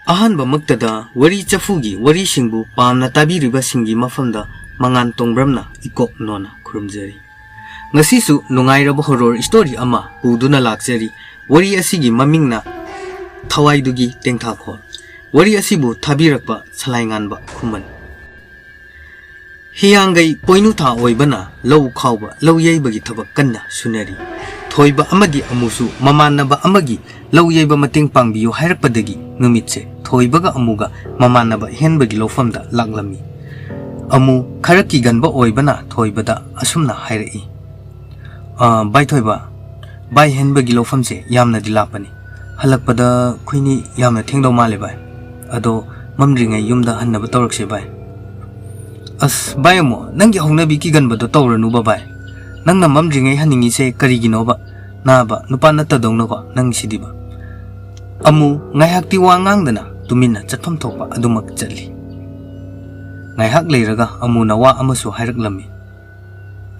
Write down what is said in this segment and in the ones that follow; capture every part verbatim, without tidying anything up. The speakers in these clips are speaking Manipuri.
ꯑꯍꯥꯟꯕꯃꯛꯇꯗ ꯋꯥꯔꯤ ꯆꯐꯨꯒꯤ ꯋꯥꯔꯤꯁꯤꯡꯕꯨ ꯄꯥꯝꯅ ꯇꯥꯕꯤꯔꯤꯕꯁꯤꯡꯒꯤ ꯃꯐꯝꯗ ꯃꯉꯥꯟ ꯇꯣꯡꯕ꯭ꯔꯝꯅ ꯏꯀꯣꯛ ꯅꯣꯟꯅ ꯈꯨꯔꯨꯝꯖꯔꯤ꯫ ꯉꯁꯤꯁꯨ ꯅꯨꯡꯉꯥꯏꯔꯕ horror story ꯑꯃ ꯄꯨꯗꯨꯅ ꯂꯥꯛꯆꯔꯤ꯫ ꯋꯥꯔꯤ ꯑꯁꯤꯒꯤ ꯃꯃꯤꯡꯅ ꯊꯋꯥꯏꯗꯨꯒꯤ ꯇꯦꯡꯊꯥꯈꯣꯜ꯫ ꯋꯥꯔꯤ ꯑꯁꯤꯕꯨ ꯊꯥꯕꯤꯔꯛꯄ ꯁꯂꯥꯏꯉꯥꯟꯕ ꯈꯨꯃꯟ꯫ ꯍꯤꯌꯥꯡꯒꯩ ꯄꯣꯏꯅꯨꯊꯥ ꯑꯣꯏꯕꯅ ꯂꯧ ꯈꯥꯎꯕ, ꯂꯧ ꯌꯩꯕꯒꯤ ꯊꯕꯛ ꯀꯟꯅ ꯁꯨꯅꯔꯤ꯫ ꯊꯣꯏꯕ ꯑꯃꯗꯤ ꯑꯃꯨꯁꯨ ꯃꯃꯥꯟꯅꯕ ꯑꯃꯒꯤ ꯂꯧ ꯌꯩꯕ ꯃꯇꯦꯡ ꯄꯥꯡꯕꯤꯌꯨ ꯍꯥꯏꯔꯛꯄꯗꯒꯤ ꯅꯨꯃꯤꯠꯁꯦ ꯊꯣꯏꯕꯒ ꯑꯃꯨꯒ ꯃꯃꯥꯟꯅꯕ ꯍꯦꯟꯕꯒꯤ ꯂꯧꯐꯝꯗ ꯂꯥꯛꯂꯝꯃꯤ꯫ ꯑꯃꯨ ꯈꯔ ꯀꯤꯒꯟꯕ ꯑꯣꯏꯕꯅ ꯊꯣꯏꯕꯗ ꯑꯁꯨꯝꯅ ꯍꯥꯏꯔꯛꯏ, "ꯑ, ꯚꯥꯏ ꯊꯣꯏꯕ, ꯚꯥꯏ ꯍꯦꯟꯕꯒꯤ ꯂꯧꯐꯝꯁꯦ ꯌꯥꯝꯅꯗꯤ ꯂꯥꯞꯄꯅꯤ꯫ ꯍꯜꯂꯛꯄꯗ ꯑꯩꯈꯣꯏꯅꯤ ꯌꯥꯝꯅ ꯊꯦꯡꯗꯧ ꯃꯥꯜꯂꯦ ꯚꯥꯏ꯫ ꯑꯗꯣ ꯃꯝꯗ꯭ꯔꯤꯉꯩ ꯌꯨꯝꯗ ꯍꯟꯅꯕ ꯇꯧꯔꯛꯁꯦ ꯚꯥꯏ꯫" "ꯑꯁ ꯚꯥꯏ ꯑꯃꯨ, ꯅꯪꯒꯤ ꯍꯧꯅꯕꯤ ꯀꯤꯒꯟꯕꯗꯣ ꯇꯧꯔꯅꯨꯕ ꯚꯥꯏ꯫ ꯅꯪꯅ ꯃꯝꯗ꯭ꯔꯤꯉꯩ ꯍꯟꯅꯤꯡꯉꯤꯁꯦ ꯀꯔꯤꯒꯤꯅꯣꯕ? ꯅꯥꯕ ꯅꯨꯄꯥ ꯅꯠꯇꯗꯧꯅꯀꯣ ꯅꯪꯁꯤꯗꯤꯕ꯫" ꯑꯃꯨ ꯉꯥꯏꯍꯥꯛꯇꯤ ꯋꯥ ꯉꯥꯡꯗꯅ ꯇꯨꯃꯤꯟꯅ ꯆꯠꯐꯝ ꯊꯣꯛꯄ ꯑꯗꯨꯃꯛ ꯆꯠꯂꯤ꯫ ꯉꯥꯏꯍꯥꯛ ꯂꯩꯔꯒ ꯑꯃꯨꯅ ꯋꯥ ꯑꯃꯁꯨ ꯍꯥꯏꯔꯛꯂꯝꯃꯤ꯫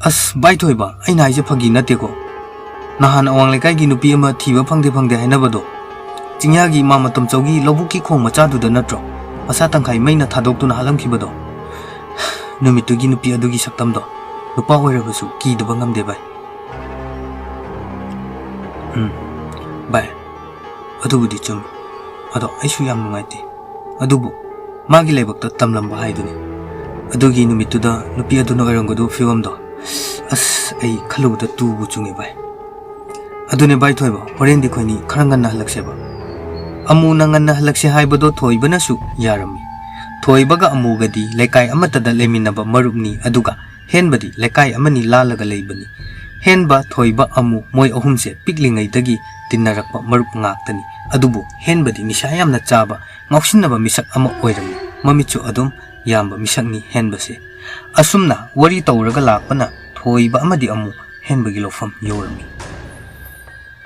"ꯑꯁ ꯚꯥꯏ ꯊꯣꯏꯕ, ꯑꯩꯅ ꯍꯥꯏꯁꯦ ꯐꯥꯒꯤ ꯅꯠꯇꯦꯀꯣ꯫ ꯅꯍꯥꯟ ꯑꯋꯥꯡ ꯂꯩꯀꯥꯏꯒꯤ ꯅꯨꯄꯤ ꯑꯃ ꯊꯤꯕ ꯐꯪꯗꯦ ꯐꯪꯗꯦ ꯍꯥꯏꯅꯕꯗꯣ, ꯆꯤꯡꯌꯥꯒꯤ ꯏꯃꯥ ꯃꯇꯝꯆꯧꯒꯤ ꯂꯧꯕꯨꯛꯀꯤ ꯈꯣꯡ ꯃꯆꯥꯗꯨꯗ ꯅꯠꯇ꯭ꯔꯣ? ꯃꯁꯥ ꯇꯪꯈꯥꯏ ꯃꯩꯅ ꯊꯥꯗꯣꯛꯇꯨꯅ ꯍꯥꯠꯂꯝꯈꯤꯕꯗꯣ꯫ ꯅꯨꯃꯤꯠꯇꯨꯒꯤ ꯅꯨꯄꯤ ꯑꯗꯨꯒꯤ ꯁꯛꯇꯝꯗꯣ ꯅꯨꯄꯥ ꯑꯣꯏꯔꯕꯁꯨ ꯀꯤꯗꯕ ꯉꯝꯗꯦ ꯚꯥꯏ꯫" "ꯎꯝ, ꯚꯥꯏ, ꯑꯗꯨꯕꯨꯗꯤ ꯆꯨꯝꯃꯤ꯫ ꯑꯗꯣ ꯑꯩꯁꯨ ꯌꯥꯝ ꯅꯨꯡꯉꯥꯏꯇꯦ꯫ ꯑꯗꯨꯕꯨ ꯃꯥꯒꯤ ꯂꯥꯏꯕꯛꯇ ꯇꯝꯂꯝꯕ ꯍꯥꯏꯗꯨꯅꯤ꯫ ꯑꯗꯨꯒꯤ ꯅꯨꯃꯤꯠꯇꯨꯗ ꯅꯨꯄꯤ ꯑꯗꯨꯅ ꯑꯣꯏꯔꯝꯒꯗꯕ ꯐꯤꯕꯝꯗꯣ, ꯑꯁ, ꯑꯩ ꯈꯜꯂꯨꯕꯗ ꯇꯨꯕꯨ ꯆꯨꯡꯉꯦ ꯚꯥꯏ꯫ ꯑꯗꯨꯅꯦ ꯚꯥꯏ ꯊꯣꯏꯕ, ꯍꯣꯔꯦꯟꯗꯤ ꯑꯩꯈꯣꯏꯅꯤ ꯈꯔ ꯉꯟꯅ ꯍꯜꯂꯛꯁꯦꯕ꯫" ꯑꯃꯨꯅ ꯉꯟꯅ ꯍꯜꯂꯛꯁꯦ ꯍꯥꯏꯕꯗꯣ ꯊꯣꯏꯕꯅꯁꯨ ꯌꯥꯔꯝꯃꯤ꯫ ꯊꯣꯏꯕꯒ ꯑꯃꯨꯒꯗꯤ ꯂꯩꯀꯥꯏ ꯑꯃꯠꯇꯗ ꯂꯩꯃꯤꯟꯅꯕ ꯃꯔꯨꯞꯅꯤ, ꯑꯗꯨꯒ ꯍꯦꯟꯕꯗꯤ ꯂꯩꯀꯥꯏ ꯑꯃꯅꯤ ꯂꯥꯜꯂꯒ ꯂꯩꯕꯅꯤ꯫ ꯍꯦꯟꯕ, ꯊꯣꯏꯕ, ꯑꯃꯨ ꯃꯣꯏ ꯑꯍꯨꯝꯁꯦ ꯄꯤꯛꯂꯤꯉꯩꯗꯒꯤ ꯇꯤꯟꯅꯔꯛꯄ ꯃꯔꯨꯞ ꯉꯥꯛꯇꯅꯤ꯫ ꯑꯗꯨꯕꯨ ꯍꯦꯟꯕꯗꯤ ꯅꯤꯁꯥ ꯌꯥꯝꯅ ꯆꯥꯕ, ꯉꯥꯎꯁꯤꯟꯅꯕ ꯃꯤꯁꯛ ꯑꯃ ꯑꯣꯏꯔꯝꯃꯤ꯫ ꯃꯃꯤꯠꯁꯨ ꯑꯗꯨꯝ ꯌꯥꯝꯕ ꯃꯤꯁꯛꯅꯤ ꯍꯦꯟꯕꯁꯦ꯫ ꯑꯁꯨꯝꯅ ꯋꯥꯔꯤ ꯇꯧꯔꯒ ꯂꯥꯛꯄꯅ ꯊꯣꯏꯕ ꯑꯃꯗꯤ ꯑꯃꯨ ꯍꯦꯟꯕꯒꯤ ꯂꯧꯐꯝ ꯌꯧꯔꯝꯃꯤ꯫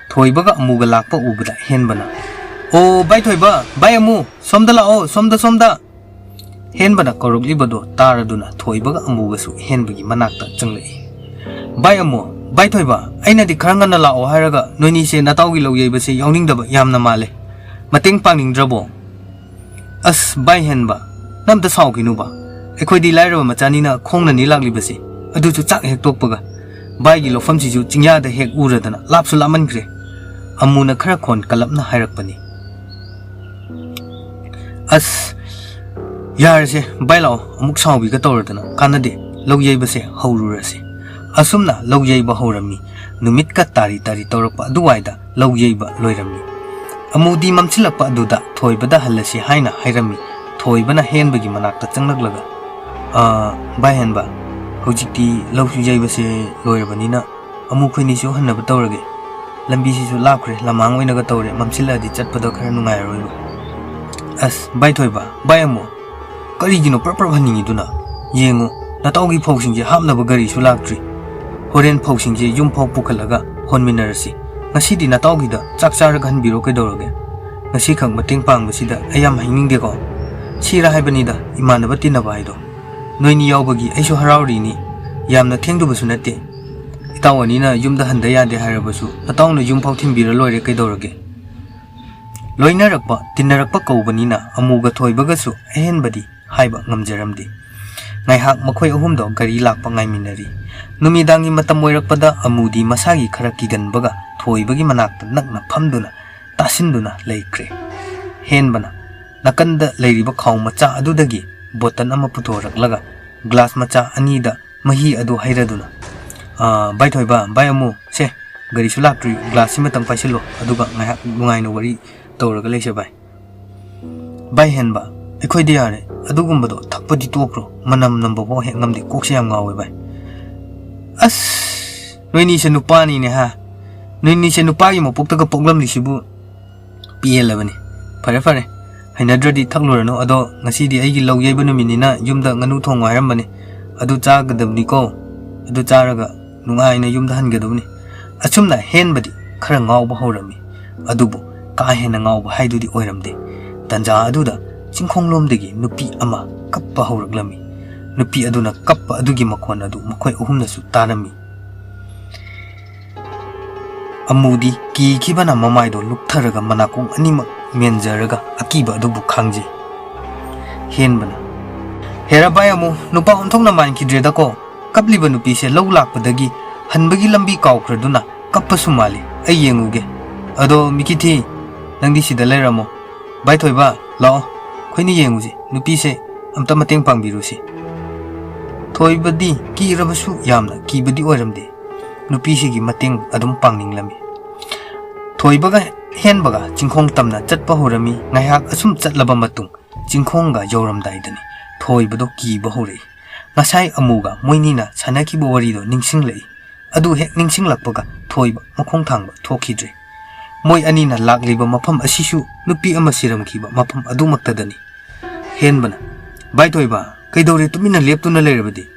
ꯊꯣꯏꯕꯒ ꯑꯃꯨꯒ ꯂꯥꯛꯄ ꯎꯕꯗ ꯍꯦꯟꯕꯅ, "ꯑꯣ, ꯚꯥꯏ ꯊꯣꯏꯕ, ꯚꯥꯏ ꯑꯃꯨ, ꯁꯣꯝꯗ ꯂꯥꯛꯑꯣ, ꯁꯣꯝꯗ, ꯁꯣꯝꯗ!" ꯍꯦꯟꯕꯅ ꯀꯧꯔꯛꯂꯤꯕꯗꯣ ꯇꯥꯔꯗꯨꯅ ꯊꯣꯏꯕꯒ ꯑꯃꯨꯒꯁꯨ ꯍꯦꯟꯕꯒꯤ ꯃꯅꯥꯛꯇ ꯆꯪꯂꯛꯏ꯫ "ꯚꯥꯏ ꯑꯃꯨ, ꯚꯥꯏ ꯊꯣꯏꯕ, ꯑꯩꯅꯗꯤ ꯈꯔ ꯉꯟꯅ ꯂꯥꯛꯑꯣ ꯍꯥꯏꯔꯒ ꯅꯣꯏꯅꯤꯁꯦ ꯅꯇꯥꯎꯒꯤ ꯂꯧ ꯌꯩꯕꯁꯦ ꯌꯥꯎꯅꯤꯡꯗꯕ ꯌꯥꯝꯅ ꯃꯥꯜꯂꯦ꯫ ꯃꯇꯦꯡ ꯄꯥꯡꯅꯤꯡꯗ꯭ꯔꯕꯣ?" "ꯑꯁ, ꯚꯥꯏ ꯍꯦꯟꯕ, ꯅꯪ ꯑꯝꯇ ꯁꯥꯎꯈꯤꯅꯨꯕ꯫ ꯑꯩꯈꯣꯏꯗꯤ ꯂꯥꯏꯔꯕ ꯃꯆꯥꯅꯤꯅ ꯈꯣꯡꯅꯅꯤ ꯂꯥꯛꯂꯤꯕꯁꯦ꯫ ꯑꯗꯨꯁꯨ ꯆꯥꯛ ꯍꯦꯛ ꯇꯣꯛꯄꯒ꯫ ꯚꯥꯏꯒꯤ ꯂꯧꯐꯝꯁꯤꯁꯨ ꯆꯤꯡꯌꯥꯗ ꯍꯦꯛ ꯎꯔꯗꯅ ꯂꯥꯞꯁꯨ ꯂꯥꯞꯃꯟꯈ꯭ꯔꯦ꯫" ꯑꯃꯨꯅ ꯈꯔ ꯈꯣꯟ ꯀꯜꯂꯞꯅ ꯍꯥꯏꯔꯛꯄꯅꯤ꯫ "ꯑꯁ, ꯌꯥꯔꯦꯁꯦ, ꯚꯥꯏ ꯂꯥꯛꯑꯣ, ꯑꯃꯨꯛ ꯁꯥꯎꯕꯤꯒ ꯇꯧꯔꯗꯅ ꯀꯥꯟꯅꯗꯦ꯫ ꯂꯧ ꯌꯩꯕꯁꯦ ꯍꯧꯔꯨꯔꯁꯤ꯫" ꯑꯁꯨꯝꯅ ꯂꯧ ꯌꯩꯕ ꯍꯧꯔꯝꯃꯤ꯫ ꯅꯨꯃꯤꯠꯀ ꯇꯥꯔꯤ ꯇꯥꯔꯤ ꯇꯧꯔꯛꯄ ꯑꯗꯨꯋꯥꯏꯗ ꯂꯧ ꯌꯩꯕ ꯂꯣꯏꯔꯝꯃꯤ꯫ ꯑꯃꯨꯗꯤ ꯃꯝꯁꯤꯜꯂꯛꯄ ꯑꯗꯨꯗ ꯊꯣꯏꯕꯗ ꯍꯜꯂꯁꯤ ꯍꯥꯏꯅ ꯍꯥꯏꯔꯝꯃꯤ꯫ ꯊꯣꯏꯕꯅ ꯍꯦꯟꯕꯒꯤ ꯃꯅꯥꯛꯇ ꯆꯪꯂꯛꯂꯒ, "ꯑꯥ, ꯚꯥꯏ ꯍꯦꯟꯕ, ꯍꯧꯖꯤꯛꯇꯤ ꯂꯧꯁꯨ ꯌꯩꯕꯁꯦ ꯂꯣꯏꯔꯕꯅꯤꯅ ꯑꯃꯨ ꯈꯣꯏꯅꯤꯁꯨ ꯍꯟꯅꯕ ꯇꯧꯔꯒꯦ꯫ ꯂꯝꯕꯤꯁꯤꯁꯨ ꯂꯥꯞꯈ꯭ꯔꯦ, ꯂꯃꯥꯡ ꯑꯣꯏꯅꯒ ꯇꯧꯔꯦ, ꯃꯝꯁꯤꯜꯂꯛꯑꯗꯤ ꯆꯠꯄꯗꯣ ꯈꯔ ꯅꯨꯡꯉꯥꯏꯔꯔꯣꯏꯕ꯫" "ꯑꯁ, ꯚꯥꯏ ꯊꯣꯏꯕ, ꯚꯥꯏ ꯑꯃꯨ, ꯀꯔꯤꯒꯤꯅꯣ ꯄ꯭ꯔꯞ ꯄ꯭ꯔꯞ ꯍꯟꯅꯤꯡꯉꯤꯗꯨꯅ? ꯌꯦꯡꯉꯨ, ꯅꯇꯥꯎꯒꯤ ꯐꯧꯁꯤꯡꯁꯦ ꯍꯥꯞꯅꯕ ꯒꯥꯔꯤꯁꯨ ꯂꯥꯛꯇ꯭ꯔꯤ꯫ ꯍꯣꯔꯦꯟ ꯐꯧꯁꯤꯡꯁꯦ ꯌꯨꯝ ꯐꯥꯎ ꯄꯨꯈꯠꯂꯒ ꯍꯣꯟꯃꯤꯟꯅꯔꯁꯤ꯫ ꯉꯁꯤꯗꯤ ꯅꯇꯥꯎꯒꯤꯗ ꯆꯥꯛ ꯆꯥꯔꯒ ꯍꯟꯕꯤꯔꯣ ꯀꯩꯗꯧꯔꯒꯦ? ꯉꯁꯤꯈꯛ ꯃꯇꯦꯡ ꯄꯥꯡꯕꯁꯤꯗ ꯑꯩ ꯌꯥꯝ ꯍꯥꯏꯅꯤꯡꯗꯦꯀꯣ꯫ ꯁꯤꯔ ꯍꯥꯏꯕꯅꯤꯗ, ꯏꯃꯥꯟꯅꯕ ꯇꯤꯟꯅꯕ ꯍꯥꯏꯗꯣ꯫ ꯅꯣꯏꯅꯤ ꯌꯥꯎꯕꯒꯤ ꯑꯩꯁꯨ ꯍꯔꯥꯎꯔꯤꯅꯤ꯫ ꯌꯥꯝꯅ ꯊꯦꯡꯗꯕꯁꯨ ꯅꯠꯇꯦ꯫ ꯏꯇꯥꯎ ꯑꯅꯤꯅ ꯌꯨꯝꯗ ꯍꯟꯗ ꯌꯥꯗꯦ ꯍꯥꯏꯔꯕꯁꯨ ꯅꯇꯥꯎꯅ ꯌꯨꯝ ꯐꯥꯎ ꯊꯤꯟꯕꯤꯔ ꯂꯣꯏꯔꯦ ꯀꯩꯗꯧꯔꯒꯦ?" ꯂꯣꯏꯅꯔꯛꯄ, ꯇꯤꯟꯅꯔꯛꯄ ꯀꯧꯕꯅꯤꯅ ꯑꯃꯨꯒ ꯊꯣꯏꯕꯒꯁꯨ ꯑꯍꯦꯟꯕꯗꯤ ꯍꯥꯏꯕ ꯉꯝꯖꯔꯝꯗꯦ꯫ ꯉꯥꯏꯍꯥꯛ ꯃꯈꯣꯏ ꯑꯍꯨꯝꯗꯣ ꯒꯥꯔꯤ ꯂꯥꯛꯄ ꯉꯥꯏꯃꯤꯟꯅꯔꯤ꯫ ꯅꯨꯃꯤꯗꯥꯡꯒꯤ ꯃꯇꯝ ꯑꯣꯏꯔꯛꯄꯗ ꯑꯃꯨꯗꯤ ꯃꯁꯥꯒꯤ ꯈꯔ ꯀꯤꯒꯟꯕꯒ ꯊꯣꯏꯕꯒꯤ ꯃꯅꯥꯛꯇ ꯅꯛꯅ ꯐꯝꯗꯨꯅ ꯇꯥꯁꯤꯟꯗꯨꯅ ꯂꯩꯈ꯭ꯔꯦ꯫ ꯍꯦꯟꯕꯅ ꯅꯥꯀꯟꯗ ꯂꯩꯔꯤꯕ ꯈꯥꯎ ꯃꯆꯥ ꯑꯗꯨꯗꯒꯤ ꯕꯣꯇꯜ ꯑꯃ ꯄꯨꯊꯣꯔꯛꯂꯒ ꯒ꯭ꯂꯥꯁ ꯃꯆꯥ ꯑꯅꯤꯗ ꯃꯍꯤ ꯑꯗꯨ ꯍꯩꯔꯗꯨꯅ, "ꯑꯥ, ꯚꯥꯏ ꯊꯣꯏꯕ, ꯚꯥꯏ ꯑꯃꯨ, ꯁꯦ, ꯒꯥꯔꯤꯁꯨ ꯂꯥꯛꯇ꯭ꯔꯤ, ꯒ꯭ꯂꯥꯁ ꯁꯤꯃꯇꯪ ꯄꯥꯏꯁꯤꯜꯂꯣ, ꯑꯗꯨꯒ ꯉꯥꯏꯍꯥꯛ ꯅꯨꯡꯉꯥꯏꯅ ꯋꯥꯔꯤ ꯇꯧꯔꯒ ꯂꯩꯁꯦ ꯚꯥꯏ꯫" "ꯚꯥꯏ ꯍꯦꯟꯕ, ꯑꯩꯈꯣꯏꯗꯤ ꯌꯥꯔꯦ, ꯑꯗꯨꯒꯨꯝꯕꯗꯣ ꯊꯛꯄꯗꯤ ꯇꯣꯛꯈ꯭ꯔꯣ, ꯃꯅꯝ ꯅꯝꯕ ꯐꯥꯎ ꯍꯦꯛ ꯉꯝꯗꯦ, ꯀꯣꯛꯁꯦ ꯌꯥꯝ ꯉꯥꯎꯋꯦ ꯚꯥꯏ꯫" "ꯑꯁ, ꯅꯣꯏꯅꯤꯁꯦ ꯅꯨꯄꯥꯅꯤꯅꯦ ꯍꯥ, ꯅꯣꯏꯅꯤꯁꯦ ꯅꯨꯄꯥꯒꯤ ꯃꯄꯣꯛꯇꯒ ꯄꯣꯛꯂꯝꯂꯤꯁꯤꯕꯨ ꯄꯦꯜꯂꯕꯅꯤ꯫ ꯐꯔꯦ ꯐꯔꯦ, ꯍꯩꯅꯗ꯭ꯔꯗꯤ ꯊꯛꯂꯨꯔꯅꯨ, ꯑꯗꯣ ꯉꯁꯤꯗꯤ ꯑꯩꯒꯤ ꯂꯧ ꯌꯩꯕ ꯅꯨꯃꯤꯠꯅꯤꯅ ꯌꯨꯝꯗ ꯉꯥꯅꯨ ꯊꯣꯡꯉꯨ ꯍꯥꯏꯔꯝꯕꯅꯤ, ꯑꯗꯨ ꯆꯥꯒꯗꯕꯅꯤꯀꯣ, ꯑꯗꯨ ꯆꯥꯔꯒ ꯅꯨꯡꯉꯥꯏꯅ ꯌꯨꯝꯗ ꯍꯟꯒꯗꯕꯅꯤ꯫" ꯑꯁꯨꯝꯅ ꯍꯦꯟꯕꯗꯤ ꯈꯔ ꯉꯥꯎꯕ ꯍꯧꯔꯝꯃꯤ, ꯑꯗꯨꯕꯨ ꯀꯥ ꯍꯦꯟꯅ ꯉꯥꯎꯕ ꯍꯥꯏꯗꯨꯗꯤ ꯑꯣꯏꯔꯝꯗꯦ꯫ ꯇꯟꯖꯥ ꯑꯗꯨꯗ ꯆꯤꯡꯈꯣꯡꯂꯣꯝꯗꯒꯤ ꯅꯨꯄꯤ ꯑꯃ ꯀꯞꯄ ꯍꯧꯔꯛꯂꯝꯃꯤ꯫ ꯅꯨꯄꯤ ꯑꯗꯨꯅ ꯀꯞꯄ ꯑꯗꯨꯒꯤ ꯃꯈꯣꯟ ꯑꯗꯨ ꯃꯈꯣꯏ ꯑꯍꯨꯝꯅꯁꯨ ꯇꯥꯔꯝꯃꯤ꯫ ꯑꯃꯨꯗꯤ ꯀꯤꯈꯤꯕꯅ ꯃꯃꯥꯏꯗꯣ ꯂꯨꯞꯊꯔꯒ ꯃꯅꯥꯀꯣꯡ ꯑꯅꯤꯃꯛ ꯃꯦꯟꯖꯔꯒ ꯑꯀꯤꯕ ꯑꯗꯨꯕꯨ ꯈꯥꯡꯖꯩ꯫ ꯍꯦꯟꯕꯅ, "ꯍꯦꯔꯥ ꯚꯥꯏ ꯑꯃꯨ, ꯅꯨꯄꯥ ꯑꯣꯟꯊꯣꯛꯅ ꯃꯥꯟꯈꯤꯗ꯭ꯔꯦꯗꯀꯣ꯫ ꯀꯞꯂꯤꯕ ꯅꯨꯄꯤꯁꯦ ꯂꯧ ꯂꯥꯛꯄꯗꯒꯤ ꯍꯟꯕꯒꯤ ꯂꯝꯕꯤ ꯀꯥꯎꯈ꯭ꯔꯗꯨꯅ ꯀꯞꯄꯁꯨ ꯃꯥꯜꯂꯤ꯫ ꯑꯩ ꯌꯦꯡꯉꯨꯒꯦ꯫ ꯑꯗꯣ ꯃꯤꯀꯤꯊꯤ, ꯅꯪꯗꯤ ꯁꯤꯗ ꯂꯩꯔꯝꯃꯣ꯫ ꯚꯥꯏ ꯊꯣꯏꯕ, ꯂꯥꯛꯑꯣ꯫ ꯑꯩꯈꯣꯏꯅ ꯌꯦꯡꯉꯨꯁꯤ꯫ ꯅꯨꯄꯤꯁꯦ ꯑꯝꯇ ꯃꯇꯦꯡ ꯄꯥꯡꯕꯤꯔꯨꯁꯤ꯫" ꯊꯣꯏꯕꯗꯤ ꯀꯤꯔꯕꯁꯨ ꯌꯥꯝꯅ ꯀꯤꯕꯗꯤ ꯑꯣꯏꯔꯝꯗꯦ꯫ ꯅꯨꯄꯤꯁꯤꯒꯤ ꯃꯇꯦꯡ ꯑꯗꯨꯝ ꯄꯥꯡꯅꯤꯡꯂꯝꯃꯤ꯫ ꯊꯣꯏꯕꯒ ꯍꯦꯟꯕꯒ ꯆꯤꯡꯈꯣꯡ ꯇꯝꯅ ꯆꯠꯄ ꯍꯧꯔꯝꯃꯤ꯫ ꯉꯥꯏꯍꯥꯛ ꯑꯁꯨꯝ ꯆꯠꯂꯕ ꯃꯇꯨꯡ ꯆꯤꯡꯈꯣꯡꯒ ꯌꯧꯔꯝꯗꯥꯏꯗꯅꯤ ꯊꯣꯏꯕꯗꯣ ꯀꯤꯕ ꯍꯧꯔꯛꯏ꯫ ꯉꯁꯥꯏ ꯑꯃꯨꯒ ꯃꯣꯏꯅꯤꯅ ꯁꯥꯟꯅꯈꯤꯕ ꯋꯥꯔꯤꯗꯣ ꯅꯤꯡꯁꯤꯡꯂꯛꯏ꯫ ꯑꯗꯨ ꯍꯦꯛ ꯅꯤꯡꯁꯤꯡꯂꯛꯄꯒ ꯊꯣꯏꯕ ꯃꯈꯣꯡ ꯊꯥꯡꯕ ꯊꯣꯛꯈꯤꯗ꯭ꯔꯦ꯫ ꯃꯣꯏ ꯑꯅꯤꯅ ꯂꯥꯛꯂꯤꯕ ꯃꯐꯝ ꯑꯁꯤꯁꯨ ꯅꯨꯄꯤ ꯑꯃ ꯁꯤꯔꯝꯈꯤꯕ ꯃꯐꯝ ꯑꯗꯨꯃꯛꯇꯗꯅꯤ꯫ ꯍꯦꯟꯕꯅ, "ꯚꯥꯏ ꯊꯣꯏꯕ, ꯀꯩꯗꯧꯔꯦ ꯇꯨꯃꯤꯟꯅ ꯂꯦꯞꯇꯨꯅ ꯂꯩꯔꯕꯗꯤ?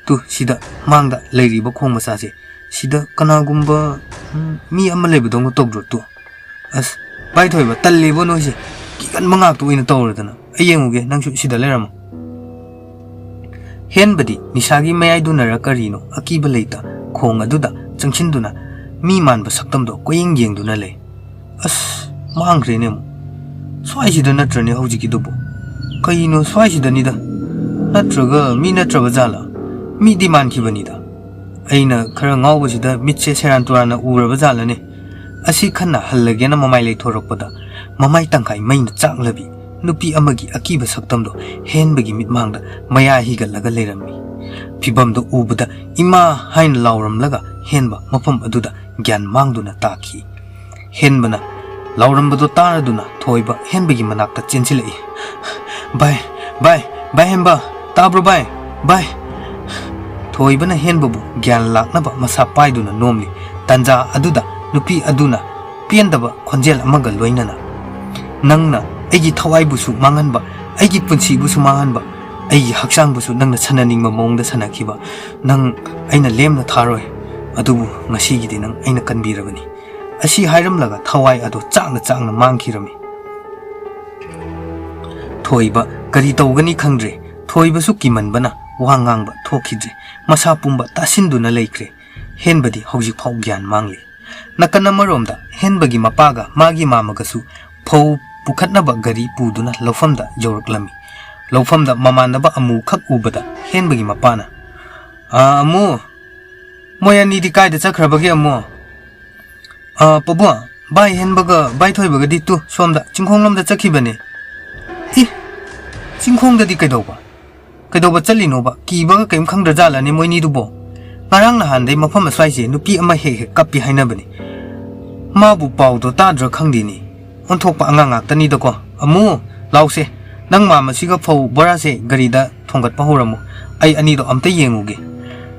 ꯇꯨ, ꯁꯤꯗ ꯃꯥꯡꯗ ꯂꯩꯔꯤꯕ ꯈꯣꯡ ꯃꯆꯥꯁꯦ, ꯁꯤꯗ ꯀꯅꯥꯒꯨꯝꯕ, ꯎꯝ, ꯃꯤ ꯑꯃ ꯂꯩꯕꯗꯧꯅ ꯇꯧꯗ꯭ꯔꯣ? ꯇꯨ, ꯑꯁ, ꯚꯥꯏ ꯊꯣꯏꯕ, ꯇꯜꯂꯦꯕꯣ ꯅꯣꯏꯁꯦ꯫ ꯀꯤꯒꯟꯕ ꯉꯥꯛꯇ ꯑꯣꯏꯅ ꯇꯧꯔꯗꯅ꯫ ꯑꯩ ꯌꯦꯡꯉꯨꯒꯦ, ꯅꯪꯁꯨ ꯁꯤꯗ ꯂꯩꯔꯝꯃꯣ꯫" ꯍꯦꯟꯕꯗꯤ ꯅꯤꯁꯥꯒꯤ ꯃꯌꯥꯏꯗꯨꯅꯔ ꯀꯔꯤꯅꯣ, ꯑꯀꯤꯕ ꯂꯩꯇ ꯈꯣꯡ ꯑꯗꯨꯗ ꯆꯪꯁꯤꯟꯗꯨꯅ ꯃꯤ ꯃꯥꯟꯕ ꯁꯛꯇꯝꯗꯣ ꯀꯣꯏꯌꯦꯡ ꯌꯦꯡꯗꯨꯅ ꯂꯩ꯫ "ꯑꯁ, ꯃꯥꯡꯈ꯭ꯔꯦꯅꯦ ꯑꯃꯨꯛ꯫ ꯁ꯭ꯋꯥꯏꯁꯤꯗ ꯅꯠꯇ꯭ꯔꯅꯦ ꯍꯧꯖꯤꯛꯀꯤꯗꯨꯕꯨ? ꯀꯩꯅꯣ ꯁ꯭ꯋꯥꯏꯁꯤꯗꯅꯤꯗ꯫ ꯅꯠꯇ꯭ꯔꯒ ꯃꯤ ꯅꯠꯇ꯭ꯔꯕ ꯖꯥꯠꯂ? ꯃꯤꯗꯤ ꯃꯥꯟꯈꯤꯕꯅꯤꯗ꯫ ꯑꯩꯅ ꯈꯔ ꯉꯥꯎꯕꯁꯤꯗ ꯃꯤꯠꯁꯦ ꯁꯦꯔꯥꯟ ꯇꯨꯔꯥꯟꯅ ꯎꯔꯕ ꯖꯥꯠꯂꯅꯦ?" ꯑꯁꯤ ꯈꯟꯅ ꯍꯜꯂꯒꯦꯅ ꯃꯃꯥꯏ ꯂꯩꯊꯣꯔꯛꯄꯗ ꯃꯃꯥꯏ ꯇꯪꯈꯥꯏ ꯃꯩꯅ ꯆꯥꯛꯂꯕꯤ ꯅꯨꯄꯤ ꯑꯃꯒꯤ ꯑꯀꯤꯕ ꯁꯛꯇꯝꯗꯣ ꯍꯦꯟꯕꯒꯤ ꯃꯤꯠꯃꯥꯡꯗ ꯃꯌꯥ ꯍꯤꯒꯠꯂꯒ ꯂꯩꯔꯝꯃꯤ꯫ ꯐꯤꯕꯝꯗꯣ ꯎꯕꯗ "ꯏꯃꯥ!" ꯍꯥꯏꯅ ꯂꯥꯎꯔꯝꯂꯒ ꯍꯦꯟꯕ ꯃꯐꯝ ꯑꯗꯨꯗ ꯒ꯭ꯌꯥꯟ ꯃꯥꯡꯗꯨꯅ ꯇꯥꯈꯤ꯫ ꯍꯦꯟꯕꯅ ꯂꯥꯎꯔꯝꯕꯗꯣ ꯇꯥꯔꯗꯨꯅ ꯊꯣꯏꯕ ꯍꯦꯟꯕꯒꯤ ꯃꯅꯥꯛꯇ ꯆꯦꯟꯁꯤꯜꯂꯛꯏ꯫ "ꯚꯥꯏ, ꯚꯥꯏ, ꯚꯥꯏ ꯍꯦꯟꯕ, ꯇꯥꯕ꯭ꯔꯣ ꯚꯥꯏ? ꯚꯥꯏ!" ꯊꯣꯏꯕꯅ ꯍꯦꯟꯕꯕꯨ ꯒ꯭ꯌꯥꯟ ꯂꯥꯛꯅꯕ ꯃꯁꯥ ꯄꯥꯏꯗꯨꯅ ꯅꯣꯝꯂꯤ꯫ ꯇꯥꯟꯖꯥ ꯑꯗꯨꯗ ꯅꯨꯄꯤ ꯑꯗꯨꯅ ꯄꯦꯟꯗꯕ ꯈꯣꯟꯖꯦꯜ ꯑꯃꯒ ꯂꯣꯏꯅꯅ, "ꯅꯪꯅ ꯑꯩꯒꯤ ꯊꯋꯥꯏꯕꯨꯁꯨ ꯃꯥꯡꯍꯟꯕ, ꯑꯩꯒꯤ ꯄꯨꯟꯁꯤꯕꯨꯁꯨ ꯃꯥꯡꯍꯟꯕ, ꯑꯩꯒꯤ ꯍꯛꯆꯥꯡꯕꯨꯁꯨ ꯅꯪꯅ ꯁꯥꯟꯅꯅꯤꯡꯕ ꯃꯑꯣꯡꯗ ꯁꯥꯟꯅꯈꯤꯕ, ꯅꯪ ꯑꯩꯅ ꯂꯦꯝꯅ ꯊꯥꯔꯣꯏ꯫ ꯑꯗꯨꯕꯨ ꯉꯁꯤꯒꯤꯗꯤ ꯅꯪ ꯑꯩꯅ ꯀꯟꯕꯤꯔꯕꯅꯤ꯫" ꯑꯁꯤ ꯍꯥꯏꯔꯝꯂꯒ ꯊꯋꯥꯏ ꯑꯗꯨ ꯆꯥꯛꯅ ꯆꯥꯛꯅ ꯃꯥꯡꯈꯤꯔꯝꯃꯤ꯫ ꯊꯣꯏꯕ ꯀꯔꯤ ꯇꯧꯒꯅꯤ ꯈꯪꯗ꯭ꯔꯦ꯫ ꯊꯣꯏꯕꯁꯨ ꯀꯤꯃꯟꯕꯅ ꯋꯥ ꯉꯥꯡꯕ ꯊꯣꯛꯈꯤꯗ꯭ꯔꯦ꯫ ꯃꯁꯥ ꯄꯨꯝꯕ ꯇꯥꯁꯤꯟꯗꯨꯅ ꯂꯩꯈ꯭ꯔꯦ꯫ ꯍꯦꯟꯕꯗꯤ ꯍꯧꯖꯤꯛꯐꯥꯎ ꯒ꯭ꯌꯥꯟ ꯃꯥꯡꯂꯤ꯫ ꯅꯥꯀꯟ ꯑꯃꯔꯣꯝꯗ ꯍꯦꯟꯕꯒꯤ ꯃꯄꯥꯒ ꯃꯥꯒꯤ ꯃꯥꯃꯒꯁꯨ ꯐꯧ ꯄꯨꯈꯠꯅꯕ ꯒꯥꯔꯤ ꯄꯨꯗꯨꯅ ꯂꯧꯐꯝꯗ ꯌꯧꯔꯛꯂꯝꯃꯤ꯫ ꯂꯧꯐꯝꯗ ꯃꯃꯥꯟꯅꯕ ꯑꯃꯨ ꯈꯛ ꯎꯕꯗ ꯍꯦꯟꯕꯒꯤ ꯃꯄꯥꯅ, "ꯑꯥ, ꯑꯃꯨ, ꯃꯣꯏ ꯑꯅꯤꯗꯤ ꯀꯥꯏꯗ ꯆꯠꯈ꯭ꯔꯕꯒꯦ, ꯑꯃꯨ?" "ꯑꯥ, ꯄꯥꯕꯨꯡ, ꯚꯥꯏ ꯍꯦꯟꯕꯒ ꯚꯥꯏ ꯊꯣꯏꯕꯒꯗꯤ ꯇꯨ ꯁꯣꯝꯗ ꯆꯤꯡꯈꯣꯡꯂꯣꯝꯗ ꯆꯠꯈꯤꯕꯅꯦ꯫" "ꯏ, ꯆꯤꯡꯈꯣꯡꯗꯗꯤ ꯀꯩꯗꯧꯕ? ꯀꯩꯗꯧꯕ ꯆꯠꯂꯤꯅꯣꯕ? ꯀꯤꯕꯒ ꯀꯩꯝ ꯈꯪꯗ꯭ꯔꯖꯥꯠꯂꯅꯦ ꯃꯣꯏꯅꯤꯗꯨꯕꯣ? ꯉꯔꯥꯡ ꯅꯍꯥꯟꯗꯩ ꯃꯐꯝ ꯑꯁ꯭ꯋꯥꯏꯁꯦ ꯅꯨꯄꯤ ꯑꯃ ꯍꯦꯛ ꯍꯦꯛ ꯀꯞꯄꯤ ꯍꯥꯏꯅꯕꯅꯤ꯫ ꯃꯥꯕꯨ ꯄꯥꯎꯗꯣ ꯇꯥꯗ꯭ꯔꯥ ꯈꯪꯗꯦꯅꯦ꯫ ꯑꯣꯟꯊꯣꯛꯄ ꯑꯉꯥꯡ ꯉꯥꯛꯇꯅꯤꯗꯀꯣ꯫ ꯑꯃꯨ, ꯂꯥꯎꯁꯦ, ꯅꯪ ꯃꯥꯝꯃꯁꯤꯒ ꯐꯧ ꯕꯣꯔꯥꯁꯦ ꯒꯥꯔꯤꯗ ꯊꯣꯡꯒꯠꯄ ꯍꯧꯔꯝꯃꯨ꯫ ꯑꯩ ꯑꯅꯤꯗꯣ ꯑꯝꯇ ꯌꯦꯡꯉꯨꯒꯦ꯫"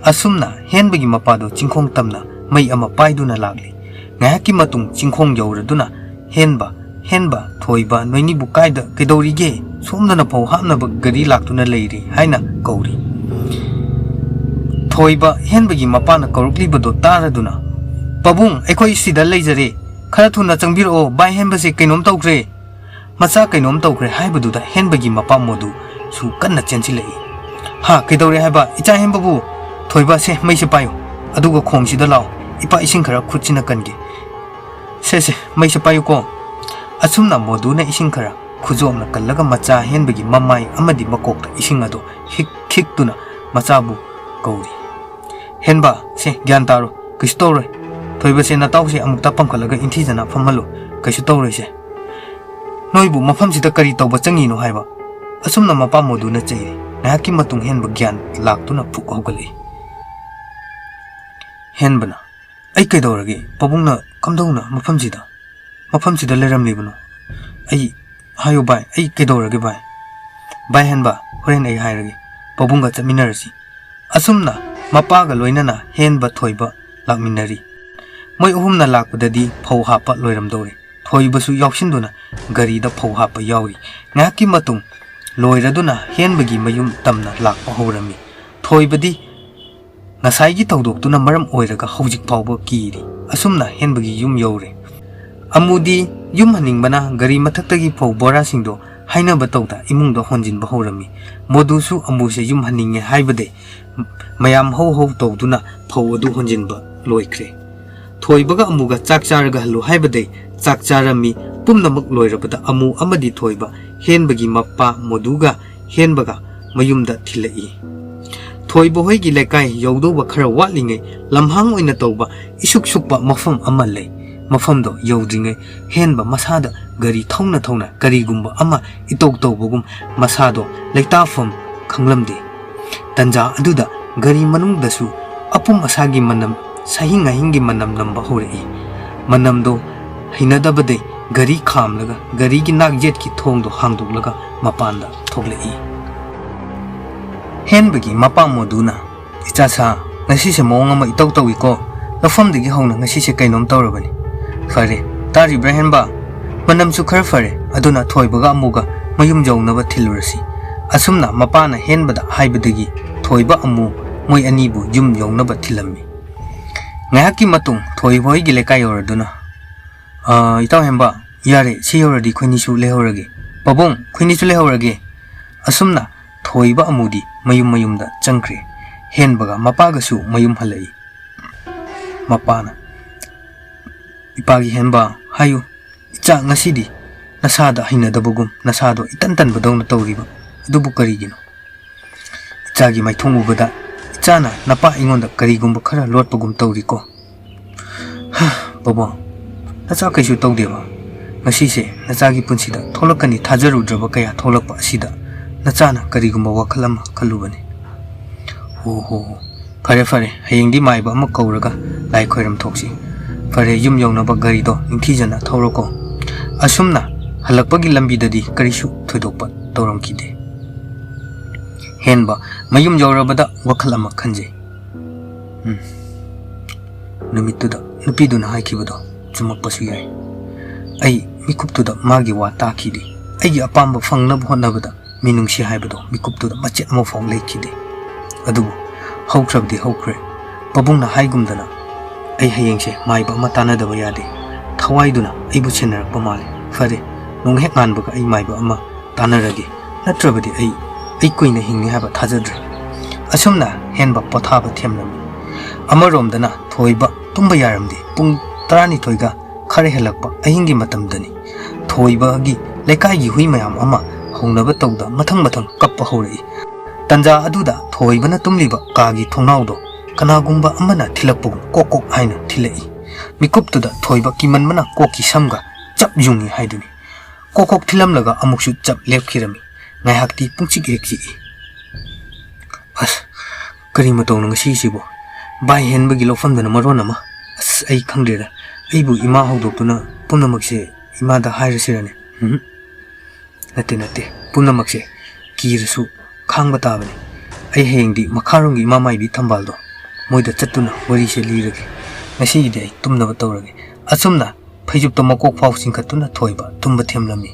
ꯑꯁꯨꯝꯅ ꯍꯦꯟꯕꯒꯤ ꯃꯄꯥꯗꯣ ꯆꯤꯡꯈꯣꯡ ꯇꯝꯅ ꯃꯩ ꯑꯃ ꯄꯥꯏꯗꯨꯅ ꯂꯥꯛꯂꯤ꯫ ꯉꯥꯏꯍꯥꯛꯀꯤ ꯃꯇꯨꯡ ꯆꯤꯡꯈꯣꯡ ꯌꯧꯔꯗꯨꯅ, "ꯍꯦꯟꯕ, ꯍꯦꯟꯕ, ꯊꯣꯏꯕ, ꯅꯣꯏꯅꯤꯕꯨ ꯀꯥꯏꯗ ꯀꯩꯗꯧꯔꯤꯒꯦ? ꯁꯣꯝꯗꯅ ꯐꯧ ꯍꯥꯞꯅꯕ ꯒꯥꯔꯤ ꯂꯥꯛꯇꯨꯅ ꯂꯩꯔꯤ," ꯍꯥꯏꯅ ꯀꯧꯔꯤ꯫ ꯊꯣꯏꯕ ꯍꯦꯟꯕꯒꯤ ꯃꯄꯥꯅ ꯀꯧꯔꯛꯂꯤꯕꯗꯣ ꯇꯥꯔꯗꯨꯅ, "ꯄꯥꯕꯨꯡ, ꯑꯩꯈꯣꯏ ꯁꯤꯗ ꯂꯩꯖꯔꯦ꯫ ꯈꯔ ꯊꯨꯅ ꯆꯪꯕꯤꯔꯛꯑꯣ, ꯚꯥꯏ ꯍꯦꯟꯕꯁꯦ ꯀꯩꯅꯣꯝ ꯇꯧꯈ꯭ꯔꯦ꯫ ꯃꯆꯥ ꯀꯩꯅꯣꯝ ꯇꯧꯈ꯭ꯔꯦ" ꯍꯥꯏꯕꯗꯨꯗ ꯍꯦꯟꯕꯒꯤ ꯃꯄꯥ ꯃꯣꯗꯨꯁꯨ ꯀꯟꯅ ꯆꯦꯟꯁꯤꯜꯂꯛꯏ꯫ "ꯍꯥ, ꯀꯩꯗꯧꯔꯦ ꯍꯥꯏꯕ? ꯏꯆꯥ ꯍꯦꯟꯕꯕꯨ!" "ꯊꯣꯏꯕ, ꯁꯦ, ꯃꯩꯁꯦ ꯄꯥꯏꯌꯨ꯫ ꯑꯗꯨꯒ ꯈꯣꯡꯁꯤꯗ ꯂꯥꯎ꯫ ꯏꯄꯥ ꯏꯁꯤꯡ ꯈꯔ ꯈꯨꯠꯁꯤꯅ ꯀꯟꯒꯦ꯫ ꯁꯦ, ꯁꯦ, ꯃꯩꯁꯦ ꯄꯥꯏꯌꯨꯀꯣ꯫" ꯑꯁꯨꯝꯅ ꯃꯣꯗꯨꯅ ꯏꯁꯤꯡ ꯈꯔ ꯈꯨꯖꯣꯞꯅ ꯀꯜꯂꯒ ꯃꯆꯥ ꯍꯦꯟꯕꯒꯤ ꯃꯃꯥꯏ ꯑꯃꯗꯤ ꯃꯀꯣꯛꯇ ꯏꯁꯤꯡ ꯑꯗꯨ ꯍꯤꯛ ꯈꯤꯛꯇꯨꯅ ꯃꯆꯥꯕꯨ ꯀꯧꯔꯤ꯫ "ꯍꯦꯟꯕ, ꯁꯦ, ꯒ꯭ꯌꯥꯟ ꯇꯥꯔꯣ꯫ ꯀꯩꯁꯨ ꯇꯧꯔꯣꯏ꯫ ꯊꯣꯏꯕꯁꯦ, ꯅꯇꯥꯎꯁꯦ ꯑꯃꯨꯛꯇ ꯄꯝꯈꯠꯂꯒ ꯏꯟꯊꯤꯖꯅ ꯐꯝꯍꯜꯂꯨ꯫ ꯀꯩꯁꯨ ꯇꯧꯔꯣꯏꯁꯦ꯫ ꯅꯣꯏꯕꯨ ꯃꯐꯝꯁꯤꯗ ꯀꯔꯤ ꯇꯧꯕ ꯆꯪꯉꯤꯅꯣ ꯍꯥꯏꯕ?" ꯑꯁꯨꯝꯅ ꯃꯄꯥ ꯃꯣꯗꯨꯅ ꯆꯩꯔꯤ꯫ ꯉꯥꯏꯍꯥꯛꯀꯤ ꯃꯇꯨꯡ ꯍꯦꯟꯕ ꯒ꯭ꯌꯥꯟ ꯂꯥꯛꯇꯨꯅ ꯐꯨꯛ ꯍꯧꯒꯠꯂꯛꯏ꯫ ꯍꯦꯟꯕꯅ, "ꯑꯩ ꯀꯩꯗꯧꯔꯒꯦ? ꯄꯥꯕꯨꯡꯅ ꯀꯝꯗꯧꯅ ꯃꯐꯝꯁꯤꯗ, ꯃꯐꯝꯁꯤꯗ ꯂꯩꯔꯝꯂꯤꯕꯅꯣ? ꯑꯩ, ꯍꯥꯏꯌꯨ ꯚꯥꯏ, ꯑꯩ ꯀꯩꯗꯧꯔꯒꯦ ꯚꯥꯏ?" "ꯚꯥꯏ ꯍꯦꯟꯕ, ꯍꯣꯔꯦꯟ ꯑꯩ ꯍꯥꯏꯔꯒꯦ꯫ ꯄꯥꯕꯨꯡꯒ ꯆꯠꯃꯤꯟꯅꯔꯁꯤ꯫" ꯑꯁꯨꯝꯅ ꯃꯄꯥꯒ ꯂꯣꯏꯅꯅ ꯍꯦꯟꯕ, ꯊꯣꯏꯕ ꯂꯥꯛꯃꯤꯟꯅꯔꯤ꯫ ꯃꯣꯏ ꯑꯍꯨꯝꯅ ꯂꯥꯛꯄꯗꯗꯤ ꯐꯧ ꯍꯥꯞꯄ ꯂꯣꯏꯔꯝꯗꯧꯔꯦ꯫ ꯊꯣꯏꯕꯁꯨ ꯌꯥꯎꯁꯤꯟꯗꯨꯅ ꯒꯥꯔꯤꯗ ꯐꯧ ꯍꯥꯞꯄ ꯌꯥꯎꯔꯤ꯫ ꯉꯥꯏꯍꯥꯛꯀꯤ ꯃꯇꯨꯡ ꯂꯣꯏꯔꯗꯨꯅ ꯍꯦꯟꯕꯒꯤ ꯃꯌꯨꯝ ꯇꯝꯅ ꯂꯥꯛꯄ ꯍꯧꯔꯝꯃꯤ꯫ ꯊꯣꯏꯕꯗꯤ ꯉꯁꯥꯏꯒꯤ ꯊꯧꯗꯣꯛꯇꯨꯅ ꯃꯔꯝ ꯑꯣꯏꯔꯒ ꯍꯧꯖꯤꯛ ꯐꯥꯎꯕ ꯀꯤꯔꯤ꯫ ꯑꯁꯨꯝꯅ ꯍꯦꯟꯕꯒꯤ ꯌꯨꯝ ꯌꯧꯔꯦ꯫ ꯑꯃꯨꯗꯤ ꯌꯨꯝ ꯍꯟꯅꯤꯡꯕꯅ ꯒꯥꯔꯤ ꯃꯊꯛꯇꯒꯤ ꯐꯧ ꯕꯣꯔꯥꯁꯤꯡꯗꯣ ꯍꯥꯏꯅꯕ ꯇꯧꯗ ꯏꯃꯨꯡꯗ ꯍꯣꯟꯖꯤꯟꯕ ꯍꯧꯔꯝꯃꯤ꯫ ꯃꯣꯗꯨꯁꯨ ꯑꯃꯨꯁꯦ ꯌꯨꯝ ꯍꯟꯅꯤꯡꯉꯦ ꯍꯥꯏꯕꯗꯩ ꯃꯌꯥꯝ ꯍꯧ ꯍꯧ ꯇꯧꯗꯨꯅ ꯐꯧ ꯑꯗꯨ ꯍꯣꯟꯖꯤꯟꯕ ꯂꯣꯏꯈ꯭ꯔꯦ꯫ ꯊꯣꯏꯕꯒ ꯑꯃꯨꯒ ꯆꯥꯛ ꯆꯥꯔꯒ ꯍꯜꯂꯨ ꯍꯥꯏꯕꯗꯩ ꯆꯥꯛ ꯆꯥꯔꯝꯃꯤ꯫ ꯄꯨꯝꯅꯃꯛ ꯂꯣꯏꯔꯕꯗ ꯑꯃꯨ ꯑꯃꯗꯤ ꯊꯣꯏꯕ ꯍꯦꯟꯕꯒꯤ ꯃꯄꯥ ꯃꯣꯗꯨꯒ ꯍꯦꯟꯕꯒ ꯃꯌꯨꯝꯗ ꯊꯤꯜꯂꯛꯏ꯫ ꯊꯣꯏꯕ ꯍꯣꯏꯒꯤ ꯂꯩꯀꯥꯏ ꯌꯧꯗꯧꯕ ꯈꯔ ꯋꯥꯠꯂꯤꯉꯩ ꯂꯝꯍꯥꯡ ꯑꯣꯏꯅ ꯇꯧꯕ ꯏꯁꯨꯛ ꯁꯨꯛꯄ ꯃꯐꯝ ꯑꯃ ꯂꯩ꯫ ꯃꯐꯝꯗꯣ ꯌꯧꯗ꯭ꯔꯤꯉꯩ ꯍꯦꯟꯕ ꯃꯁꯥꯗ ꯒꯥꯔꯤ ꯊꯧꯅ ꯊꯧꯅ ꯀꯔꯤꯒꯨꯝꯕ ꯑꯃ ꯏꯇꯧ ꯇꯧꯕꯒꯨꯝ ꯃꯁꯥꯗꯣ ꯂꯩꯇꯥꯐꯝ ꯈꯪꯂꯝꯗꯦ꯫ ꯇꯟꯖꯥ ꯑꯗꯨꯗ ꯒꯥꯔꯤ ꯃꯅꯨꯡꯗꯁꯨ ꯑꯄꯨꯝ ꯑꯁꯥꯒꯤ ꯃꯅꯝ, ꯁꯥꯍꯤꯡ ꯉꯥꯍꯤꯡꯒꯤ ꯃꯅꯝ ꯅꯝꯕ ꯍꯧꯔꯛꯏ꯫ ꯃꯅꯝꯗꯣ ꯍꯩꯅꯗꯕꯗꯩ ꯒꯥꯔꯤ ꯈꯥꯝꯂꯒ ꯒꯥꯔꯤꯒꯤ ꯅꯥꯛ ꯌꯦꯠꯀꯤ ꯊꯣꯡꯗꯣ ꯍꯥꯡꯗꯣꯛꯂꯒ ꯃꯄꯥꯟꯗ ꯊꯣꯛꯂꯛꯏ꯫ ꯍꯦꯟꯕꯒꯤ ꯃꯄꯥꯝꯃꯣꯗꯨꯅ, "ꯏꯆꯥ ꯁꯥ, ꯉꯁꯤꯁꯦ ꯃꯑꯣꯡ ꯑꯃ ꯏꯇꯧ ꯇꯧꯏꯀꯣ꯫ ꯂꯧꯐꯝꯗꯒꯤ ꯍꯧꯅ ꯉꯁꯤꯁꯦ ꯀꯩꯅꯣꯝ ꯇꯧꯔꯕꯅꯤ꯫ ꯐꯔꯦ, ꯇꯥꯔꯤꯕ꯭ꯔꯥ ꯍꯦꯟꯕ? ꯃꯅꯝꯁꯨ ꯈꯔ ꯐꯔꯦ, ꯑꯗꯨꯅ ꯊꯣꯏꯕꯒ ꯑꯃꯨꯒ ꯃꯌꯨꯝ ꯌꯧꯅꯕ ꯊꯤꯜꯂꯨꯔꯁꯤ꯫" ꯑꯁꯨꯝꯅ ꯃꯄꯥꯅ ꯍꯦꯟꯕꯗ ꯍꯥꯏꯕꯗꯒꯤ ꯊꯣꯏꯕ ꯑꯃꯨ ꯃꯣꯏ ꯑꯅꯤꯕꯨ ꯌꯨꯝ ꯌꯧꯅꯕ ꯊꯤꯜꯂꯝꯃꯤ꯫ ꯉꯥꯏꯍꯥꯛꯀꯤ ꯃꯇꯨꯡ ꯊꯣꯏꯕ ꯍꯣꯏꯒꯤ ꯂꯩꯀꯥꯏ ꯌꯧꯔꯗꯨꯅ, "ꯑ, ꯏꯇꯥꯎ ꯍꯦꯝꯕ, ꯌꯥꯔꯦ, ꯁꯤ ꯌꯧꯔꯗꯤ ꯑꯩꯈꯣꯏꯅꯤꯁꯨ ꯂꯩꯍꯧꯔꯒꯦ꯫ ꯄꯥꯕꯨꯡ, ꯑꯩꯈꯣꯏꯅꯤꯁꯨ ꯂꯩꯍꯧꯔꯒꯦ꯫" ꯑꯁꯨꯝꯅ ꯊꯣꯏꯕ ꯑꯃꯨꯗꯤ ꯃꯌꯨꯝ ꯃꯌꯨꯝꯗ ꯆꯪꯈ꯭ꯔꯦ꯫ ꯍꯦꯟꯕꯒ ꯃꯄꯥꯒꯁꯨ ꯃꯌꯨꯝ ꯍꯜꯂꯛꯏ꯫ ꯃꯄꯥꯅ, "ꯏꯄꯥꯒꯤ ꯍꯦꯟꯕ, ꯍꯥꯏꯌꯨ, ꯏꯆꯥ, ꯉꯁꯤꯗꯤ ꯅꯁꯥꯗ ꯍꯩꯅꯗꯕꯒꯨꯝ, ꯅꯁꯥꯗꯣ ꯏꯇꯟ ꯇꯟꯕꯗꯧꯅ ꯇꯧꯔꯤꯕ ꯑꯗꯨꯕꯨ ꯀꯔꯤꯒꯤꯅꯣ? ꯏꯆꯥꯒꯤ ꯃꯥꯏꯊꯣꯡ ꯎꯕꯗ ꯏꯆꯥꯅ ꯅꯄꯥ ꯑꯩꯉꯣꯟꯗ ꯀꯔꯤꯒꯨꯝꯕ ꯈꯔ ꯂꯣꯠꯄꯒꯨꯝ ꯇꯧꯔꯤꯀꯣ?" "ꯍ, ꯕꯕꯥ, ꯅꯆꯥ ꯀꯩꯁꯨ ꯇꯧꯗꯦꯕ꯫ ꯉꯁꯤꯁꯦ ꯅꯆꯥꯒꯤ ꯄꯨꯟꯁꯤꯗ ꯊꯣꯛꯂꯛꯀꯅꯤ ꯊꯥꯖꯔꯨꯗ꯭ꯔꯕ ꯀꯌꯥ ꯊꯣꯛꯂꯛꯄ ꯑꯁꯤꯗ ꯅꯆꯥꯅ ꯀꯔꯤꯒꯨꯝꯕ ꯋꯥꯈꯜ ꯑꯃ ꯈꯜꯂꯨꯕꯅꯤ꯫" "ꯑꯣ ꯍꯣ ꯍꯣ, ꯐꯔꯦ ꯐꯔꯦ, ꯍꯌꯦꯡꯗꯤ ꯃꯥꯏꯕ ꯑꯃ ꯀꯧꯔꯒ ꯂꯥꯏ ꯈꯣꯏꯔꯝ ꯊꯣꯛꯁꯤ꯫ ꯐꯔꯦ, ꯌꯨꯝ ꯌꯧꯅꯕ ꯒꯥꯔꯤꯗꯣ ꯅꯤꯡꯊꯤꯖꯅ ꯊꯧꯔꯣꯀꯣ꯫" ꯑꯁꯨꯝꯅ ꯍꯜꯂꯛꯄꯒꯤ ꯂꯝꯕꯤꯗꯗꯤ ꯀꯔꯤꯁꯨ ꯊꯣꯏꯗꯣꯛꯄ ꯇꯧꯔꯝꯈꯤꯗꯦ꯫ ꯍꯦꯟꯕ ꯃꯌꯨꯝ ꯌꯧꯔꯕꯗ ꯋꯥꯈꯜ ꯑꯃ ꯈꯟꯖꯩ꯫ ꯎꯝ, ꯅꯨꯃꯤꯠꯇꯨꯗ ꯅꯨꯄꯤꯗꯨꯅ ꯍꯥꯏꯈꯤꯕꯗꯣ ꯆꯨꯝꯃꯛꯄꯁꯨ ꯌꯥꯏ꯫ ꯑꯩ ꯃꯤꯀꯨꯞꯇꯨꯗ ꯃꯥꯒꯤ ꯋꯥ ꯇꯥꯈꯤꯗꯦ꯫ ꯑꯩꯒꯤ ꯑꯄꯥꯝꯕ ꯐꯪꯅꯕ ꯍꯣꯠꯅꯕꯗ ꯃꯤꯅꯨꯡꯁꯤ ꯍꯥꯏꯕꯗꯣ ꯃꯤꯀꯨꯞꯇꯨꯗ ꯃꯆꯦꯠ ꯑꯃꯐꯥꯎ ꯂꯩꯈꯤꯗꯦ꯫ ꯑꯗꯨꯕꯨ ꯍꯧꯈ꯭ꯔꯕꯗꯤ ꯍꯧꯈ꯭ꯔꯦ꯫ ꯄꯥꯕꯨꯡꯅ ꯍꯥꯏꯒꯨꯝꯗꯅ ꯑꯩ ꯍꯌꯦꯡꯁꯦ ꯃꯥꯏꯕ ꯑꯃ ꯇꯥꯟꯅꯗꯕ ꯌꯥꯗꯦ꯫ ꯊꯋꯥꯏꯗꯨꯅ ꯑꯩꯕꯨ ꯁꯦꯟꯅꯔꯛꯄ ꯃꯥꯜꯂꯦ꯫ ꯐꯔꯦ, ꯅꯣꯡ ꯍꯦꯛ ꯉꯥꯟꯕꯒ ꯑꯩ ꯃꯥꯏꯕ ꯑꯃ ꯇꯥꯟꯅꯔꯒꯦ꯫ ꯅꯠꯇ꯭ꯔꯕꯗꯤ ꯑꯩ, ꯑꯩ ꯀꯨꯏꯅ ꯍꯤꯡꯅꯤ ꯍꯥꯏꯕ ꯊꯥꯖꯗ꯭ꯔꯦ꯫ ꯑꯁꯨꯝꯅ ꯍꯦꯟꯕ ꯄꯣꯊꯥꯕ ꯊꯦꯝꯂꯝꯃꯤ꯫ ꯑꯃꯔꯣꯝꯗꯅ ꯊꯣꯏꯕ ꯇꯨꯝꯕ ꯌꯥꯔꯝꯗꯦ꯫ ꯄꯨꯡ ꯇꯔꯥꯅꯤꯊꯣꯏꯒ ꯈꯔ ꯍꯦꯜꯂꯛꯄ ꯑꯍꯤꯡꯒꯤ ꯃꯇꯝꯗꯅꯤ꯫ ꯊꯣꯏꯕꯒꯤ ꯂꯩꯀꯥꯏꯒꯤ ꯍꯨꯏ ꯃꯌꯥꯝ ꯑꯃ ꯄꯨꯅꯕ ꯇꯧꯗ ꯃꯊꯪ ꯃꯊꯪ ꯀꯞꯄ ꯍꯧꯔꯛꯏ꯫ ꯇꯟꯖꯥ ꯑꯗꯨꯗ ꯊꯣꯏꯕꯅ ꯇꯨꯝꯂꯤꯕ ꯀꯥꯒꯤ ꯊꯣꯡꯅꯥꯎꯗꯣ ꯀꯅꯥꯒꯨꯝꯕ ꯑꯃꯅ ꯊꯤꯜꯂꯛꯄꯒꯨꯝ ꯀꯣꯛ ꯀꯣꯛ ꯍꯥꯏꯅ ꯊꯤꯜꯂꯛꯏ꯫ ꯃꯤꯀꯨꯞꯇꯨꯗ ꯊꯣꯏꯕ ꯀꯤꯃꯟꯕꯅ ꯀꯣꯛꯀꯤ ꯁꯝꯒ ꯆꯞ ꯌꯨꯡꯏ ꯍꯥꯏꯗꯨꯅꯤ꯫ ꯀꯣꯛ ꯀꯣꯛ ꯊꯤꯜꯂꯝꯂꯒ ꯑꯃꯨꯛꯁꯨ ꯆꯞ ꯂꯦꯞꯈꯤꯔꯝꯃꯤ꯫ ꯉꯥꯏꯍꯥꯛꯇꯤ ꯄꯨꯡꯆꯤꯛ ꯍꯦꯛ ꯆꯤꯛꯏ꯫ "ꯑꯁ, ꯀꯔꯤ ꯃꯇꯧꯅꯣ ꯉꯁꯤꯁꯤꯕꯣ? ꯚꯥꯏ ꯍꯦꯟꯕꯒꯤ ꯂꯧꯐꯝꯗꯅ ꯃꯔꯣꯟ ꯑꯃ꯫ ꯑꯁ, ꯑꯩ ꯈꯪꯗ꯭ꯔꯦꯗ꯫ ꯑꯩꯕꯨ ꯏꯃꯥ ꯍꯧꯗꯣꯛꯇꯨꯅ ꯄꯨꯝꯅꯃꯛꯁꯦ ꯏꯃꯥꯗ ꯍꯥꯏꯔꯁꯤꯔꯅꯦ?" ꯎꯝ, ꯅꯠꯇꯦ, ꯅꯠꯇꯦ, ꯄꯨꯝꯅꯃꯛꯁꯦ ꯀꯤꯔꯁꯨ ꯈꯥꯡꯕ ꯇꯥꯕꯅꯤ꯫ ꯑꯩ ꯍꯌꯦꯡꯗꯤ ꯃꯈꯥꯔꯣꯝꯒꯤ ꯏꯃꯥ ꯃꯥꯏꯕꯤ ꯊꯝꯕꯥꯜꯗꯣ ꯃꯣꯏꯗ ꯆꯠꯇꯨꯅ ꯋꯥꯔꯤꯁꯦ ꯂꯤꯔꯒꯦ꯫ ꯉꯁꯤꯒꯤꯗꯤ ꯑꯩ ꯇꯨꯝꯅꯕ ꯇꯧꯔꯒꯦ꯫ ꯑꯁꯨꯝꯅ ꯐꯩꯖꯨꯞꯇ ꯃꯀꯣꯛ ꯐꯥꯎ ꯆꯤꯡꯈꯠꯇꯨꯅ ꯊꯣꯏꯕ ꯇꯨꯝꯕ ꯊꯦꯝꯂꯝꯃꯤ꯫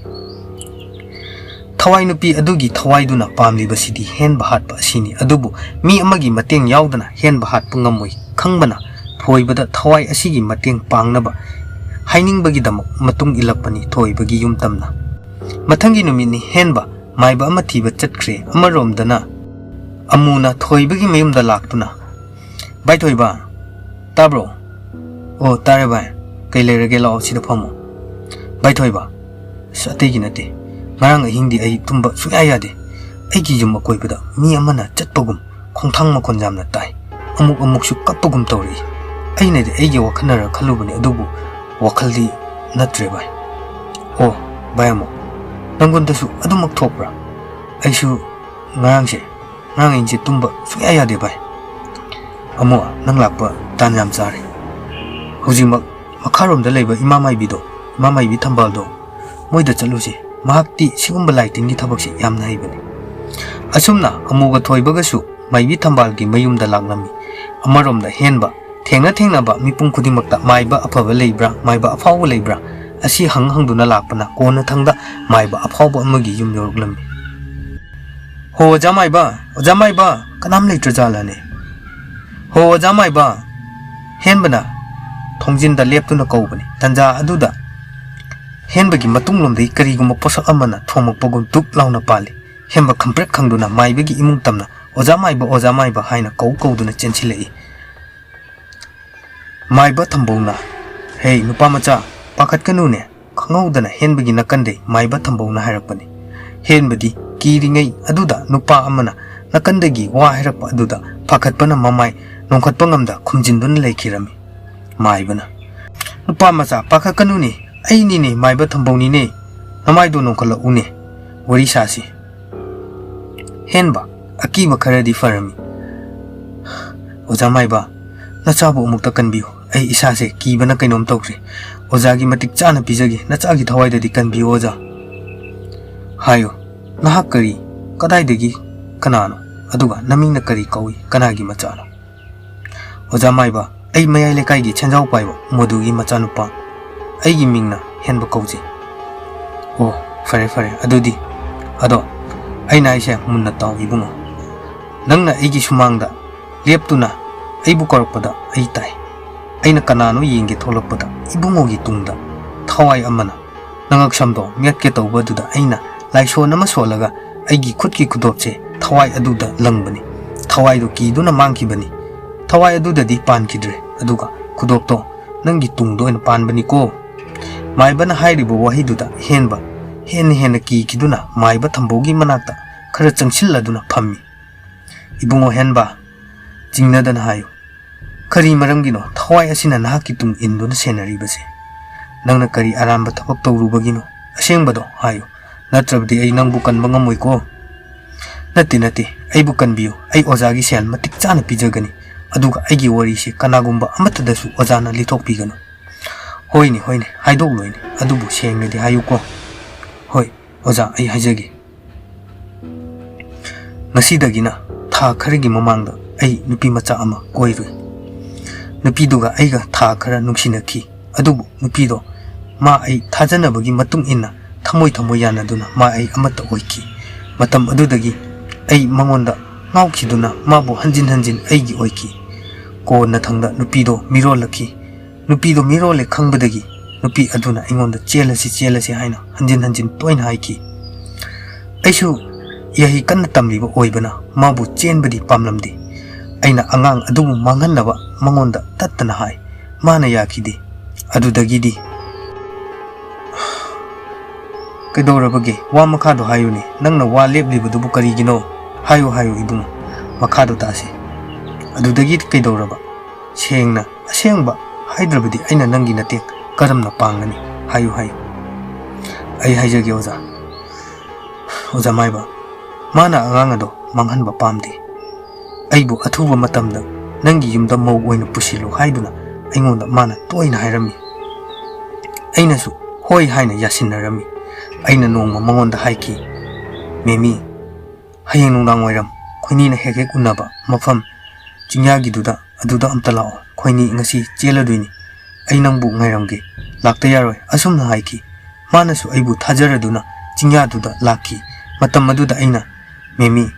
ꯊꯋꯥꯏ ꯅꯨꯄꯤ ꯑꯗꯨꯒꯤ ꯊꯋꯥꯏꯗꯨꯅ ꯄꯥꯝꯂꯤꯕꯁꯤꯗꯤ ꯍꯦꯟꯕ ꯍꯥꯠꯄ ꯑꯁꯤꯅꯤ, ꯑꯗꯨꯕꯨ ꯃꯤ ꯑꯃꯒꯤ ꯃꯇꯦꯡ ꯌꯥꯎꯗꯅ ꯍꯦꯟꯕ ꯍꯥꯠꯄ ꯉꯝꯃꯣꯏ ꯈꯪꯕꯅ ꯊꯣꯏꯕꯗ ꯊꯋꯥꯏ ꯑꯁꯤꯒꯤ ꯃꯇꯦꯡ ꯄꯥꯡꯅꯕ ꯍꯥꯏꯅꯤꯡꯕꯒꯤꯗꯃꯛ ꯃꯇꯨꯡ ꯏꯜꯂꯛꯄꯅꯤ ꯊꯣꯏꯕꯒꯤ ꯌꯨꯝ ꯇꯝꯅ꯫ ꯃꯊꯪꯒꯤ ꯅꯨꯃꯤꯠꯅꯤ ꯍꯦꯟꯕ ꯃꯥꯏꯕ ꯑꯃ ꯊꯤꯕ ꯆꯠꯈ꯭ꯔꯦ꯫ ꯑꯃꯔꯣꯝꯗꯅ ꯑꯃꯨꯅ ꯊꯣꯏꯕꯒꯤ ꯃꯌꯨꯝꯗ ꯂꯥꯛꯇꯨꯅ, "ꯚꯥꯏ ꯊꯣꯏꯕ, ꯇꯥꯕ꯭ꯔꯣ?" "ꯑꯣ, ꯇꯥꯔꯦ ꯚꯥꯏ꯫ ꯀꯩ ꯂꯩꯔꯒꯦ? ꯂꯥꯛꯑꯣ, ꯁꯤꯗ ꯐꯝꯃꯣ꯫" "ꯚꯥꯏ ꯊꯣꯏꯕ, ꯑꯁ, ꯑꯇꯩꯒꯤ ꯅꯠꯇꯦ꯫ ꯉꯔꯥꯡ ꯑꯍꯤꯡꯗꯤ ꯑꯩ ꯇꯨꯝꯕ ꯁꯨꯡꯌꯥ ꯌꯥꯗꯦ꯫ ꯑꯩꯒꯤ ꯌꯨꯝ ꯑꯀꯣꯏꯕꯗ ꯃꯤ ꯑꯃꯅ ꯆꯠꯄꯒꯨꯝ ꯈꯣꯡꯊꯥꯡ ꯃꯈꯣꯟ ꯌꯥꯝꯅ ꯇꯥꯏ꯫ ꯑꯃꯨꯛ ꯑꯃꯨꯛꯁꯨ ꯀꯞꯄꯒꯨꯝ ꯇꯧꯔꯛꯏ꯫ ꯑꯩꯅꯗꯤ ꯑꯩꯒꯤ ꯋꯥꯈꯜꯅꯔ ꯈꯜꯂꯨꯕꯅꯤ, ꯑꯗꯨꯕꯨ ꯋꯥꯈꯜꯗꯤ ꯅꯠꯇ꯭ꯔꯦ ꯚꯥꯏ꯫" "ꯑꯣ, ꯚꯥꯏ ꯑꯃꯨ, ꯅꯪꯉꯣꯟꯗꯁꯨ ꯑꯗꯨꯃꯛ ꯊꯣꯛꯄ꯭ꯔꯥ? ꯑꯩꯁꯨ ꯉꯔꯥꯡꯁꯦ, ꯉꯔꯥꯡ ꯑꯍꯤꯡꯁꯦ ꯇꯨꯝꯕ ꯁꯨꯡꯌꯥ ꯌꯥꯗꯦ ꯚꯥꯏ꯫" "ꯑꯃꯨ, ꯅꯪ ꯂꯥꯛꯄ ꯇꯥꯟ ꯌꯥꯝ ꯆꯥꯔꯦ꯫ ꯍꯧꯖꯤꯛꯃꯛ ꯃꯈꯥꯔꯣꯝꯗ ꯂꯩꯕ ꯏꯃꯥ ꯃꯥꯏꯕꯤꯗꯣ, ꯏꯃꯥ ꯃꯥꯏꯕꯤ ꯊꯝꯕꯥꯜꯗꯣ, ꯃꯣꯏꯗ ꯆꯠꯂꯨꯁꯤ꯫ ꯃꯍꯥꯛꯇꯤ ꯁꯤꯒꯨꯝꯕ ꯂꯥꯏ ꯇꯤꯟꯒꯤ ꯊꯕꯛꯁꯦ ꯌꯥꯝꯅ ꯍꯩꯕꯅꯤ꯫" ꯑꯁꯨꯝꯅ ꯑꯃꯨꯒ ꯊꯣꯏꯕꯒꯁꯨ ꯃꯥꯏꯕꯤ ꯊꯝꯕꯥꯜꯒꯤ ꯃꯌꯨꯝꯗ ꯂꯥꯛꯂꯝꯃꯤ꯫ ꯑꯃꯔꯣꯝꯗ ꯍꯦꯟꯕ ꯊꯦꯡꯅ ꯊꯦꯡꯅꯕ ꯃꯤꯄꯨꯝ ꯈꯨꯗꯤꯡꯃꯛꯇ ꯃꯥꯏꯕ ꯑꯐꯕ ꯂꯩꯕ꯭ꯔꯥ, ꯃꯥꯏꯕ ꯑꯐꯥꯎꯕ ꯂꯩꯕ꯭ꯔꯥ ꯑꯁꯤ ꯍꯪ ꯍꯪꯗꯨꯅ ꯂꯥꯛꯄꯅ ꯀꯣꯟꯅꯊꯪꯗ ꯃꯥꯏꯕ ꯑꯐꯥꯎꯕ ꯑꯃꯒꯤ ꯌꯨꯝ ꯌꯧꯔꯛꯂꯝꯃꯤ꯫ "ꯍꯣ ꯑꯣꯖꯥ ꯃꯥꯏꯕ, ꯑꯣꯖꯥ ꯃꯥꯏꯕ, ꯀꯅꯥꯝ ꯂꯩꯇ꯭ꯔꯖꯥꯠꯂꯅꯦ? ꯍꯣ ꯑꯣꯖꯥ ꯃꯥꯏꯕ!" ꯍꯦꯟꯕꯅ ꯊꯣꯡꯖꯤꯟꯗ ꯂꯦꯞꯇꯨꯅ ꯀꯧꯕꯅꯤ꯫ ꯇꯟꯖꯥ ꯑꯗꯨꯗ ꯍꯦꯟꯕꯒꯤ ꯃꯇꯨꯡꯂꯣꯝꯗꯒꯤ ꯀꯔꯤꯒꯨꯝꯕ ꯄꯣꯠꯁꯛ ꯑꯃꯅ ꯊꯣꯝꯃꯛꯄꯒꯨꯝ ꯗꯨꯛ ꯂꯥꯎꯅ ꯄꯥꯜꯂꯤ꯫ ꯍꯦꯟꯕ ꯈꯪꯄ꯭ꯔꯦꯛ ꯈꯪꯗꯨꯅ ꯃꯥꯏꯕꯒꯤ ꯏꯃꯨꯡ ꯇꯝꯅ "ꯑꯣꯖꯥ ꯃꯥꯏꯕ, ꯑꯣꯖꯥ ꯃꯥꯏꯕ" ꯍꯥꯏꯅ ꯀꯧ ꯀꯧꯗꯨꯅ ꯆꯦꯟꯁꯤꯜꯂꯛꯏ꯫ ꯃꯥꯏꯕ ꯊꯝꯕꯧꯅ, "ꯍꯦ ꯅꯨꯄꯥ ꯃꯆꯥ, ꯄꯥꯈꯠꯀꯅꯨꯅꯦ!" ꯈꯪꯍꯧꯗꯅ ꯍꯦꯟꯕꯒꯤ ꯅꯥꯀꯟꯗꯩ ꯃꯥꯏꯕ ꯊꯝꯕꯧꯅ ꯍꯥꯏꯔꯛꯄꯅꯤ꯫ ꯍꯦꯟꯕꯗꯤ ꯀꯤꯔꯤꯉꯩ ꯑꯗꯨꯗ ꯅꯨꯄꯥ ꯑꯃꯅ ꯅꯥꯀꯟꯗꯒꯤ ꯋꯥ ꯍꯥꯏꯔꯛꯄ ꯑꯗꯨꯗ ꯄꯥꯈꯠꯄꯅ ꯃꯃꯥꯏ ꯅꯣꯡꯈꯠꯄ ꯉꯝꯗ ꯈꯨꯝꯖꯤꯟꯗꯨꯅ ꯂꯩꯈꯤꯔꯝꯃꯤ꯫ ꯃꯥꯏꯕꯅ, "ꯅꯨꯄꯥ ꯃꯆꯥ, ꯄꯥꯈꯠꯀꯅꯨꯅꯦ, ꯑꯩꯅꯤꯅꯦ, ꯃꯥꯏꯕ ꯊꯝꯕꯧꯅꯤꯅꯦ, ꯅꯃꯥꯏꯗꯣ ꯅꯣꯡꯈꯠꯂꯛꯎꯅꯦ, ꯋꯥꯔꯤ ꯁꯥꯁꯤ꯫" ꯍꯦꯟꯕ, ꯑꯀꯤꯕ ꯈꯔꯗꯤ ꯐꯔꯝꯃꯤ꯫ "ꯑꯣꯖꯥ ꯃꯥꯏꯕ, ꯅꯆꯥꯕꯨ ꯑꯃꯨꯛꯇ ꯀꯟꯕꯤꯌꯨ, ꯑꯩ ꯏꯁꯥꯁꯦ ꯀꯤꯕꯅ ꯀꯩꯅꯣꯝ ꯇꯧꯈ꯭ꯔꯦ꯫ ꯑꯣꯖꯥꯒꯤ ꯃꯇꯤꯛ ꯆꯥꯅ ꯄꯤꯖꯒꯦ, ꯅꯆꯥꯒꯤ ꯊꯋꯥꯏꯗꯗꯤ ꯀꯟꯕꯤꯌꯨ ꯑꯣꯖꯥ꯫" "ꯍꯥꯏꯌꯨ, ꯅꯍꯥꯛ ꯀꯔꯤ, ꯀꯗꯥꯏꯗꯒꯤ, ꯀꯅꯥꯅꯣ? ꯑꯗꯨꯒ ꯅꯃꯤꯡꯅ ꯀꯔꯤ ꯀꯧꯏ, ꯀꯅꯥꯒꯤ ꯃꯆꯥꯅꯣ?" "ꯑꯣꯖꯥ ꯃꯥꯏꯕ, ꯑꯩ ꯃꯌꯥꯏ ꯂꯩꯀꯥꯏꯒꯤ ꯁꯦꯟꯖꯥꯎ ꯄꯥꯏꯕ ꯃꯣꯗꯨꯒꯤ ꯃꯆꯥꯅꯨꯄꯥ꯫ ꯑꯩꯒꯤ ꯃꯤꯡꯅ ꯍꯦꯟꯕ ꯀꯧꯖꯩ꯫" "ꯑꯣ, ꯐꯔꯦ ꯐꯔꯦ, ꯑꯗꯨꯗꯤ꯫ ꯑꯗꯣ ꯑꯩꯅ ꯍꯥꯏꯁꯦ ꯃꯨꯟꯅ ꯇꯥꯎ ꯏꯕꯨꯡꯉꯣ꯫ ꯅꯪꯅ ꯑꯩꯒꯤ ꯁꯨꯃꯥꯡꯗ ꯂꯦꯞꯇꯨꯅ ꯑꯩꯕꯨ ꯀꯧꯔꯛꯄꯗ ꯑꯩ ꯇꯥꯏ꯫ ꯑꯩꯅ ꯀꯅꯥꯅꯣ ꯌꯦꯡꯒꯦ ꯊꯣꯛꯂꯛꯄꯗ ꯏꯕꯨꯡꯉꯣꯒꯤ ꯇꯨꯡꯗ ꯊꯋꯥꯏ ꯑꯃꯅ ꯅꯉꯛꯁꯝꯗꯣ ꯃꯦꯠꯀꯦ ꯇꯧꯕ ꯑꯗꯨꯗ ꯑꯩꯅ ꯂꯥꯏꯁꯣꯟ ꯑꯃ ꯁꯣꯜꯂꯒ ꯑꯩꯒꯤ ꯈꯨꯠꯀꯤ ꯈꯨꯗꯣꯞꯁꯦ ꯊꯋꯥꯏ ꯑꯗꯨꯗ ꯂꯪꯕꯅꯤ꯫ ꯊꯋꯥꯏꯗꯨ ꯀꯤꯗꯨꯅ ꯃꯥꯡꯈꯤꯕꯅꯤ꯫ ꯊꯋꯥꯏ ꯑꯗꯨꯗꯗꯤ ꯄꯥꯟꯈꯤꯗ꯭ꯔꯦ, ꯑꯗꯨꯒ ꯈꯨꯗꯣꯞꯇꯣ ꯅꯪꯒꯤ ꯇꯨꯡꯗ ꯑꯣꯏꯅ ꯄꯥꯟꯕꯅꯤꯀꯣ꯫" ꯃꯥꯏꯕꯅ ꯍꯥꯏꯔꯤꯕ ꯋꯥꯍꯩꯗꯨꯗ ꯍꯦꯟꯕ ꯍꯦꯟꯅ ꯍꯦꯟꯅ ꯀꯤꯈꯤꯗꯨꯅ ꯃꯥꯏꯕ ꯊꯝꯕꯧꯒꯤ ꯃꯅꯥꯛꯇ ꯈꯔ ꯆꯪꯁꯤꯜꯂꯗꯨꯅ ꯐꯝꯃꯤ꯫ "ꯏꯕꯨꯡꯉꯣ ꯍꯦꯟꯕ, ꯆꯤꯡꯅꯗꯅ ꯍꯥꯏꯌꯨ꯫ ꯀꯔꯤ ꯃꯔꯝꯒꯤꯅꯣ ꯊꯋꯥꯏ ꯑꯁꯤꯅ ꯅꯍꯥꯛꯀꯤ ꯇꯨꯡ ꯏꯟꯗꯨꯅ ꯁꯦꯟꯅꯔꯤꯕꯁꯦ? ꯅꯪꯅ ꯀꯔꯤ ꯑꯔꯥꯟꯕ ꯊꯕꯛ ꯇꯧꯔꯨꯕꯒꯤꯅꯣ? ꯑꯁꯦꯡꯕꯗꯣ ꯍꯥꯏꯌꯨ, ꯅꯠꯇ꯭ꯔꯕꯗꯤ ꯑꯩ ꯅꯪꯕꯨ ꯀꯟꯕ ꯉꯝꯃꯣꯏꯀꯣ꯫" "ꯅꯠꯇꯦ, ꯅꯠꯇꯦ, ꯑꯩꯕꯨ ꯀꯟꯕꯤꯌꯨ꯫ ꯑꯩ ꯑꯣꯖꯥꯒꯤ ꯁꯦꯜ ꯃꯇꯤꯛ ꯆꯥꯅ ꯄꯤꯖꯒꯅꯤ, ꯑꯗꯨꯒ ꯑꯩꯒꯤ ꯋꯥꯔꯤꯁꯦ ꯀꯅꯥꯒꯨꯝꯕ ꯑꯃꯠꯇꯗꯁꯨ ꯑꯣꯖꯥꯅ ꯂꯤꯊꯣꯛꯄꯤꯒꯅꯨ꯫" "ꯍꯣꯏꯅꯦ, ꯍꯣꯏꯅꯦ, ꯍꯥꯏꯗꯣꯛꯂꯣꯏꯅꯦ, ꯑꯗꯨꯕꯨ ꯁꯦꯡꯅꯗꯤ ꯍꯥꯏꯌꯨꯀꯣ꯫" "ꯍꯣꯏ, ꯑꯣꯖꯥ, ꯑꯩ ꯍꯥꯏꯖꯒꯦ꯫ ꯉꯁꯤꯗꯒꯤꯅ ꯊꯥ ꯈꯔꯒꯤ ꯃꯃꯥꯡꯗ ꯑꯩ ꯅꯨꯄꯤ ꯃꯆꯥ ꯑꯃ ꯀꯣꯏꯔꯨꯏ꯫ ꯅꯨꯄꯤꯗꯨꯒ ꯑꯩꯒ ꯊꯥ ꯈꯔ ꯅꯨꯡꯁꯤꯅꯈꯤ꯫ ꯑꯗꯨꯕꯨ ꯅꯨꯄꯤꯗꯣ ꯃꯥ ꯑꯩ ꯊꯥꯖꯅꯕꯒꯤ ꯃꯇꯨꯡ ꯏꯟꯅ ꯊꯃꯣꯏ ꯊꯃꯣꯏ ꯌꯥꯅꯗꯨꯅ ꯃꯥ ꯑꯩ ꯑꯃꯠꯇ ꯑꯣꯏꯈꯤ꯫ ꯃꯇꯝ ꯑꯗꯨꯗꯒꯤ ꯑꯩ ꯃꯉꯣꯟꯗ ꯉꯥꯎꯈꯤꯗꯨꯅ ꯃꯥꯕꯨ ꯍꯟꯖꯤꯟ ꯍꯟꯖꯤꯟ ꯑꯩꯒꯤ ꯑꯣꯏꯈꯤ꯫ ꯀꯣꯟꯅꯊꯪꯗ ꯅꯨꯄꯤꯗꯣ ꯃꯤꯔꯣꯜꯂꯛꯈꯤ꯫ ꯅꯨꯄꯤꯗꯣ ꯃꯤꯔꯣꯜꯂꯦ ꯈꯪꯕꯗꯒꯤ ꯅꯨꯄꯤ ꯑꯗꯨꯅ ꯑꯩꯉꯣꯟꯗ "ꯆꯦꯜꯂꯁꯤ, ꯆꯦꯜꯂꯁꯤ" ꯍꯥꯏꯅ ꯍꯟꯖꯤꯟ ꯍꯟꯖꯤꯟ ꯇꯣꯏꯅ ꯍꯥꯏꯈꯤ꯫ ꯑꯩꯁꯨ ꯏꯍꯩ ꯀꯟꯅ ꯇꯝꯂꯤꯕ ꯑꯣꯏꯕꯅ ꯃꯥꯕꯨ ꯆꯦꯟꯕꯗꯤ ꯄꯥꯝꯂꯝꯗꯦ꯫ ꯑꯩꯅ ꯑꯉꯥꯡ ꯑꯗꯨꯕꯨ ꯃꯥꯡꯍꯟꯅꯕ ꯃꯉꯣꯟꯗ ꯇꯠꯇꯅ ꯍꯥꯏ꯫ ꯃꯥꯅ ꯌꯥꯈꯤꯗꯦ꯫ ꯑꯗꯨꯗꯒꯤꯗꯤ "ꯀꯩꯗꯧꯔꯕꯒꯦ? ꯋꯥ ꯃꯈꯥꯗꯣ ꯍꯥꯏꯌꯨꯅꯦ꯫ ꯅꯪꯅ ꯋꯥ ꯂꯦꯞꯂꯤꯕꯗꯨꯕꯨ ꯀꯔꯤꯒꯤꯅꯣ? ꯍꯥꯏꯌꯨ, ꯍꯥꯏꯌꯨ ꯏꯕꯨꯡꯉꯣ꯫ ꯃꯈꯥꯗꯣ ꯇꯥꯁꯤ꯫ ꯑꯗꯨꯗꯒꯤ ꯀꯩꯗꯧꯔꯕ? ꯁꯦꯡꯅ ꯑꯁꯦꯡꯕ ꯍꯥꯏꯗ꯭ꯔꯕꯗꯤ ꯑꯩꯅ ꯅꯪꯒꯤ ꯅꯇꯦꯡ ꯀꯔꯝꯅ ꯄꯥꯡꯒꯅꯤ? ꯍꯥꯏꯌꯨ, ꯍꯥꯏꯌꯨ꯫" "ꯑꯩ ꯍꯥꯏꯖꯒꯦ ꯑꯣꯖꯥ꯫ ꯑꯣꯖꯥ ꯃꯥꯏꯕ, ꯃꯥꯅ ꯑꯉꯥꯡ ꯑꯗꯣ ꯃꯥꯡꯍꯟꯕ ꯄꯥꯝꯗꯦ꯫ ꯑꯩꯕꯨ ꯑꯊꯨꯕ ꯃꯇꯝꯗ ꯅꯪꯒꯤ ꯌꯨꯝꯗ ꯃꯧ ꯑꯣꯏꯅ ꯄꯨꯁꯤꯜꯂꯨ ꯍꯥꯏꯗꯨꯅ ꯑꯩꯉꯣꯟꯗ ꯃꯥꯅ ꯇꯣꯏꯅ ꯍꯥꯏꯔꯝꯃꯤ꯫ ꯑꯩꯅꯁꯨ ꯍꯣꯏ ꯍꯥꯏꯅ ꯌꯥꯁꯤꯟꯅꯔꯝꯃꯤ꯫ ꯑꯩꯅ ꯅꯣꯡꯃ ꯃꯉꯣꯟꯗ ꯍꯥꯏꯈꯤ, 'ꯃꯦꯃꯤ, ꯍꯌꯦꯡ ꯅꯨꯡꯗꯥꯡ ꯋꯥꯏꯔꯝ ꯈꯣꯏꯅꯤꯅ ꯍꯦꯛ ꯍꯦꯛ ꯎꯅꯕ ꯃꯐꯝ ꯆꯤꯡꯌꯥꯒꯤꯗꯨꯗ, ꯑꯗꯨꯗ ꯑꯝꯇ ꯂꯥꯛꯑꯣ꯫ ꯈꯣꯏꯅꯤ ꯉꯁꯤ ꯆꯦꯜꯂꯗꯣꯏꯅꯤ꯫ ꯑꯩ ꯅꯪꯕꯨ ꯉꯥꯏꯔꯝꯒꯦ꯫ ꯂꯥꯛꯇ ꯌꯥꯔꯣꯏ,' ꯑꯁꯨꯝꯅ ꯍꯥꯏꯈꯤ꯫ ꯃꯥꯅꯁꯨ ꯑꯩꯕꯨ ꯊꯥꯖꯔꯗꯨꯅ ꯆꯤꯡꯌꯥꯗꯨꯗ ꯂꯥꯛꯈꯤ꯫ ꯃꯇꯝ ꯑꯗꯨꯗ ꯑꯩꯅ, 'ꯃꯦꯃꯤ,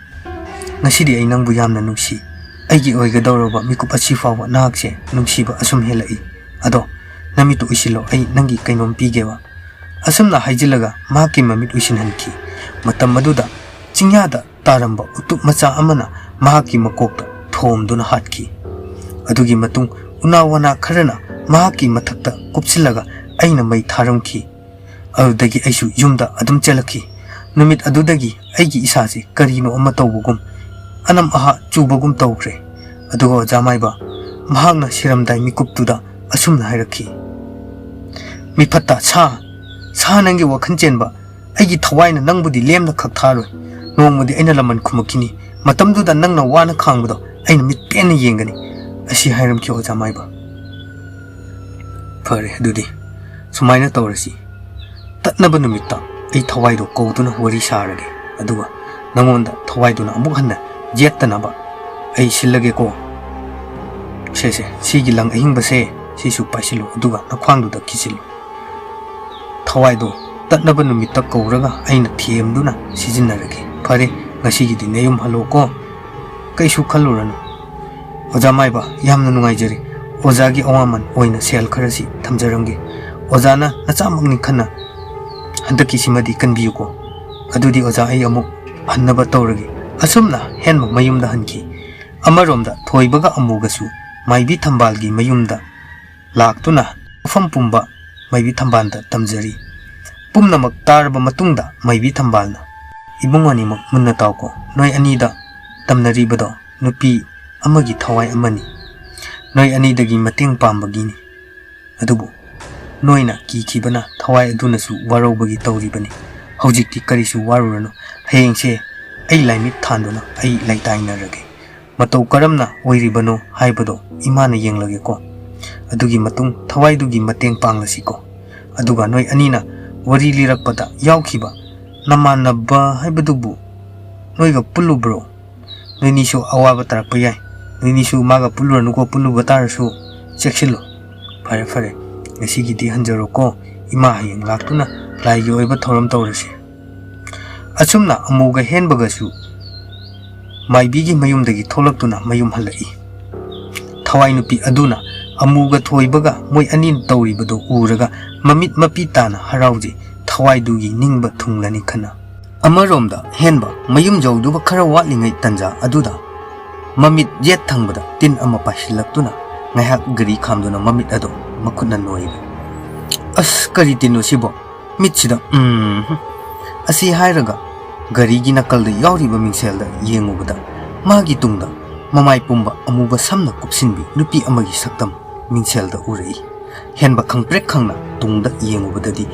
ꯉꯁꯤꯗꯤ ꯑꯩ ꯅꯪꯕꯨ ꯌꯥꯝꯅ ꯅꯨꯡꯁꯤ꯫ ꯑꯩꯒꯤ ꯑꯣꯏꯒꯗꯧꯔꯕ ꯃꯤꯀꯨꯞ ꯑꯁꯤ ꯐꯥꯎꯕ ꯅꯍꯥꯛꯁꯦ ꯅꯨꯡꯁꯤꯕ ꯑꯁꯨꯝ ꯍꯦꯜꯂꯛꯏ꯫ ꯑꯗꯣ ꯅꯃꯤꯠꯇꯨ ꯎꯏꯁꯤꯜꯂꯣ, ꯑꯩ ꯅꯪꯒꯤ ꯀꯩꯅꯣꯝ ꯄꯤꯒꯦꯕ,' ꯑꯁꯨꯝꯅ ꯍꯥꯏꯖꯤꯜꯂꯒ ꯃꯍꯥꯛꯀꯤ ꯃꯃꯤꯠ ꯎꯏꯁꯤꯟꯍꯟꯈꯤ꯫ ꯃꯇꯝ ꯑꯗꯨꯗ ꯆꯤꯡꯌꯥꯗ ꯇꯥꯔꯝꯕ ꯎꯇꯨꯞ ꯃꯆꯥ ꯑꯃꯅ ꯃꯍꯥꯛꯀꯤ ꯃꯀꯣꯛꯇ ꯊꯣꯝꯗꯨꯅ ꯍꯥꯠꯈꯤ꯫ ꯑꯗꯨꯒꯤ ꯃꯇꯨꯡ ꯎꯅꯥ ꯋꯥꯅꯥ ꯈꯔꯅ ꯃꯍꯥꯛꯀꯤ ꯃꯊꯛꯇ ꯀꯨꯞꯁꯤꯜꯂꯒ ꯑꯩꯅ ꯃꯩ ꯊꯥꯔꯝꯈꯤ꯫ ꯑꯗꯨꯗꯒꯤ ꯑꯩꯁꯨ ꯌꯨꯝꯗ ꯑꯗꯨꯝ ꯆꯦꯜꯂꯛꯈꯤ꯫ ꯅꯨꯃꯤꯠ ꯑꯗꯨꯗꯒꯤ ꯑꯩꯒꯤ ꯏꯁꯥꯁꯦ ꯀꯔꯤꯅꯣ ꯑꯃ ꯇꯧꯕꯒꯨꯝ, ꯑꯅꯝ ꯑꯍꯥ ꯆꯨꯕꯒꯨꯝ ꯇꯧꯈ꯭ꯔꯦ꯫ ꯑꯗꯨꯒ ꯑꯣꯖꯥ ꯃꯥꯏꯕ, ꯃꯍꯥꯛꯅ ꯁꯤꯔꯝꯗꯥꯏ ꯃꯤꯀꯨꯞꯇꯨꯗ ꯑꯁꯨꯝꯅ ꯍꯥꯏꯔꯛꯈꯤ, "ꯃꯤꯐꯠꯇ ꯁꯥ, ꯁꯥ ꯅꯪꯒꯤ ꯋꯥꯈꯜ ꯆꯦꯟꯕ, ꯑꯩꯒꯤ ꯊꯋꯥꯏꯅ ꯅꯪꯕꯨꯗꯤ ꯂꯦꯝꯅ ꯈꯛ ꯊꯥꯔꯣꯏ꯫ ꯅꯣꯡꯃꯗꯤ ꯑꯩꯅ ꯂꯃꯟ ꯈꯨꯝꯃꯛꯈꯤꯅꯤ꯫ ꯃꯇꯝꯗꯨꯗ ꯅꯪꯅ ꯋꯥꯅ ꯈꯥꯡꯕꯗꯣ ꯑꯩꯅ ꯃꯤꯠ ꯄꯦꯟꯅ ꯌꯦꯡꯒꯅꯤ," ꯑꯁꯤ ꯍꯥꯏꯔꯝꯈꯤ ꯑꯣꯖꯥ ꯃꯥꯏꯕ꯫ "ꯐꯔꯦ, ꯑꯗꯨꯗꯤ ꯁꯨꯃꯥꯏꯅ ꯇꯧꯔꯁꯤ꯫ ꯇꯠꯅꯕ ꯅꯨꯃꯤꯠꯇ ꯑꯩ ꯊꯋꯥꯏꯗꯣ ꯀꯧꯗꯨꯅ ꯋꯥꯔꯤ ꯁꯥꯔꯒꯦ꯫ ꯑꯗꯨꯒ ꯅꯉꯣꯟꯗ ꯊꯋꯥꯏꯗꯨꯅ ꯑꯃꯨꯛ ꯍꯟꯅ ꯌꯦꯠꯇꯅꯕ ꯑꯩ ꯁꯤꯜꯂꯒꯦꯀꯣ꯫ ꯁꯦ, ꯁꯦ, ꯁꯤꯒꯤ ꯂꯪ ꯑꯍꯤꯡꯕꯁꯦ, ꯁꯤꯁꯨ ꯄꯥꯏꯁꯤꯜꯂꯨ, ꯑꯗꯨꯒ ꯅꯈ꯭ꯋꯥꯡꯗꯨꯗ ꯀꯤꯁꯤꯜꯂꯨ꯫ ꯊꯋꯥꯏꯗꯣ ꯇꯠꯅꯕ ꯅꯨꯃꯤꯠꯇ ꯀꯧꯔꯒ ꯑꯩꯅ ꯊꯦꯝꯗꯨꯅ ꯁꯤꯖꯤꯟꯅꯔꯒꯦ꯫ ꯐꯔꯦ, ꯉꯁꯤꯒꯤꯗꯤ ꯅꯌꯨꯝ ꯍꯜꯂꯣꯀꯣ꯫ ꯀꯩꯁꯨ ꯈꯜꯂꯨꯔꯅꯨ꯫ ꯑꯣꯖꯥ ꯃꯥꯏꯕ, ꯌꯥꯝꯅ ꯅꯨꯡꯉꯥꯏꯖꯔꯦ꯫ ꯑꯣꯖꯥꯒꯤ ꯑꯋꯥꯃꯟ ꯑꯣꯏꯅ ꯁꯦꯜ ꯈꯔꯁꯤ ꯊꯝꯖꯔꯝꯒꯦ꯫ ꯑꯣꯖꯥꯅ ꯅꯆꯥꯃꯛꯅꯤ ꯈꯟꯅ ꯍꯟꯗꯛꯀꯤꯁꯤꯃꯗꯤ ꯀꯟꯕꯤꯌꯨꯀꯣ꯫ ꯑꯗꯨꯗꯤ ꯑꯣꯖꯥ, ꯑꯩ ꯑꯃꯨꯛ ꯍꯟꯅꯕ ꯇꯧꯔꯒꯦ꯫" ꯑꯁꯨꯝꯅ ꯍꯦꯟꯕ ꯃꯌꯨꯝꯗ ꯍꯟꯈꯤ꯫ ꯑꯃꯔꯣꯝꯗ ꯊꯣꯏꯕꯒ ꯑꯃꯨꯒꯁꯨ ꯃꯥꯏꯕꯤ ꯊꯝꯕꯥꯜꯒꯤ ꯃꯌꯨꯝꯗ ꯂꯥꯛꯇꯨꯅ ꯃꯐꯝ ꯄꯨꯝꯕ ꯃꯥꯏꯕꯤ ꯊꯝꯕꯥꯜꯗ ꯇꯝꯖꯔꯤ꯫ ꯄꯨꯝꯅꯃꯛ ꯇꯥꯔꯕ ꯃꯇꯨꯡꯗ ꯃꯥꯏꯕꯤ ꯊꯝꯕꯥꯜꯅ, "ꯏꯕꯨꯡ ꯑꯅꯤꯃꯛ ꯃꯨꯟꯅ ꯇꯥꯎꯀꯣ, ꯅꯣꯏ ꯑꯅꯤꯗ ꯇꯝꯅꯔꯤꯕꯗꯣ ꯅꯨꯄꯤ ꯑꯃꯒꯤ ꯊꯋꯥꯏ ꯑꯃꯅꯤ꯫ ꯅꯣꯏ ꯑꯅꯤꯗꯒꯤ ꯃꯇꯦꯡ ꯄꯥꯝꯕꯒꯤꯅꯤ꯫ ꯑꯗꯨꯕꯨ ꯅꯣꯏꯅ ꯀꯤꯈꯤꯕꯅ ꯊꯋꯥꯏ ꯑꯗꯨꯅꯁꯨ ꯋꯥꯔꯧꯕꯒꯤ ꯇꯧꯔꯤꯕꯅꯤ꯫ ꯍꯧꯖꯤꯛꯇꯤ ꯀꯔꯤꯁꯨ ꯋꯥꯔꯨꯔꯅꯨ꯫ ꯍꯌꯦꯡꯁꯦ ꯑꯩ ꯂꯥꯏꯃꯤꯠ ꯊꯥꯟꯗꯨꯅ ꯑꯩ ꯂꯩꯇꯥꯏꯅꯔꯒꯦ꯫ ꯃꯇꯧ ꯀꯔꯝꯅ ꯑꯣꯏꯔꯤꯕꯅꯣ ꯍꯥꯏꯕꯗꯣ ꯏꯃꯥꯅ ꯌꯦꯡꯂꯒꯦꯀꯣ꯫ ꯑꯗꯨꯒꯤ ꯃꯇꯨꯡ ꯊꯋꯥꯏꯗꯨꯒꯤ ꯃꯇꯦꯡ ꯄꯥꯡꯂꯁꯤꯀꯣ꯫ ꯑꯗꯨꯒ ꯅꯣꯏ ꯑꯅꯤꯅ ꯋꯥꯔꯤ ꯂꯤꯔꯛꯄꯗ ꯌꯥꯎꯈꯤꯕ ꯅꯃꯥꯟꯅꯕ ꯍꯥꯏꯕꯗꯨꯕꯨ ꯅꯣꯏꯒ ꯄꯨꯜꯂꯨꯕ꯭ꯔꯣ? ꯅꯣꯏꯅꯤꯁꯨ ꯑꯋꯥꯕ ꯇꯥꯔꯛꯄ ꯌꯥꯏ꯫ ꯅꯣꯏꯅꯤꯁꯨ ꯃꯥꯒ ꯄꯨꯜꯂꯨꯔꯅꯨꯀꯣ, ꯄꯨꯜꯂꯨꯕ ꯇꯥꯔꯁꯨ ꯆꯦꯛꯁꯤꯜꯂꯨ꯫ ꯐꯔꯦ, ꯐꯔꯦ, ꯉꯁꯤꯒꯤꯗꯤ ꯍꯟꯖꯔꯣꯀꯣ꯫ ꯏꯃꯥ ꯍꯌꯦꯡ ꯂꯥꯛꯇꯨꯅ ꯂꯥꯏꯒꯤ ꯑꯣꯏꯕ ꯊꯧꯔꯝ ꯇꯧꯔꯁꯤ꯫" ꯑꯁꯨꯝꯅ ꯑꯃꯨꯒ ꯍꯦꯟꯕꯒꯁꯨ ꯃꯥꯏꯕꯤꯒꯤ ꯃꯌꯨꯝꯗꯒꯤ ꯊꯣꯛꯂꯛꯇꯨꯅ ꯃꯌꯨꯝ ꯍꯜꯂꯛꯏ꯫ ꯊꯋꯥꯏ ꯅꯨꯄꯤ ꯑꯗꯨꯅ ꯑꯃꯨꯒ ꯊꯣꯏꯕꯒ ꯃꯣꯏ ꯑꯅꯤꯅ ꯇꯧꯔꯤꯕꯗꯨ ꯎꯔꯒ ꯃꯃꯤꯠ ꯃꯄꯤ ꯇꯥꯅ ꯍꯔꯥꯎꯖꯩ꯫ ꯊꯋꯥꯏꯗꯨꯒꯤ ꯅꯤꯡꯕ ꯊꯨꯡꯂꯅꯤ ꯈꯟꯅ꯫ ꯑꯃꯔꯣꯝꯗ ꯍꯦꯟꯕ ꯃꯌꯨꯝ ꯌꯧꯗꯨꯕ ꯈꯔ ꯋꯥꯠꯂꯤꯉꯩ ꯇꯟꯖꯥ ꯑꯗꯨꯗ ꯃꯃꯤꯠ ꯌꯦꯠ ꯊꯪꯕꯗ ꯇꯤꯟ ꯑꯃ ꯄꯥꯏꯁꯤꯜꯂꯛꯇꯨꯅ ꯉꯥꯏꯍꯥꯛ ꯒꯥꯔꯤ ꯈꯥꯝꯗꯨꯅ ꯃꯃꯤꯠ ꯑꯗꯨ ꯃꯈꯨꯠꯅ ꯅꯣꯏꯔꯤ꯫ "ꯑꯁ, ꯀꯔꯤ ꯇꯤꯟꯅꯣ ꯁꯤꯕꯣ? ꯃꯤꯠꯁꯤꯗ, ꯎꯝ, ꯍꯨꯝ꯫" ꯑꯁꯤ ꯍꯥꯏꯔꯒ ꯒꯥꯔꯤꯒꯤ ꯅꯥꯀꯜꯗ ꯌꯥꯎꯔꯤꯕ ꯃꯤꯡꯁꯦꯜꯗ ꯌꯦꯡꯉꯨꯕꯗ ꯃꯥꯒꯤ ꯇꯨꯡꯗ ꯃꯃꯥꯏ ꯄꯨꯝꯕ ꯑꯃꯨꯕ ꯁꯝꯅ ꯀꯨꯞꯁꯤꯟꯕꯤ ꯅꯨꯄꯤ ꯑꯃꯒꯤ ꯁꯛꯇꯝ ꯃꯤꯡꯁꯦꯜꯗ ꯎꯔꯛꯏ꯫ ꯍꯦꯟꯕ ꯈꯪꯄ꯭ꯔꯦꯛ ꯈꯪꯅ ꯇꯨꯡꯗ ꯌꯦꯡꯉꯨꯕꯗꯗꯤ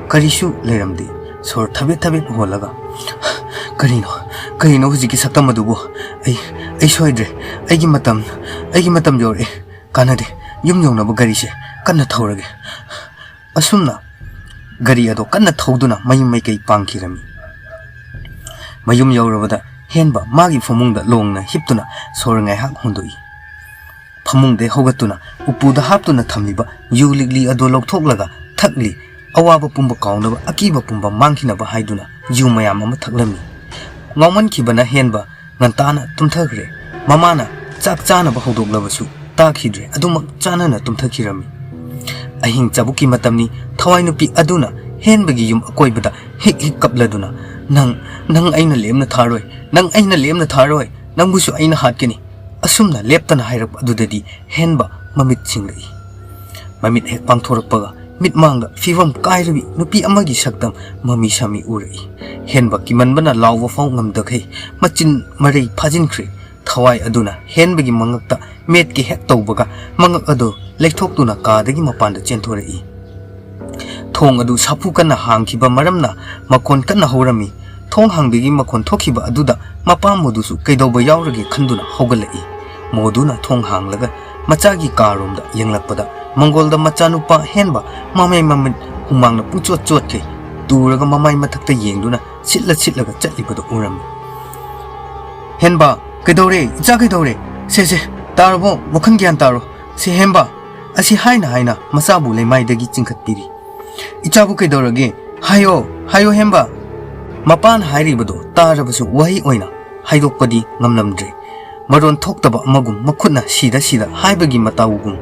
ꯀꯔꯤꯁꯨ ꯂꯩꯔꯝꯗꯦ꯫ ꯁꯣꯔ ꯊꯕꯦꯠ ꯊꯕꯦꯠ ꯍꯣꯜꯂꯒ, "ꯀꯔꯤꯅꯣ, ꯀꯔꯤꯅꯣ ꯍꯧꯖꯤꯛꯀꯤ ꯁꯛꯇꯝ ꯑꯗꯨꯕꯨ? ꯑꯩ, ꯑꯩ ꯁꯣꯏꯗ꯭ꯔꯦ꯫ ꯑꯩꯒꯤ ꯃꯇꯝ, ꯑꯩꯒꯤ ꯃꯇꯝ ꯌꯧꯔꯛꯑꯦ꯫ ꯀꯥꯟꯅꯗꯦ, ꯌꯨꯝ ꯌꯧꯅꯕ ꯒꯥꯔꯤꯁꯦ ꯀꯟꯅ ꯊꯧꯔꯒꯦ꯫" ꯑꯁꯨꯝꯅ ꯒꯥꯔꯤ ꯑꯗꯣ ꯀꯟꯅ ꯊꯧꯗꯨꯅ ꯃꯌꯨꯝ ꯃꯥꯏꯀꯩ ꯄꯥꯡꯈꯤꯔꯝꯃꯤ꯫ ꯃꯌꯨꯝ ꯌꯧꯔꯕꯗ ꯍꯦꯟꯕ ꯃꯥꯒꯤ ꯐꯃꯨꯡꯗ ꯂꯣꯡꯅ ꯍꯤꯞꯇꯨꯅ ꯁꯣꯔ ꯉꯥꯏꯍꯥꯛ ꯍꯣꯟꯗꯣꯛꯏ꯫ ꯐꯃꯨꯡꯗꯩ ꯍꯧꯒꯠꯇꯨꯅ ꯎꯄꯨꯗ ꯍꯥꯞꯇꯨꯅ ꯊꯝꯂꯤꯕ ꯌꯨ ꯂꯤꯛꯂꯤ ꯑꯗꯨ ꯂꯧꯊꯣꯛꯂꯒ ꯊꯛꯂꯤ꯫ ꯑꯋꯥꯕ ꯄꯨꯝꯕ ꯀꯥꯎꯅꯕ, ꯑꯀꯤꯕ ꯄꯨꯝꯕ ꯃꯥꯡꯈꯤꯅꯕ ꯍꯥꯏꯗꯨꯅ ꯌꯨ ꯃꯌꯥꯝ ꯑꯃ ꯊꯛꯂꯝꯃꯤ꯫ ꯉꯥꯎꯃꯟꯈꯤꯕꯅ ꯍꯦꯟꯕ ꯉꯟꯇꯥꯅ ꯇꯨꯝꯊꯈ꯭ꯔꯦ꯫ ꯃꯃꯥꯅ ꯆꯥꯛ ꯆꯥꯅꯕ ꯍꯧꯗꯣꯛꯂꯕꯁꯨ ꯇꯥꯈꯤꯗ꯭ꯔꯦ꯫ ꯑꯗꯨꯃꯛ ꯆꯥꯅꯅ ꯇꯨꯝꯊꯈꯤꯔꯝꯃꯤ꯫ ꯑꯍꯤꯡ ꯆꯥꯕꯨꯛꯀꯤ ꯃꯇꯝꯅꯤ꯫ ꯊꯋꯥꯏ ꯅꯨꯄꯤ ꯑꯗꯨꯅ ꯍꯦꯟꯕꯒꯤ ꯌꯨꯝ ꯑꯀꯣꯏꯕꯗ ꯍꯤꯛ ꯍꯤꯛ ꯀꯞꯂꯗꯨꯅ, "ꯅꯪ, ꯅꯪ ꯑꯩꯅ ꯂꯦꯝꯅ ꯊꯥꯔꯣꯏ, ꯅꯪ ꯑꯩꯅ ꯂꯦꯝꯅ ꯊꯥꯔꯣꯏ, ꯅꯪꯕꯨꯁꯨ ꯑꯩꯅ ꯍꯥꯠꯀꯅꯤ꯫" ꯑꯁꯨꯝꯅ ꯂꯦꯞꯇꯅ ꯍꯥꯏꯔꯛꯄ ꯑꯗꯨꯗꯗꯤ ꯍꯦꯟꯕ ꯃꯃꯤꯠ ꯁꯤꯡꯂꯛꯏ꯫ ꯃꯃꯤꯠ ꯍꯦꯛ ꯄꯥꯡꯊꯣꯔꯛꯄꯒ ꯃꯤꯠꯃꯥꯡꯗ ꯐꯤꯕꯝ ꯀꯥꯏꯔꯕꯤ ꯅꯨꯄꯤ ꯑꯃꯒꯤ ꯁꯛꯇꯝ ꯃꯃꯤ ꯁꯥꯃꯤ ꯎꯔꯛꯏ꯫ ꯍꯦꯟꯕ ꯀꯤꯃꯟꯕꯅ ꯂꯥꯎꯕ ꯐꯥꯎ ꯉꯝꯗꯈꯩ ꯃꯆꯤꯟ ꯃꯔꯩ ꯐꯥꯖꯤꯟꯈ꯭ꯔꯦ꯫ ꯊꯋꯥꯏ ꯑꯗꯨꯅ ꯍꯦꯟꯕꯒꯤ ꯃꯉꯛꯇ ꯃꯦꯠꯀꯦ ꯍꯦꯛ ꯇꯧꯕꯒ ꯃꯉꯛ ꯑꯗꯨ ꯂꯩꯊꯣꯛꯇꯨꯅ ꯀꯥꯗꯒꯤ ꯃꯄꯥꯟꯗ ꯆꯦꯟꯊꯣꯔꯛꯏ꯫ ꯊꯣꯡ ꯑꯗꯨ ꯁꯥꯐꯨ ꯀꯟꯅ ꯍꯥꯡꯈꯤꯕ ꯃꯔꯝꯅ ꯃꯈꯣꯟ ꯀꯟꯅ ꯍꯧꯔꯝꯃꯤ꯫ ꯊꯣꯡ ꯍꯥꯡꯕꯤꯒꯤ ꯃꯈꯣꯟ ꯊꯣꯛꯈꯤꯕ ꯑꯗꯨꯗ ꯃꯄꯥ ꯃꯣꯗꯨꯁꯨ ꯀꯩꯗꯧꯕ ꯌꯥꯎꯔꯒꯦ ꯈꯟꯗꯨꯅ ꯍꯧꯒꯠꯂꯛꯏ꯫ ꯃꯣꯗꯨꯅ ꯊꯣꯡ ꯍꯥꯡꯂꯒ ꯃꯆꯥꯒꯤ ꯀꯥꯔꯣꯝꯗ ꯌꯦꯡꯂꯛꯄꯗ ꯃꯪꯒꯣꯜꯗ ꯃꯆꯥꯅꯨꯄꯥ ꯍꯦꯟꯕ ꯃꯃꯩ ꯃꯃꯤꯠ ꯍꯨꯃꯥꯡꯅ ꯄꯨꯡꯆꯣꯠ ꯆꯣꯠꯈꯩ ꯇꯨꯔꯒ ꯃꯃꯥꯏ ꯃꯊꯛꯇ ꯌꯦꯡꯗꯨꯅ ꯁꯤꯠꯂ ꯁꯤꯠꯂꯒ ꯆꯠꯂꯤꯕꯗꯨ ꯎꯔꯝꯃꯤ꯫ "ꯍꯦꯟꯕ, ꯀꯩꯗꯧꯔꯦ? ꯏꯆꯥ ꯀꯩꯗꯧꯔꯦ? ꯁꯦ, ꯁꯦ, ꯇꯥꯔꯕꯣ? ꯋꯥꯈꯜ ꯒ꯭ꯌꯥꯟ ꯇꯥꯔꯣ꯫ ꯁꯦ, ꯍꯦꯟꯕ!" ꯑꯁꯤ ꯍꯥꯏꯅ ꯍꯥꯏꯅ ꯃꯆꯥꯕꯨ ꯂꯩꯃꯥꯏꯗꯒꯤ ꯆꯤꯡꯈꯠꯄꯤꯔꯤ꯫ "ꯏꯆꯥꯕꯨ ꯀꯩꯗꯧꯔꯒꯦ? ꯍꯥꯏꯌꯣ, ꯍꯥꯏꯌꯣ ꯍꯦꯟꯕ!" ꯃꯄꯥꯅ ꯍꯥꯏꯔꯤꯕꯗꯨ ꯇꯥꯔꯕꯁꯨ ꯋꯥꯍꯩ ꯑꯣꯏꯅ ꯍꯥꯏꯗꯣꯛꯄꯗꯤ ꯉꯝꯂꯝꯗ꯭ꯔꯦ꯫ ꯃꯔꯣꯟ ꯊꯣꯛꯇꯕ ꯑꯃꯒꯨꯝ ꯃꯈꯨꯠꯅ ꯁꯤꯗ ꯁꯤꯗ ꯍꯥꯏꯕꯒꯤ ꯃꯇꯧꯒꯨꯝ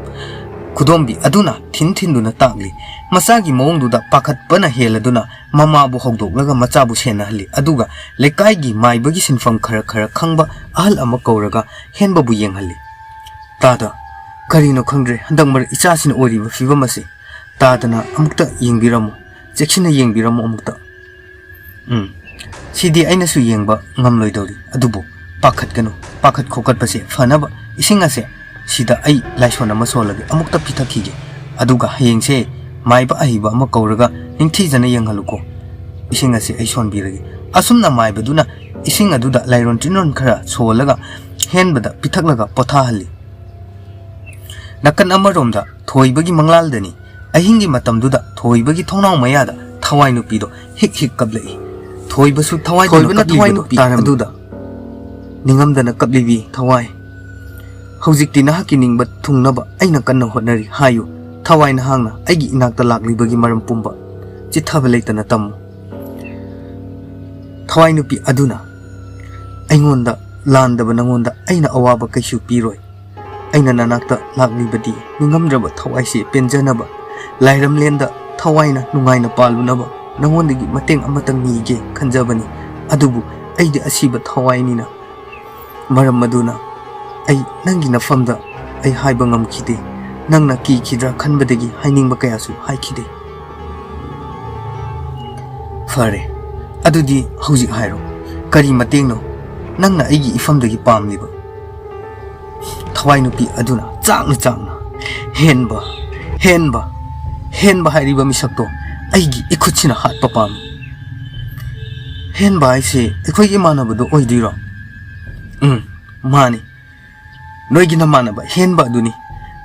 ꯈꯨꯗꯣꯝꯕꯤ ꯑꯗꯨꯅ ꯊꯤꯟ ꯊꯤꯟꯗꯨꯅ ꯇꯥꯛꯂꯤ꯫ ꯃꯆꯥꯒꯤ ꯃꯑꯣꯡꯗꯨꯗ ꯄꯥꯈꯠꯄꯅ ꯍꯦꯜꯂꯗꯨꯅ ꯃꯃꯥꯕꯨ ꯍꯧꯗꯣꯛꯂꯒ ꯃꯆꯥꯕꯨ ꯁꯦꯟꯅꯍꯜꯂꯤ꯫ ꯑꯗꯨꯒ ꯂꯩꯀꯥꯏꯒꯤ ꯃꯥꯏꯕꯒꯤ ꯁꯤꯟꯐꯝ ꯈꯔ ꯈꯔ ꯈꯪꯕ ꯑꯍꯜ ꯑꯃ ꯀꯧꯔꯒ ꯍꯦꯟꯕꯕꯨ ꯌꯦꯡꯍꯜꯂꯤ꯫ "ꯇꯥꯗ, ꯀꯔꯤꯅꯣ ꯈꯪꯗ꯭ꯔꯦ ꯍꯟꯗꯛ ꯃꯔꯛ ꯏꯆꯥꯁꯤꯅ ꯑꯣꯏꯔꯤꯕ ꯐꯤꯕꯝ ꯑꯁꯤ꯫ ꯇꯥꯗꯅ ꯑꯃꯨꯛꯇ ꯌꯦꯡꯕꯤꯔꯝꯃꯨ, ꯆꯦꯛꯁꯤꯟꯅ ꯌꯦꯡꯕꯤꯔꯝꯃꯨ ꯑꯃꯨꯛꯇ꯫ ꯎꯝ, ꯁꯤꯗꯤ ꯑꯩꯅꯁꯨ ꯌꯦꯡꯕ ꯉꯝꯂꯣꯏꯗꯧꯔꯤ꯫ ꯑꯗꯨꯕꯨ ꯄꯥꯈꯠꯀꯅꯨ, ꯄꯥꯈꯠ ꯈꯣꯀꯠꯄꯁꯦ ꯐꯅꯕ ꯏꯁꯤꯡ ꯑꯁꯦ ꯁꯤꯗ ꯑꯩ ꯂꯥꯏꯁꯣꯟ ꯑꯃ ꯁꯣꯜꯂꯒꯦ, ꯑꯃꯨꯛꯇ ꯄꯤꯊꯛꯈꯤꯒꯦ꯫ ꯑꯗꯨꯒ ꯍꯌꯦꯡꯁꯦ ꯃꯥꯏꯕ ꯑꯍꯩꯕ ꯑꯃ ꯀꯧꯔꯒ ꯅꯤꯡꯊꯤꯖꯅ ꯌꯦꯡꯍꯜꯂꯨꯀꯣ꯫ ꯏꯁꯤꯡ ꯑꯁꯦ ꯑꯩ ꯁꯣꯟꯕꯤꯔꯒꯦ꯫" ꯑꯁꯨꯝꯅ ꯃꯥꯏꯕꯗꯨꯅ ꯏꯁꯤꯡ ꯑꯗꯨꯗ ꯂꯥꯏꯔꯣꯟ ꯇꯤꯟꯔꯣꯟ ꯈꯔ ꯁꯣꯜꯂꯒ ꯍꯦꯟꯕꯗ ꯄꯤꯊꯛꯂꯒ ꯄꯣꯊꯥꯍꯜꯂꯤ꯫ ꯅꯥꯀꯟ ꯑꯃꯔꯣꯝꯗ ꯊꯣꯏꯕꯒꯤ ꯃꯪꯂꯥꯜꯗꯅꯤ꯫ ꯑꯍꯤꯡꯒꯤ ꯃꯇꯝꯗꯨꯗ ꯊꯣꯏꯕꯒꯤ ꯊꯣꯡꯅꯥꯎ ꯃꯌꯥꯗ ꯊꯋꯥꯏ ꯅꯨꯄꯤꯗꯣ ꯍꯤꯛ ꯍꯤꯛ ꯀꯞꯂꯛꯏ꯫ ꯊꯣꯏꯕꯁꯨ ꯊꯋꯥꯏꯗꯨꯅ ꯊꯣꯏꯕꯅ ꯊꯋꯥꯏ ꯀꯞꯂꯤꯕꯗꯨ ꯅꯨꯄꯤ ꯇꯥꯔꯝꯃꯤ꯫ ꯑꯗꯨꯗ ꯅꯤꯡꯉꯝꯗꯅ ꯀꯞꯂꯤꯕꯤ ꯊꯋꯥꯏ, "ꯍꯧꯖꯤꯛꯇꯤ ꯅꯍꯥꯛꯀꯤ ꯅꯤꯡꯕ ꯊꯨꯡꯅꯕ ꯑꯩꯅ ꯀꯟꯅ ꯍꯣꯠꯅꯔꯤ꯫ ꯍꯥꯏꯌꯨ, ꯊꯋꯥꯏ ꯅꯍꯥꯛꯅ ꯑꯩꯒꯤ ꯏꯅꯥꯛꯇ ꯂꯥꯛꯂꯤꯕꯒꯤ ꯃꯔꯝ ꯄꯨꯝꯕ ꯆꯤꯠꯊꯕ ꯂꯩꯇꯅ ꯇꯝꯃꯨ꯫" ꯊꯋꯥꯏ ꯅꯨꯄꯤ ꯑꯗꯨꯅ, "ꯑꯩꯉꯣꯟꯗ ꯂꯥꯟꯗꯕ ꯅꯉꯣꯟꯗ ꯑꯩꯅ ꯑꯋꯥꯕ ꯀꯩꯁꯨ ꯄꯤꯔꯣꯏ꯫ ꯑꯩꯅ ꯅꯅꯥꯛꯇ ꯂꯥꯛꯂꯤꯕꯗꯤ ꯅꯤꯡꯉꯝꯗ꯭ꯔꯕ ꯊꯋꯥꯏꯁꯦ ꯄꯦꯟꯖꯅꯕ, ꯂꯥꯏꯔꯝꯂꯦꯟꯗ ꯊꯋꯥꯏꯅ ꯅꯨꯡꯉꯥꯏꯅ ꯄꯥꯜꯂꯨꯅꯕ ꯅꯉꯣꯟꯗꯒꯤ ꯃꯇꯦꯡ ꯑꯃꯇꯪ ꯅꯤꯒꯦ ꯈꯟꯖꯕꯅꯤ꯫ ꯑꯗꯨꯕꯨ ꯑꯩꯗꯤ ꯑꯁꯤꯕ ꯊꯋꯥꯏꯅꯤꯅ ꯃꯔꯝ ꯑꯗꯨꯅ ꯑꯩ ꯅꯪꯒꯤ ꯅꯐꯝꯗ ꯑꯩ ꯍꯥꯏꯕ ꯉꯝꯈꯤꯗꯦ꯫ ꯅꯪꯅ ꯀꯤꯈꯤꯗ꯭ꯔꯥ ꯈꯟꯕꯗꯒꯤ ꯍꯥꯏꯅꯤꯡꯕ ꯀꯌꯥꯁꯨ ꯍꯥꯏꯈꯤꯗꯦ꯫ ꯐꯔꯦ, ꯑꯗꯨꯗꯤ ꯍꯧꯖꯤꯛ ꯍꯥꯏꯔꯣ, ꯀꯔꯤ ꯃꯇꯦꯡꯅꯣ ꯅꯪꯅ ꯑꯩꯒꯤ ꯏꯐꯝꯗꯒꯤ ꯄꯥꯝꯂꯤꯕ? ꯊꯋꯥꯏ ꯅꯨꯄꯤ ꯑꯗꯨꯅ ꯆꯥꯛꯅ ꯆꯥꯛꯅ, "ꯍꯦꯟꯕ, ꯍꯦꯟꯕ, ꯍꯦꯟꯕ ꯍꯥꯏꯔꯤꯕ ꯃꯤꯁꯛꯇꯣ ꯑꯩꯒꯤ ꯏꯈꯨꯠꯁꯤꯅ ꯍꯥꯠꯄ ꯄꯥꯝꯃꯤ"꯫ "ꯍꯦꯟꯕ ꯍꯥꯏꯁꯦ ꯑꯩꯈꯣꯏꯒꯤ ꯏꯃꯥꯟꯅꯕꯗꯣ ꯑꯣꯏꯗꯣꯏꯔꯣ?" "ꯎꯝ, ꯃꯥꯅꯤ꯫ ꯅꯣꯏꯒꯤ ꯅꯃꯥꯟꯅꯕ ꯍꯦꯟꯕ ꯑꯗꯨꯅꯤ꯫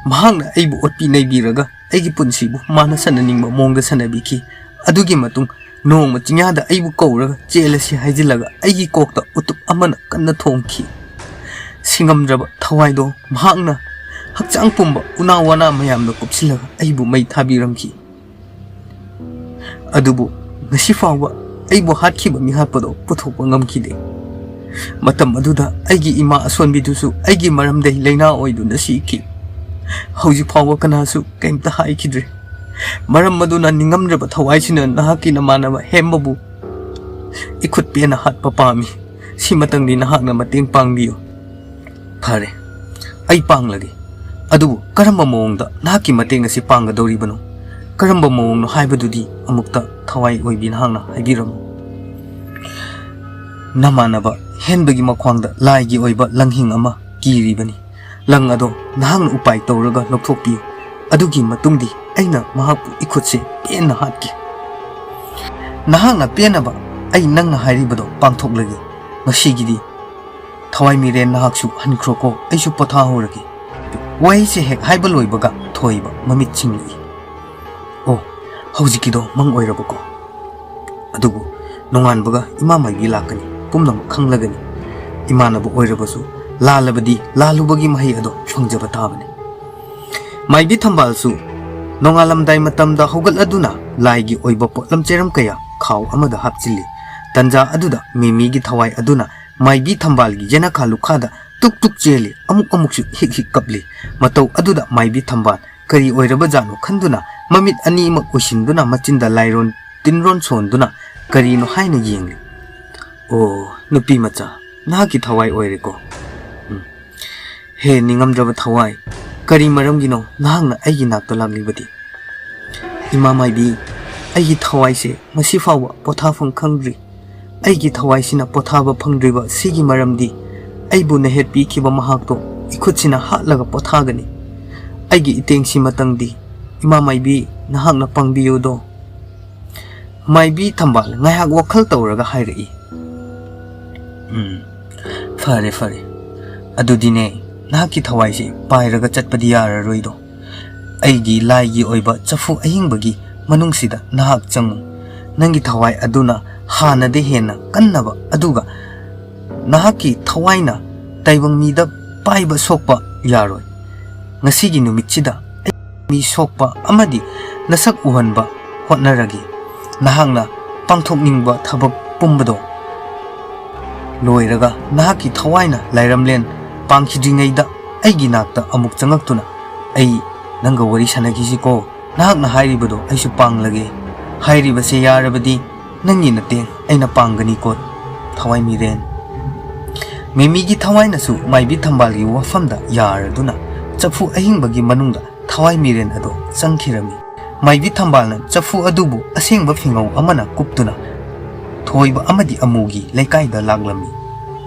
ꯃꯍꯥꯛꯅ ꯑꯩꯕꯨ ꯑꯣꯠꯄꯤ ꯅꯩꯕꯤꯔꯒ ꯑꯩꯒꯤ ꯄꯨꯟꯁꯤꯕꯨ ꯃꯥꯅ ꯁꯥꯟꯅꯅꯤꯡꯕ ꯃꯑꯣꯡꯗ ꯁꯥꯟꯅꯕꯤꯈꯤ꯫ ꯑꯗꯨꯒꯤ ꯃꯇꯨꯡ ꯅꯣꯡꯃ ꯆꯤꯡꯌꯥꯗ ꯑꯩꯕꯨ ꯀꯧꯔꯒ ꯆꯦꯜꯂꯁꯤ ꯍꯥꯏꯖꯤꯜꯂꯒ ꯑꯩꯒꯤ ꯀꯣꯛꯇ ꯎꯇꯨꯞ ꯑꯃꯅ ꯀꯟꯅ ꯊꯣꯝꯈꯤ꯫ ꯁꯤꯡꯉꯝꯗ꯭ꯔꯕ ꯊꯋꯥꯏꯗꯣ ꯃꯍꯥꯛꯅ ꯍꯛꯆꯥꯡ ꯄꯨꯝꯕ ꯎꯅꯥ ꯋꯥꯅꯥ ꯃꯌꯥꯝꯗ ꯀꯨꯞꯁꯤꯜꯂꯒ ꯑꯩꯕꯨ ꯃꯩ ꯊꯥꯕꯤꯔꯝꯈꯤ꯫ ꯑꯗꯨꯕꯨ ꯉꯁꯤ ꯐꯥꯎꯕ ꯑꯩꯕꯨ ꯍꯥꯠꯈꯤꯕ ꯃꯤꯍꯥꯠꯄꯗꯣ ꯄꯨꯊꯣꯛꯄ ꯉꯝꯈꯤꯗꯦ꯫ ꯃꯇꯝ ꯑꯗꯨꯗ ꯑꯩꯒꯤ ꯏꯃꯥ ꯑꯁꯣꯟꯕꯤꯗꯨꯁꯨ ꯑꯩꯒꯤ ꯃꯔꯝꯗꯒꯤ ꯂꯥꯏꯅꯥ ꯑꯣꯏꯗꯨꯅ ꯁꯤꯈꯤ꯫ ꯍꯧꯖꯤꯛ ꯐꯥꯎꯕ ꯀꯅꯥꯁꯨ ꯀꯩꯝꯇ ꯍꯥꯏꯈꯤꯗ꯭ꯔꯦ꯫ ꯃꯔꯝ ꯑꯗꯨꯅ ꯅꯤꯡꯉꯝꯗ꯭ꯔꯕ ꯊꯋꯥꯏꯁꯤꯅ ꯅꯍꯥꯛꯀꯤ ꯅꯃꯥꯟꯅꯕ ꯍꯦꯝꯕꯕꯨ ꯏꯈꯨꯠ ꯄꯦꯟꯅ ꯍꯥꯠꯄ ꯄꯥꯝꯃꯤ꯫ ꯁꯤꯃꯇꯪꯗꯤ ꯅꯍꯥꯛꯅ ꯃꯇꯦꯡ ꯄꯥꯡꯕꯤꯌꯨ"꯫ "ꯐꯔꯦ, ꯑꯩ ꯄꯥꯡꯂꯒꯦ꯫ ꯑꯗꯨꯕꯨ ꯀꯔꯝꯕ ꯃꯑꯣꯡꯗ ꯅꯍꯥꯛꯀꯤ ꯃꯇꯦꯡ ꯑꯁꯤ ꯄꯥꯡꯒꯗꯧꯔꯤꯕꯅꯣ? ꯀꯔꯝꯕ ꯃꯑꯣꯡꯅꯣ ꯍꯥꯏꯕꯗꯨꯗꯤ ꯑꯃꯨꯛꯇ ꯊꯋꯥꯏ ꯑꯣꯏꯕꯤ ꯅꯍꯥꯛꯅ ꯍꯥꯏꯕꯤꯔꯝꯃꯨ"꯫ "ꯅꯃꯥꯟꯅꯕ ꯍꯦꯟꯕꯒꯤ ꯃꯈ꯭ꯋꯥꯡꯗ ꯂꯥꯏꯒꯤ ꯑꯣꯏꯕ ꯂꯪꯍꯤꯡ ꯑꯃ ꯀꯤꯔꯤꯕꯅꯤ꯫ ꯂꯪ ꯑꯗꯣ ꯅꯍꯥꯛꯅ ꯎꯄꯥꯏ ꯇꯧꯔꯒ ꯂꯧꯊꯣꯛꯄꯤꯌꯨ꯫ ꯑꯗꯨꯒꯤ ꯃꯇꯨꯡꯗꯤ ꯑꯩꯅ ꯃꯍꯥꯛꯄꯨ ꯏꯈꯨꯠꯁꯦ ꯄꯦꯟꯅ ꯍꯥꯠꯀꯦ꯫ ꯅꯍꯥꯛꯅ ꯄꯦꯟꯅꯕ ꯑꯩ ꯅꯪꯅ ꯍꯥꯏꯔꯤꯕꯗꯣ ꯄꯥꯡꯊꯣꯛꯂꯒꯦ꯫ ꯉꯁꯤꯒꯤꯗꯤ ꯊꯋꯥꯏ ꯃꯤꯔꯦꯟ ꯅꯍꯥꯛꯁꯨ ꯍꯟꯈ꯭ꯔꯣꯀꯣ, ꯑꯩꯁꯨ ꯄꯣꯊꯥꯍꯧꯔꯒꯦ"꯫ ꯋꯥꯍꯩꯁꯦ ꯍꯦꯛ ꯍꯥꯏꯕ ꯂꯣꯏꯕꯒ ꯊꯣꯏꯕ ꯃꯃꯤꯠ ꯁꯤꯡꯂꯛꯏ꯫ "ꯑꯣ, ꯍꯧꯖꯤꯛꯀꯤꯗꯣ ꯃꯪ ꯑꯣꯏꯔꯕꯀꯣ? ꯑꯗꯨꯕꯨ ꯅꯣꯡꯉꯥꯟꯕꯒ ꯏꯃꯥ ꯃꯥꯏꯕꯤ ꯂꯥꯛꯀꯅꯤ, ꯄꯨꯝꯅꯃꯛ ꯈꯪꯂꯒꯅꯤ꯫ ꯏꯃꯥꯟꯅꯕ ꯑꯣꯏꯔꯕꯁꯨ ꯂꯥꯜꯂꯕꯗꯤ ꯂꯥꯜꯂꯨꯕꯒꯤ ꯃꯍꯩ ꯑꯗꯣ ꯐꯪꯖꯕ ꯇꯥꯕꯅꯤ"꯫ ꯃꯥꯏꯕꯤ ꯊꯝꯕꯥꯜꯁꯨ ꯅꯣꯡꯉꯥꯜꯂꯝꯗꯥꯏ ꯃꯇꯝꯗ ꯍꯧꯒꯠꯂꯗꯨꯅ ꯂꯥꯏꯒꯤ ꯑꯣꯏꯕ ꯄꯣꯠꯂꯝ ꯆꯩꯔꯝ ꯀꯌꯥ ꯈꯥꯎ ꯑꯃꯗ ꯍꯥꯞꯆꯤꯜꯂꯤ꯫ ꯇꯟꯖꯥ ꯑꯗꯨꯗ ꯃꯤꯃꯤꯒꯤ ꯊꯋꯥꯏ ꯑꯗꯨꯅ ꯃꯥꯏꯕꯤ ꯊꯝꯕꯥꯜꯒꯤ ꯌꯦꯅꯈꯥ ꯂꯨꯈꯥꯗ ꯇꯨꯛ ꯇꯨꯛ ꯆꯦꯜꯂꯤ, ꯑꯃꯨꯛ ꯑꯃꯨꯛꯁꯨ ꯍꯤꯛ ꯍꯤꯛ ꯀꯞꯂꯤ꯫ ꯃꯇꯧ ꯑꯗꯨꯗ ꯃꯥꯏꯕꯤ ꯊꯝꯕꯥꯜ ꯀꯔꯤ ꯑꯣꯏꯔꯕꯖꯥꯠꯅꯣ ꯈꯟꯗꯨꯅ ꯃꯃꯤꯠ ꯑꯅꯤꯃꯛ ꯎꯏꯁꯤꯟꯗꯨꯅ ꯃꯆꯤꯟꯗ ꯂꯥꯏꯔꯣꯟ ꯇꯤꯟꯔꯣꯟ ꯁꯣꯟꯗꯨꯅ ꯀꯔꯤꯅꯣ ꯍꯥꯏꯅ ꯌꯦꯡꯂꯤ꯫ "ꯑꯣ, ꯅꯨꯄꯤ ꯃꯆꯥ, ꯅꯍꯥꯛꯀꯤ ꯊꯋꯥꯏ ꯑꯣꯏꯔꯦꯀꯣ? ꯎꯝ꯫ ꯍꯦ ꯅꯤꯡꯉꯝꯗ꯭ꯔꯕ ꯊꯋꯥꯏ, "ꯀꯔꯤ ꯃꯔꯝꯒꯤꯅꯣ ꯅꯍꯥꯛꯅ ꯑꯩꯒꯤ ꯅꯥꯛꯇ ꯂꯥꯛꯂꯤꯕꯗꯤ?" "ꯏꯃꯥ ꯃꯥꯏꯕꯤ, ꯑꯩꯒꯤ ꯊꯋꯥꯏꯁꯦ ꯉꯁꯤ ꯐꯥꯎꯕ ꯄꯣꯊꯥꯐꯝ ꯈꯪꯗ꯭ꯔꯤ꯫ ꯑꯩꯒꯤ ꯊꯋꯥꯏꯁꯤꯅ ꯄꯣꯊꯥꯕ ꯐꯪꯗ꯭ꯔꯤꯕ ꯁꯤꯒꯤ ꯃꯔꯝꯗꯤ, ꯑꯩꯕꯨ ꯅꯩꯍꯠꯄꯤꯈꯤꯕ ꯃꯍꯥꯛꯇꯣ ꯏꯈꯨꯠꯁꯤꯅ ꯍꯥꯠꯂꯒ ꯄꯣꯊꯥꯒꯅꯤ꯫ ꯑꯩꯒꯤ ꯏꯇꯦꯡꯁꯤꯃꯇꯪꯗꯤ, ꯏꯃꯥ ꯃꯥꯏꯕꯤ, ꯅꯍꯥꯛꯅ ꯄꯥꯡꯕꯤꯌꯨꯗꯣ꯫" ꯃꯥꯏꯕꯤ ꯊꯝꯕꯥꯜ ꯉꯥꯏꯍꯥꯛ ꯋꯥꯈꯜ ꯇꯧꯔꯒ ꯍꯥꯏꯔꯛꯏ, "ꯎꯝ, ꯐꯔꯦ, ꯐꯔꯦ꯫ ꯑꯗꯨꯗꯤꯅꯦ, ꯅꯍꯥꯛꯀꯤ ꯊꯋꯥꯏꯁꯦ ꯄꯥꯏꯔꯒ ꯆꯠꯄꯗꯤ ꯌꯥꯔꯔꯣꯏꯗꯣ꯫ ꯑꯩꯒꯤ ꯂꯥꯏꯒꯤ ꯑꯣꯏꯕ ꯆꯐꯨ ꯑꯍꯤꯡꯕꯒꯤ ꯃꯅꯨꯡꯁꯤꯗ ꯅꯍꯥꯛ ꯆꯪꯉꯨ꯫ ꯅꯪꯒꯤ ꯊꯋꯥꯏ ꯑꯗꯨꯅ ꯍꯥꯟꯅꯗꯩ ꯍꯦꯟꯅ ꯀꯟꯅꯕ, ꯑꯗꯨꯒ ꯅꯍꯥꯛꯀꯤ ꯊꯋꯥꯏꯅ ꯇꯥꯏꯕꯪ ꯃꯤꯗ ꯄꯥꯏꯕ ꯁꯣꯛꯄ ꯌꯥꯔꯣꯏ꯫ ꯉꯁꯤꯒꯤ ꯅꯨꯃꯤꯠꯁꯤꯗ ꯑꯩ ꯃꯤ ꯁꯣꯛꯄ ꯑꯃꯗꯤ ꯅꯁꯛ ꯎꯍꯟꯕ ꯍꯣꯠꯅꯔꯒꯦ꯫ ꯅꯍꯥꯛꯅ ꯄꯥꯡꯊꯣꯛꯅꯤꯡꯕ ꯊꯕꯛ ꯄꯨꯝꯕꯗꯣ ꯂꯣꯏꯔꯒ, ꯅꯍꯥꯛꯀꯤ ꯊꯋꯥꯏꯅ ꯂꯥꯏꯔꯝꯂꯦꯟ ꯄꯥꯡꯈꯤꯗ꯭ꯔꯤꯉꯩꯗ ꯑꯩꯒꯤ ꯅꯥꯛꯇ ꯑꯃꯨꯛ ꯆꯪꯉꯛꯇꯨꯅ, ꯑꯩ ꯅꯪꯒ ꯋꯥꯔꯤ ꯁꯥꯟꯅꯈꯤꯁꯤꯀꯣ꯫ ꯅꯍꯥꯛꯅ ꯍꯥꯏꯔꯤꯕꯗꯣ ꯑꯩꯁꯨ ꯄꯥꯡꯂꯒꯦ꯫ ꯍꯥꯏꯔꯤꯕꯁꯦ ꯌꯥꯔꯕꯗꯤ ꯅꯪꯒꯤ ꯅꯇꯦꯡ ꯑꯩꯅ ꯄꯥꯡꯒꯅꯤꯀꯣ, ꯊꯋꯥꯏ ꯃꯤꯔꯦꯟ꯫" ꯃꯦꯃꯤꯒꯤ ꯊꯋꯥꯏꯅꯁꯨ ꯃꯥꯏꯕꯤ ꯊꯝꯕꯥꯜꯒꯤ ꯋꯥꯐꯝꯗ ꯌꯥꯔꯗꯨꯅ ꯆꯐꯨ ꯑꯍꯤꯡꯕꯒꯤ ꯃꯅꯨꯡꯗ ꯊꯋꯥꯏ ꯃꯤꯔꯦꯟ ꯑꯗꯣ ꯆꯪꯈꯤꯔꯝꯃꯤ꯫ ꯃꯥꯏꯕꯤ ꯊꯝꯕꯥꯜꯅ ꯆꯐꯨ ꯑꯗꯨꯕꯨ ꯑꯁꯦꯡꯕ ꯐꯤꯉꯧ ꯑꯃꯅ ꯀꯨꯞꯇꯨꯅ ꯊꯣꯏꯕ ꯑꯃꯗꯤ ꯑꯃꯨꯒꯤ ꯂꯩꯀꯥꯏꯗ ꯂꯥꯛꯂꯝꯃꯤ꯫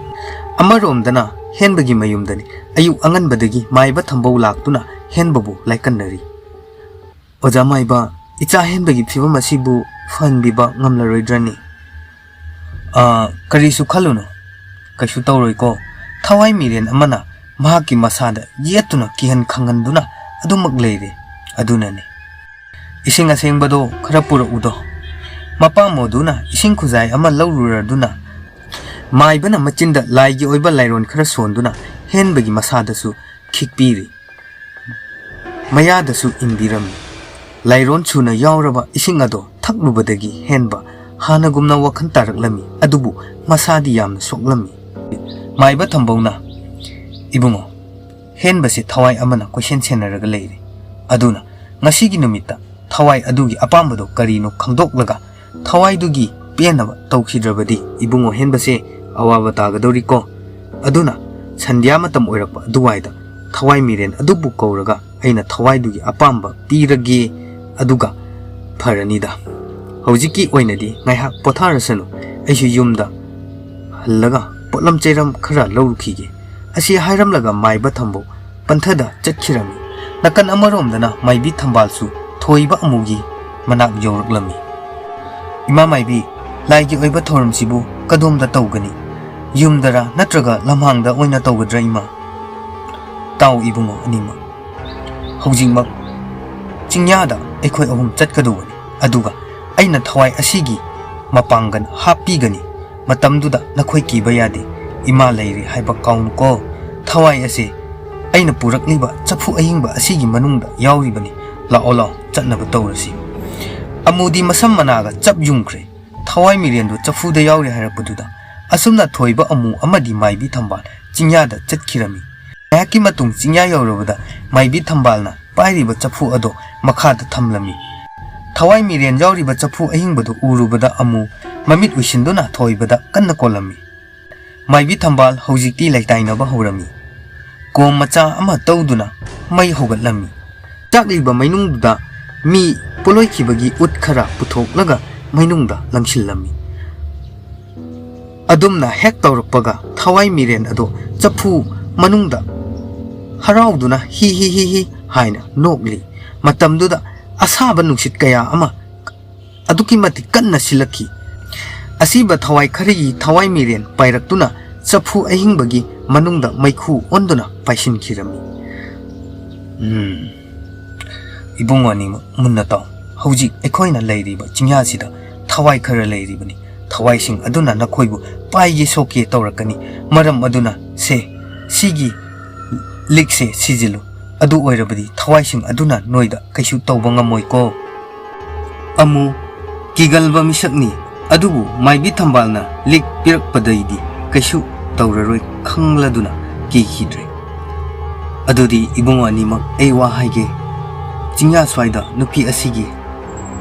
ꯑꯃꯔꯣꯝꯗꯅ ꯍꯦꯟꯕꯒꯤ ꯃꯌꯨꯝꯗꯅꯤ꯫ ꯑꯌꯨꯛ ꯑꯉꯟꯕꯗꯒꯤ ꯃꯥꯏꯕ ꯊꯝꯕꯧ ꯂꯥꯛꯇꯨꯅ ꯍꯦꯟꯕꯕꯨ ꯂꯥꯏꯀꯟꯅꯔꯤ꯫ "ꯑꯣꯖꯥ ꯃꯥꯏꯕ, ꯏꯆꯥ ꯍꯦꯟꯕꯒꯤ ꯐꯤꯕꯝ ꯑꯁꯤꯕꯨ ꯐꯍꯟꯕꯤꯕ ꯉꯝꯂꯔꯣꯏꯗ꯭ꯔꯅꯤ?" "ꯑꯥ, ꯀꯔꯤꯁꯨ ꯈꯜꯂꯨꯅꯨ, ꯀꯩꯁꯨ ꯇꯧꯔꯣꯏꯀꯣ꯫ ꯊꯋꯥꯏ ꯃꯤꯔꯦꯟ ꯑꯃꯅ ꯃꯍꯥꯛꯀꯤ ꯃꯁꯥꯗ ꯌꯦꯠꯇꯨꯅ ꯀꯤꯍꯟ ꯈꯪꯍꯟꯗꯨꯅ ꯑꯗꯨꯃꯛ ꯂꯩꯔꯦ꯫ ꯑꯗꯨꯅꯅꯤ꯫ ꯏꯁꯤꯡ ꯑꯁꯦꯡꯕꯗꯣ ꯈꯔ ꯄꯨꯔꯛꯎꯗꯣ꯫" ꯃꯄꯥꯝꯃꯣꯗꯨꯅ ꯏꯁꯤꯡ ꯈꯨꯖꯥꯏ ꯑꯃ ꯂꯧꯔꯨꯔꯗꯨꯅ, ꯃꯥꯏꯕꯅ ꯃꯆꯤꯟꯗ ꯂꯥꯏꯒꯤ ꯑꯣꯏꯕ ꯂꯥꯏꯔꯣꯟ ꯈꯔ ꯁꯣꯟꯗꯨꯅ ꯍꯦꯟꯕꯒꯤ ꯃꯁꯥꯗꯁꯨ ꯈꯤꯛꯄꯤꯔꯤ꯫ ꯃꯌꯥꯗꯁꯨ ꯏꯟꯕꯤꯔꯝꯃꯤ꯫ ꯂꯥꯏꯔꯣꯟ ꯁꯨꯅ ꯌꯥꯎꯔꯕ ꯏꯁꯤꯡ ꯑꯗꯣ ꯊꯛꯂꯨꯕꯗꯒꯤ ꯍꯦꯟꯕ ꯍꯥꯟꯅꯒꯨꯝꯅ ꯋꯥꯈꯜ ꯇꯥꯔꯛꯂꯝꯃꯤ, ꯑꯗꯨꯕꯨ ꯃꯁꯥꯗꯤ ꯌꯥꯝꯅ ꯁꯣꯛꯂꯝꯃꯤ꯫ ꯃꯥꯏꯕ ꯊꯝꯕꯧꯅ, "ꯏꯕꯨꯡꯉꯣ, ꯍꯦꯟꯕꯁꯦ ꯊꯋꯥꯏ ꯑꯃꯅ ꯀꯣꯏꯁꯦꯟ ꯁꯦꯟꯅꯔꯒ ꯂꯩꯔꯦ꯫ ꯑꯗꯨꯅ ꯉꯁꯤꯒꯤ ꯅꯨꯃꯤꯠꯇ ꯊꯋꯥꯏ ꯑꯗꯨꯒꯤ ꯑꯄꯥꯝꯕꯗꯣ ꯀꯔꯤꯅꯣ ꯈꯪꯗꯣꯛꯂꯒ ꯊꯋꯥꯏꯗꯨꯒꯤ ꯄꯦꯟꯅꯕ ꯇꯧꯈꯤꯗ꯭ꯔꯕꯗꯤ ꯏꯕꯨꯡꯉꯣ ꯍꯦꯟꯕꯁꯦ ꯑꯋꯥꯕ ꯇꯥꯒꯗꯧꯔꯤꯀꯣ꯫ ꯑꯗꯨꯅ ꯁꯟꯙ꯭ꯌꯥ ꯃꯇꯝ ꯑꯣꯏꯔꯛꯄ ꯑꯗꯨꯋꯥꯏꯗ ꯊꯋꯥꯏ ꯃꯤꯔꯦꯟ ꯑꯗꯨꯕꯨ ꯀꯧꯔꯒ ꯑꯩꯅ ꯊꯋꯥꯏꯗꯨꯒꯤ ꯑꯄꯥꯝꯕ ꯄꯤꯔꯒꯦ, ꯑꯗꯨꯒ ꯐꯔꯅꯤꯗ꯫ ꯍꯧꯖꯤꯛꯀꯤ ꯑꯣꯏꯅꯗꯤ ꯉꯥꯏꯍꯥꯛ ꯄꯣꯊꯥꯔꯁꯅꯨ, ꯑꯩꯁꯨ ꯌꯨꯝꯗ ꯍꯜꯂꯒ ꯄꯣꯠꯂꯝ ꯆꯩꯔꯝ ꯈꯔ ꯂꯧꯔꯨꯈꯤꯒꯦ꯫ ꯑꯁꯤ ꯍꯥꯏꯔꯝꯂꯒ ꯃꯥꯏꯕ ꯊꯝꯕꯧ ꯄꯟꯊꯗ ꯆꯠꯈꯤꯔꯝꯃꯤ꯫ ꯅꯥꯀꯟ ꯑꯃꯔꯣꯝꯗꯅ ꯃꯥꯏꯕꯤ ꯊꯝꯕꯥꯜꯁꯨ ꯊꯣꯏꯕ ꯑꯃꯨꯒꯤ ꯃꯅꯥꯛ ꯌꯧꯔꯛꯂꯝꯃꯤ꯫ "ꯏꯃꯥ ꯃꯥꯏꯕꯤ, ꯂꯥꯏꯒꯤ ꯑꯣꯏꯕ ꯊꯧꯔꯝꯁꯤꯕꯨ ꯀꯗꯣꯝꯗ ꯇꯧꯒꯅꯤ? ꯌꯨꯝꯗꯔ ꯅꯠꯇ꯭ꯔꯒ ꯂꯝꯍꯥꯡꯗ ꯑꯣꯏꯅ ꯇꯧꯒꯗ꯭ꯔꯥ ꯏꯃꯥ?" "ꯇꯥꯎ ꯏꯕꯨꯡꯉꯣ ꯑꯅꯤꯃꯛ, ꯍꯧꯖꯤꯛꯃꯛ ꯆꯤꯡꯌꯥꯗ ꯑꯩꯈꯣꯏ ꯑꯍꯨꯝ ꯆꯠꯀꯗꯧꯕꯅꯤ, ꯑꯗꯨꯒ ꯑꯩꯅ ꯊꯋꯥꯏ ꯑꯁꯤꯒꯤ ꯃꯄꯥꯡꯒꯜ ꯍꯥꯞꯄꯤꯒꯅꯤ꯫ ꯃꯇꯝꯗꯨꯗ ꯅꯈꯣꯏ ꯀꯤꯕ ꯌꯥꯗꯦ꯫ ꯏꯃꯥ ꯂꯩꯔꯤ ꯍꯥꯏꯕ ꯀꯥꯎꯅꯨꯀꯣ꯫ ꯊꯋꯥꯏ ꯑꯁꯦ ꯑꯩꯅ ꯄꯨꯔꯛꯂꯤꯕ ꯆꯐꯨ ꯑꯍꯤꯡꯕ ꯑꯁꯤꯒꯤ ꯃꯅꯨꯡꯗ ꯌꯥꯎꯔꯤꯕꯅꯤ꯫ ꯂꯥꯛꯑꯣ, ꯂꯥꯛꯑꯣ, ꯆꯠꯅꯕ ꯇꯧꯔꯁꯤ꯫" ꯑꯃꯨꯗꯤ ꯃꯁꯝ ꯃꯅꯥꯒ ꯆꯞ ꯌꯨꯡꯈ꯭ꯔꯦ꯫ ꯊꯋꯥꯏ ꯃꯤꯔꯦꯟꯗꯨ ꯆꯐꯨꯗ ꯌꯥꯎꯔꯤ ꯍꯥꯏꯔꯛꯄꯗꯨꯗ ꯑꯁꯨꯝꯅ ꯊꯣꯏꯕ ꯑꯃꯨ ꯑꯃꯗꯤ ꯃꯥꯏꯕꯤ ꯊꯝꯕꯥꯜ ꯆꯤꯡꯌꯥꯗ ꯆꯠꯈꯤꯔꯝꯃꯤ꯫ ꯉꯥꯏꯍꯥꯛꯀꯤ ꯃꯇꯨꯡ ꯆꯤꯡꯌꯥ ꯌꯧꯔꯕꯗ ꯃꯥꯏꯕꯤ ꯊꯝꯕꯥꯜꯅ ꯄꯥꯏꯔꯤꯕ ꯆꯐꯨ ꯑꯗꯣ ꯃꯈꯥꯗ ꯊꯝꯂꯝꯃꯤ꯫ ꯊꯋꯥꯏ ꯃꯤꯔꯦꯟ ꯌꯥꯎꯔꯤꯕ ꯆꯐꯨ ꯑꯍꯤꯡꯕꯗꯨ ꯎꯔꯨꯕꯗ ꯑꯃꯨ ꯃꯃꯤꯠ ꯎꯏꯁꯤꯟꯗꯨꯅ ꯊꯣꯏꯕꯗ ꯀꯟꯅ ꯀꯣꯜꯂꯝꯃꯤ꯫ ꯃꯥꯏꯕꯤ ꯊꯝꯕꯥꯜ ꯍꯧꯖꯤꯛꯇꯤ ꯂꯩꯇꯥꯏꯅꯕ ꯍꯧꯔꯝꯃꯤ꯫ ꯀꯣꯝ ꯃꯆꯥ ꯑꯃ ꯇꯧꯗꯨꯅ ꯃꯩ ꯍꯧꯒꯠꯂꯝꯃꯤ꯫ ꯆꯥꯛꯂꯤꯕ ꯃꯩꯅꯨꯡꯗꯨꯗ ꯃꯤ ꯄꯣꯂꯣꯏꯈꯤꯕꯒꯤ ꯎꯠ ꯈꯔ ꯄꯨꯊꯣꯛꯂꯒ ꯃꯩꯅꯨꯡꯗ ꯂꯪꯁꯤꯜꯂꯝꯃꯤ꯫ ꯑꯗꯨꯝꯅ ꯍꯦꯛ ꯇꯧꯔꯛꯄꯒ ꯊꯋꯥꯏ ꯃꯤꯔꯦꯟ ꯑꯗꯣ ꯆꯐꯨ ꯃꯅꯨꯡꯗ ꯍꯔꯥꯎꯗꯨꯅ "ꯍꯤ ꯍꯤ ꯍꯤ ꯍꯤ" ꯍꯥꯏꯅ ꯅꯣꯛꯂꯤ꯫ ꯃꯇꯝꯗꯨꯗ ꯑꯁꯥꯕ ꯅꯨꯡꯁꯤꯠ ꯀꯌꯥ ꯑꯃ ꯑꯗꯨꯛꯀꯤ ꯃꯇꯤꯛ ꯀꯟꯅ ꯁꯤꯜꯂꯛꯈꯤ꯫ ꯑꯁꯤꯕ ꯊꯋꯥꯏ ꯈꯔꯤꯒꯤ ꯊꯋꯥꯏ ꯃꯤꯔꯦꯟ ꯄꯥꯏꯔꯛꯇꯨꯅ ꯆꯐꯨ ꯑꯍꯤꯡꯕꯒꯤ ꯃꯅꯨꯡꯗ ꯃꯩꯈꯨ ꯑꯣꯟꯗꯨꯅ ꯄꯥꯏꯁꯤꯟꯈꯤꯔꯝꯃꯤ꯫ ꯎꯝ, ꯏꯕꯨꯡ ꯑꯅꯤꯃꯛ ꯃꯨꯟꯅ ꯇꯥꯎ꯫ ꯍꯧꯖꯤꯛ ꯑꯩꯈꯣꯏꯅ ꯂꯩꯔꯤꯕ ꯆꯤꯡꯌꯥꯁꯤꯗ ꯊꯋꯥꯏ ꯈꯔ ꯂꯩꯔꯤꯕꯅꯤ꯫ ꯊꯋꯥꯏꯁꯤꯡ ꯑꯗꯨꯅ ꯅꯈꯣꯏꯕꯨ ꯄꯥꯏꯒꯦ ꯁꯣꯛꯀꯦ ꯇꯧꯔꯛꯀꯅꯤ꯫ ꯃꯔꯝ ꯑꯗꯨꯅ ꯁꯦ, ꯁꯤꯒꯤ ꯂꯤꯛꯁꯦ ꯁꯤꯖꯤꯜꯂꯨ꯫ ꯑꯗꯨ ꯑꯣꯏꯔꯕꯗꯤ ꯊꯋꯥꯏꯁꯤꯡ ꯑꯗꯨꯅ ꯅꯣꯏꯗ ꯀꯩꯁꯨ ꯇꯧꯕ ꯉꯝꯃꯣꯏꯀꯣ꯫ ꯑꯃꯨ ꯀꯤꯒꯜꯕ ꯃꯤꯁꯛꯅꯤ, ꯑꯗꯨꯕꯨ ꯃꯥꯏꯕꯤ ꯊꯝꯕꯥꯜꯅ ꯂꯤꯛ ꯄꯤꯔꯛꯄꯗꯩꯗꯤ ꯀꯩꯁꯨ ꯇꯧꯔꯔꯣꯏ ꯈꯪꯂꯗꯨꯅ ꯀꯤꯈꯤꯗ꯭ꯔꯦ꯫ ꯑꯗꯨꯗꯤ ꯏꯕꯨꯡ ꯑꯅꯤꯃꯛ, ꯑꯩ ꯋꯥ ꯍꯥꯏꯒꯦ꯫ ꯆꯤꯡꯌꯥ ꯁ꯭ꯋꯥꯏꯗ ꯅꯨꯄꯤ ꯑꯁꯤꯒꯤ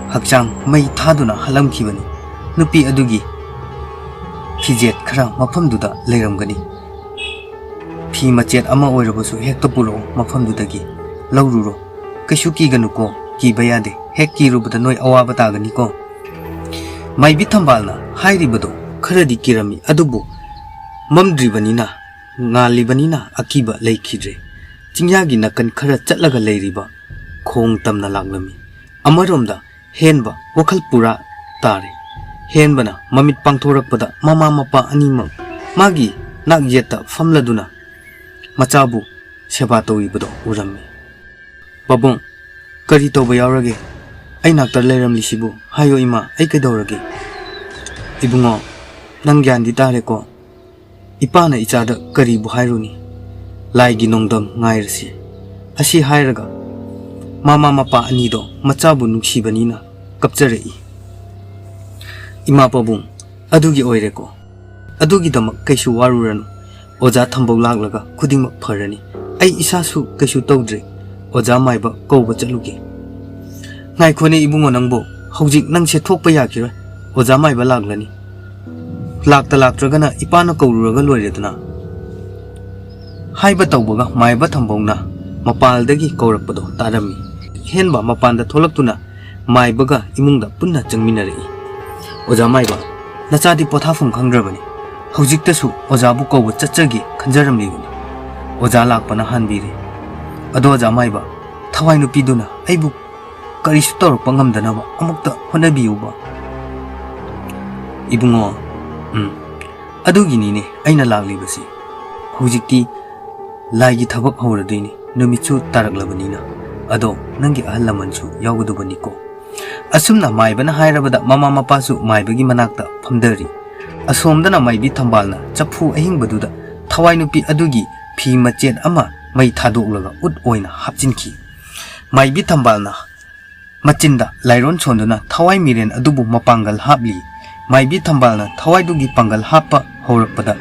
ꯍꯛꯆꯥꯡ ꯃꯩ ꯊꯥꯗꯨꯅ ꯍꯥꯠꯂꯝꯈꯤꯕꯅꯤ꯫ ꯅꯨꯄꯤ ꯑꯗꯨꯒꯤ ꯐꯤꯖꯦꯠ ꯈꯔ ꯃꯐꯝꯗꯨꯗ ꯂꯩꯔꯝꯒꯅꯤ꯫ ꯐꯤ ꯃꯆꯦꯠ ꯑꯃ ꯑꯣꯏꯔꯕꯁꯨ ꯍꯦꯛꯇ ꯄꯨꯔꯛꯑꯣ, ꯃꯐꯝꯗꯨꯗꯒꯤ ꯂꯧꯔꯨꯔꯣ꯫ ꯀꯩꯁꯨ ꯀꯤꯒꯅꯨꯀꯣ, ꯀꯤꯕ ꯌꯥꯗꯦ꯫ ꯍꯦꯛ ꯀꯤꯔꯨꯕꯗ ꯅꯣꯏ ꯑꯋꯥꯕ ꯇꯥꯒꯅꯤꯀꯣ꯫ ꯃꯥꯏꯕꯤ ꯊꯝꯕꯥꯜꯅ ꯍꯥꯏꯔꯤꯕꯗꯣ ꯈꯔꯗꯤ ꯀꯤꯔꯝꯃꯤ, ꯑꯗꯨꯕꯨ ꯃꯝꯗ꯭ꯔꯤꯕꯅꯤꯅ, ꯉꯥꯜꯂꯤꯕꯅꯤꯅ ꯑꯀꯤꯕ ꯂꯩꯈꯤꯗ꯭ꯔꯦ꯫ ꯆꯤꯡꯌꯥꯒꯤ ꯅꯥꯀꯟ ꯈꯔ ꯆꯠꯂꯒ ꯂꯩꯔꯤꯕ ꯈꯣꯡ ꯇꯝꯅ ꯂꯥꯛꯂꯝꯃꯤ꯫ ꯑꯃꯔꯣꯝꯗ ꯍꯦꯟꯕ ꯋꯥꯈꯜ ꯄꯨꯔꯥ ꯇꯥꯔꯦ꯫ ꯍꯦꯟꯕꯅ ꯃꯃꯤꯠ ꯄꯥꯡꯊꯣꯔꯛꯄꯗ ꯃꯃꯥ ꯃꯄꯥ ꯑꯅꯤꯃꯛ ꯃꯥꯒꯤ ꯅꯥꯛ ꯌꯦꯠꯇ ꯐꯝꯂꯗꯨꯅ ꯃꯆꯥꯕꯨ ꯁꯦꯕꯥ ꯇꯧꯔꯤꯕꯗꯣ ꯎꯔꯝꯃꯤ꯫ "ꯄꯥꯕꯨꯡ, ꯀꯔꯤ ꯇꯧꯕ ꯌꯥꯎꯔꯒꯦ? ꯑꯩ ꯅꯥꯛꯇ ꯂꯩꯔꯝꯂꯤꯁꯤꯕꯨ? ꯍꯥꯏꯌꯣ ꯏꯃꯥ, ꯑꯩ ꯀꯩꯗꯧꯔꯒꯦ?" "ꯏꯕꯨꯡꯉꯣ, ꯅꯪ ꯒ꯭ꯌꯥꯟꯗꯤ ꯇꯥꯔꯦꯀꯣ? ꯏꯄꯥꯅ ꯏꯆꯥꯗ ꯀꯔꯤꯕꯨ ꯍꯥꯏꯔꯨꯅꯤ? ꯂꯥꯏꯒꯤ ꯅꯣꯡꯗꯝ ꯉꯥꯏꯔꯁꯤ꯫" ꯑꯁꯤ ꯍꯥꯏꯔꯒ ꯃꯃꯥ ꯃꯄꯥ ꯑꯅꯤꯗꯣ ꯃꯆꯥꯕꯨ ꯅꯨꯡꯁꯤꯕꯅꯤꯅ ꯀꯞꯆꯔꯛꯏ꯫ "ꯏꯃꯥ ꯄꯥꯕꯨꯡ, ꯑꯗꯨꯒꯤ ꯑꯣꯏꯔꯦꯀꯣ꯫ ꯑꯗꯨꯒꯤꯗꯃꯛ ꯀꯩꯁꯨ ꯋꯥꯔꯨꯔꯅꯨ꯫ ꯑꯣꯖꯥ ꯊꯝꯕꯧ ꯂꯥꯛꯂꯒ ꯈꯨꯗꯤꯡꯃꯛ ꯐꯔꯅꯤ꯫ ꯑꯩ ꯏꯁꯥꯁꯨ ꯀꯩꯁꯨ ꯇꯧꯗ꯭ꯔꯦ꯫ ꯑꯣꯖꯥ ꯃꯥꯏꯕ ꯀꯧꯕ ꯆꯠꯂꯨꯒꯦ꯫" "ꯉꯥꯏꯈꯣꯅꯦ ꯏꯕꯨꯡꯉꯣ ꯅꯪꯕꯨ, ꯍꯧꯖꯤꯛ ꯅꯪꯁꯦ ꯊꯣꯛꯄ ꯌꯥꯈꯤꯔꯣꯏ꯫ ꯑꯣꯖꯥ ꯃꯥꯏꯕ ꯂꯥꯛꯂꯅꯤ꯫ ꯂꯥꯛꯇ ꯂꯥꯛꯇ꯭ꯔꯒꯅ ꯏꯄꯥꯅ ꯀꯧꯔꯨꯔꯒ ꯂꯣꯏꯔꯦꯗꯅ꯫" ꯍꯥꯏꯕ ꯇꯧꯕꯒ ꯃꯥꯏꯕ ꯊꯝꯕꯧꯅ ꯃꯄꯥꯜꯗꯒꯤ ꯀꯧꯔꯛꯄꯗꯣ ꯇꯥꯔꯝꯃꯤ꯫ ꯍꯦꯟꯕ ꯃꯄꯥꯟꯗ ꯊꯣꯛꯂꯛꯇꯨꯅ ꯃꯥꯏꯕꯒ ꯏꯃꯨꯡꯗ ꯄꯨꯟꯅ ꯆꯪꯃꯤꯟꯅꯔꯛꯏ꯫ "ꯑꯣꯖꯥ ꯃꯥꯏꯕ, ꯅꯆꯥꯗꯤ ꯄꯣꯊꯥꯐꯝ ꯈꯪꯗ꯭ꯔꯕꯅꯤ꯫ ꯍꯧꯖꯤꯛꯇꯁꯨ ꯑꯣꯖꯥꯕꯨ ꯀꯧꯕ ꯆꯠꯆꯒꯦ ꯈꯟꯖꯔꯝꯂꯤꯕꯅꯤ꯫ ꯑꯣꯖꯥ ꯂꯥꯛꯄꯅ ꯍꯥꯟꯕꯤꯔꯦ꯫ ꯑꯗꯣ ꯑꯣꯖꯥ ꯃꯥꯏꯕ, ꯊꯋꯥꯏ ꯅꯨꯄꯤꯗꯨꯅ ꯑꯩꯕꯨ ꯀꯔꯤꯁꯨ ꯇꯧꯔꯛꯄ ꯉꯝꯗꯅꯕ ꯑꯃꯨꯛꯇ ꯍꯣꯠꯅꯕꯤꯌꯨꯕ꯫" "ꯏꯕꯨꯡꯉꯣ, ꯎꯝ, ꯑꯗꯨꯒꯤꯅꯤꯅꯦ ꯑꯩꯅ ꯂꯥꯛꯂꯤꯕꯁꯤ꯫ ꯍꯧꯖꯤꯛꯇꯤ ꯂꯥꯏꯒꯤ ꯊꯕꯛ ꯍꯧꯔꯗꯣꯏꯅꯤ, ꯅꯨꯃꯤꯠꯁꯨ ꯇꯥꯔꯛꯂꯕꯅꯤꯅ꯫ ꯑꯗꯣ ꯅꯪꯒꯤ ꯑꯍꯜ ꯂꯃꯟꯁꯨ ꯌꯥꯎꯒꯗꯧꯕꯅꯤꯀꯣ꯫" ꯑꯁꯨꯝꯅ ꯃꯥꯏꯕꯅ ꯍꯥꯏꯔꯕꯗ ꯃꯃꯥ ꯃꯄꯥꯁꯨ ꯃꯥꯏꯕꯒꯤ ꯃꯅꯥꯛꯇ ꯐꯝꯗꯔꯤ꯫ ꯑꯁꯣꯝꯗꯅ ꯃꯥꯏꯕꯤ ꯊꯝꯕꯥꯜꯅ ꯆꯐꯨ ꯑꯍꯤꯡꯕꯗꯨꯗ ꯊꯋꯥꯏ ꯅꯨꯄꯤ ꯑꯗꯨꯒꯤ ꯐꯤ ꯃꯆꯦꯠ ꯑꯃ ꯃꯩ ꯊꯥꯗꯣꯛꯂꯒ ꯎꯠ ꯑꯣꯏꯅ ꯍꯥꯞꯆꯤꯟꯈꯤ꯫ ꯃꯥꯏꯕꯤ ꯊꯝꯕꯥꯜꯅ ꯃꯆꯤꯟꯗ ꯂꯥꯏꯔꯣꯟ ꯁꯣꯟꯗꯨꯅ ꯊꯋꯥꯏ ꯃꯤꯔꯦꯟ ꯑꯗꯨꯕꯨ ꯃꯄꯥꯡꯒꯜ ꯍꯥꯞꯂꯤ꯫ ꯃꯥꯏꯕꯤ ꯊꯝꯕꯥꯜꯅ ꯊꯋꯥꯏꯗꯨꯒꯤ ꯄꯥꯡꯒꯜ ꯍꯥꯞꯄ ꯍꯧꯔꯛꯄꯗ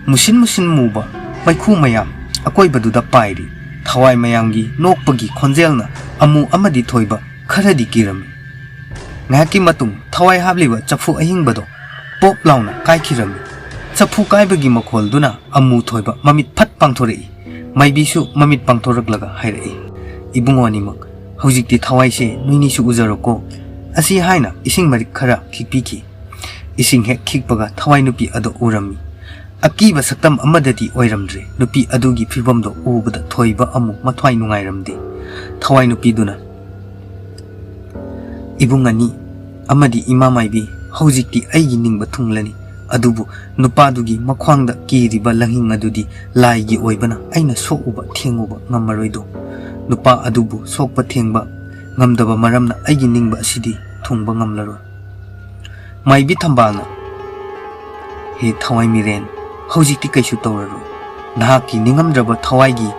ꯃꯨꯁꯤꯟ ꯃꯨꯁꯤꯟ ꯃꯨꯕ ꯃꯩꯈꯨ ꯃꯌꯥꯝ ꯑꯀꯣꯏꯕꯗꯨꯗ ꯄꯥꯏꯔꯤ꯫ ꯊꯋꯥꯏ ꯃꯌꯥꯝꯒꯤ ꯅꯣꯛꯄꯒꯤ ꯈꯣꯟꯖꯦꯜꯅ ꯑꯃꯨ ꯑꯃꯗꯤ ꯊꯣꯏꯕ ꯈꯔꯗꯤ ꯀꯤꯔꯝꯃꯤ꯫ ꯉꯥꯏꯍꯥꯛꯀꯤ ꯃꯇꯨꯡ ꯊꯋꯥꯏ ꯍꯥꯞꯂꯤꯕ ꯆꯐꯨ ꯑꯍꯤꯡꯕꯗꯣ ꯄꯣꯞ ꯂꯥꯎꯅ ꯀꯥꯏꯈꯤꯔꯝꯃꯤ꯫ ꯆꯐꯨ ꯀꯥꯏꯕꯒꯤ ꯃꯈꯣꯜꯗꯨꯅ ꯑꯃꯨ ꯊꯣꯏꯕ ꯃꯃꯤꯠ ꯐꯠ ꯄꯥꯡꯊꯣꯔꯛꯏ꯫ ꯃꯥꯏꯕꯤꯁꯨ ꯃꯃꯤꯠ ꯄꯥꯡꯊꯣꯔꯛꯂꯒ ꯍꯥꯏꯔꯛꯏ, "ꯏꯕꯨꯡꯉꯣ ꯑꯅꯤꯃꯛ, ꯍꯧꯖꯤꯛꯇꯤ ꯊꯋꯥꯏꯁꯦ ꯅꯣꯏꯅꯤꯁꯨ ꯎꯖꯔꯣꯀꯣ꯫ ꯑꯁꯤ ꯍꯥꯏꯅ ꯏꯁꯤꯡ ꯃꯔꯤꯛ ꯈꯔ ꯈꯤꯛꯄꯤꯈꯤ꯫ ꯏꯁꯤꯡ ꯍꯦꯛ ꯈꯤꯛꯄꯒ ꯊꯋꯥꯏ ꯅꯨꯄꯤ ꯑꯗꯣ ꯎꯔꯝꯃꯤ꯫ ꯑꯀꯤꯕ ꯁꯛꯇꯝ ꯑꯃꯗꯗꯤ ꯑꯣꯏꯔꯝꯗ꯭ꯔꯦ꯫ ꯅꯨꯄꯤ ꯑꯗꯨꯒꯤ ꯐꯤꯕꯝꯗꯣ ꯎꯕꯗ ꯊꯣꯏꯕ ꯑꯃꯨꯛ ꯃꯊ꯭ꯋꯥꯏ ꯅꯨꯡꯉꯥꯏꯔꯝꯗꯦ꯫ ꯊꯋꯥꯏ ꯅꯨꯄꯤꯗꯨꯅ, "ꯏꯕꯨꯡ ꯑꯅꯤ ꯑꯃꯗꯤ ꯏꯃꯥ ꯃꯥꯏꯕꯤ, ꯍꯧꯖꯤꯛꯇꯤ ꯑꯩꯒꯤ ꯅꯤꯡꯕ ꯊꯨꯡꯂꯅꯤ꯫ ꯑꯗꯨꯕꯨ ꯅꯨꯄꯥꯗꯨꯒꯤ ꯃꯈ꯭ꯋꯥꯡꯗ ꯀꯤꯔꯤꯕ ꯂꯪꯍꯤꯡ ꯑꯗꯨꯗꯤ ꯂꯥꯏꯒꯤ ꯑꯣꯏꯕꯅ ꯑꯩꯅ ꯁꯣꯛꯎꯕ ꯊꯦꯡꯉꯨꯕ ꯉꯝꯃꯔꯣꯏꯗꯣ꯫ ꯅꯨꯄꯥ ꯑꯗꯨꯕꯨ ꯁꯣꯛꯄ ꯊꯦꯡꯕ ꯉꯝꯗꯕ ꯃꯔꯝꯅ ꯑꯩꯒꯤ ꯅꯤꯡꯕ ꯑꯁꯤꯗꯤ ꯊꯨꯡꯕ ꯉꯝꯂꯔꯣꯏ꯫" ꯃꯥꯏꯕꯤ ꯊꯝꯕꯥꯜꯅ, "ꯍꯦ ꯊꯋꯥꯏ ꯃꯤꯔꯦꯟ, ꯍꯧꯖꯤꯛꯇꯤ ꯀꯩꯁꯨ ꯇꯧꯔꯔꯣꯏ꯫ ꯅꯍꯥꯛꯀꯤ ꯅꯤꯡꯉꯝꯗ꯭ꯔꯕ ꯊꯋꯥꯏꯒꯤ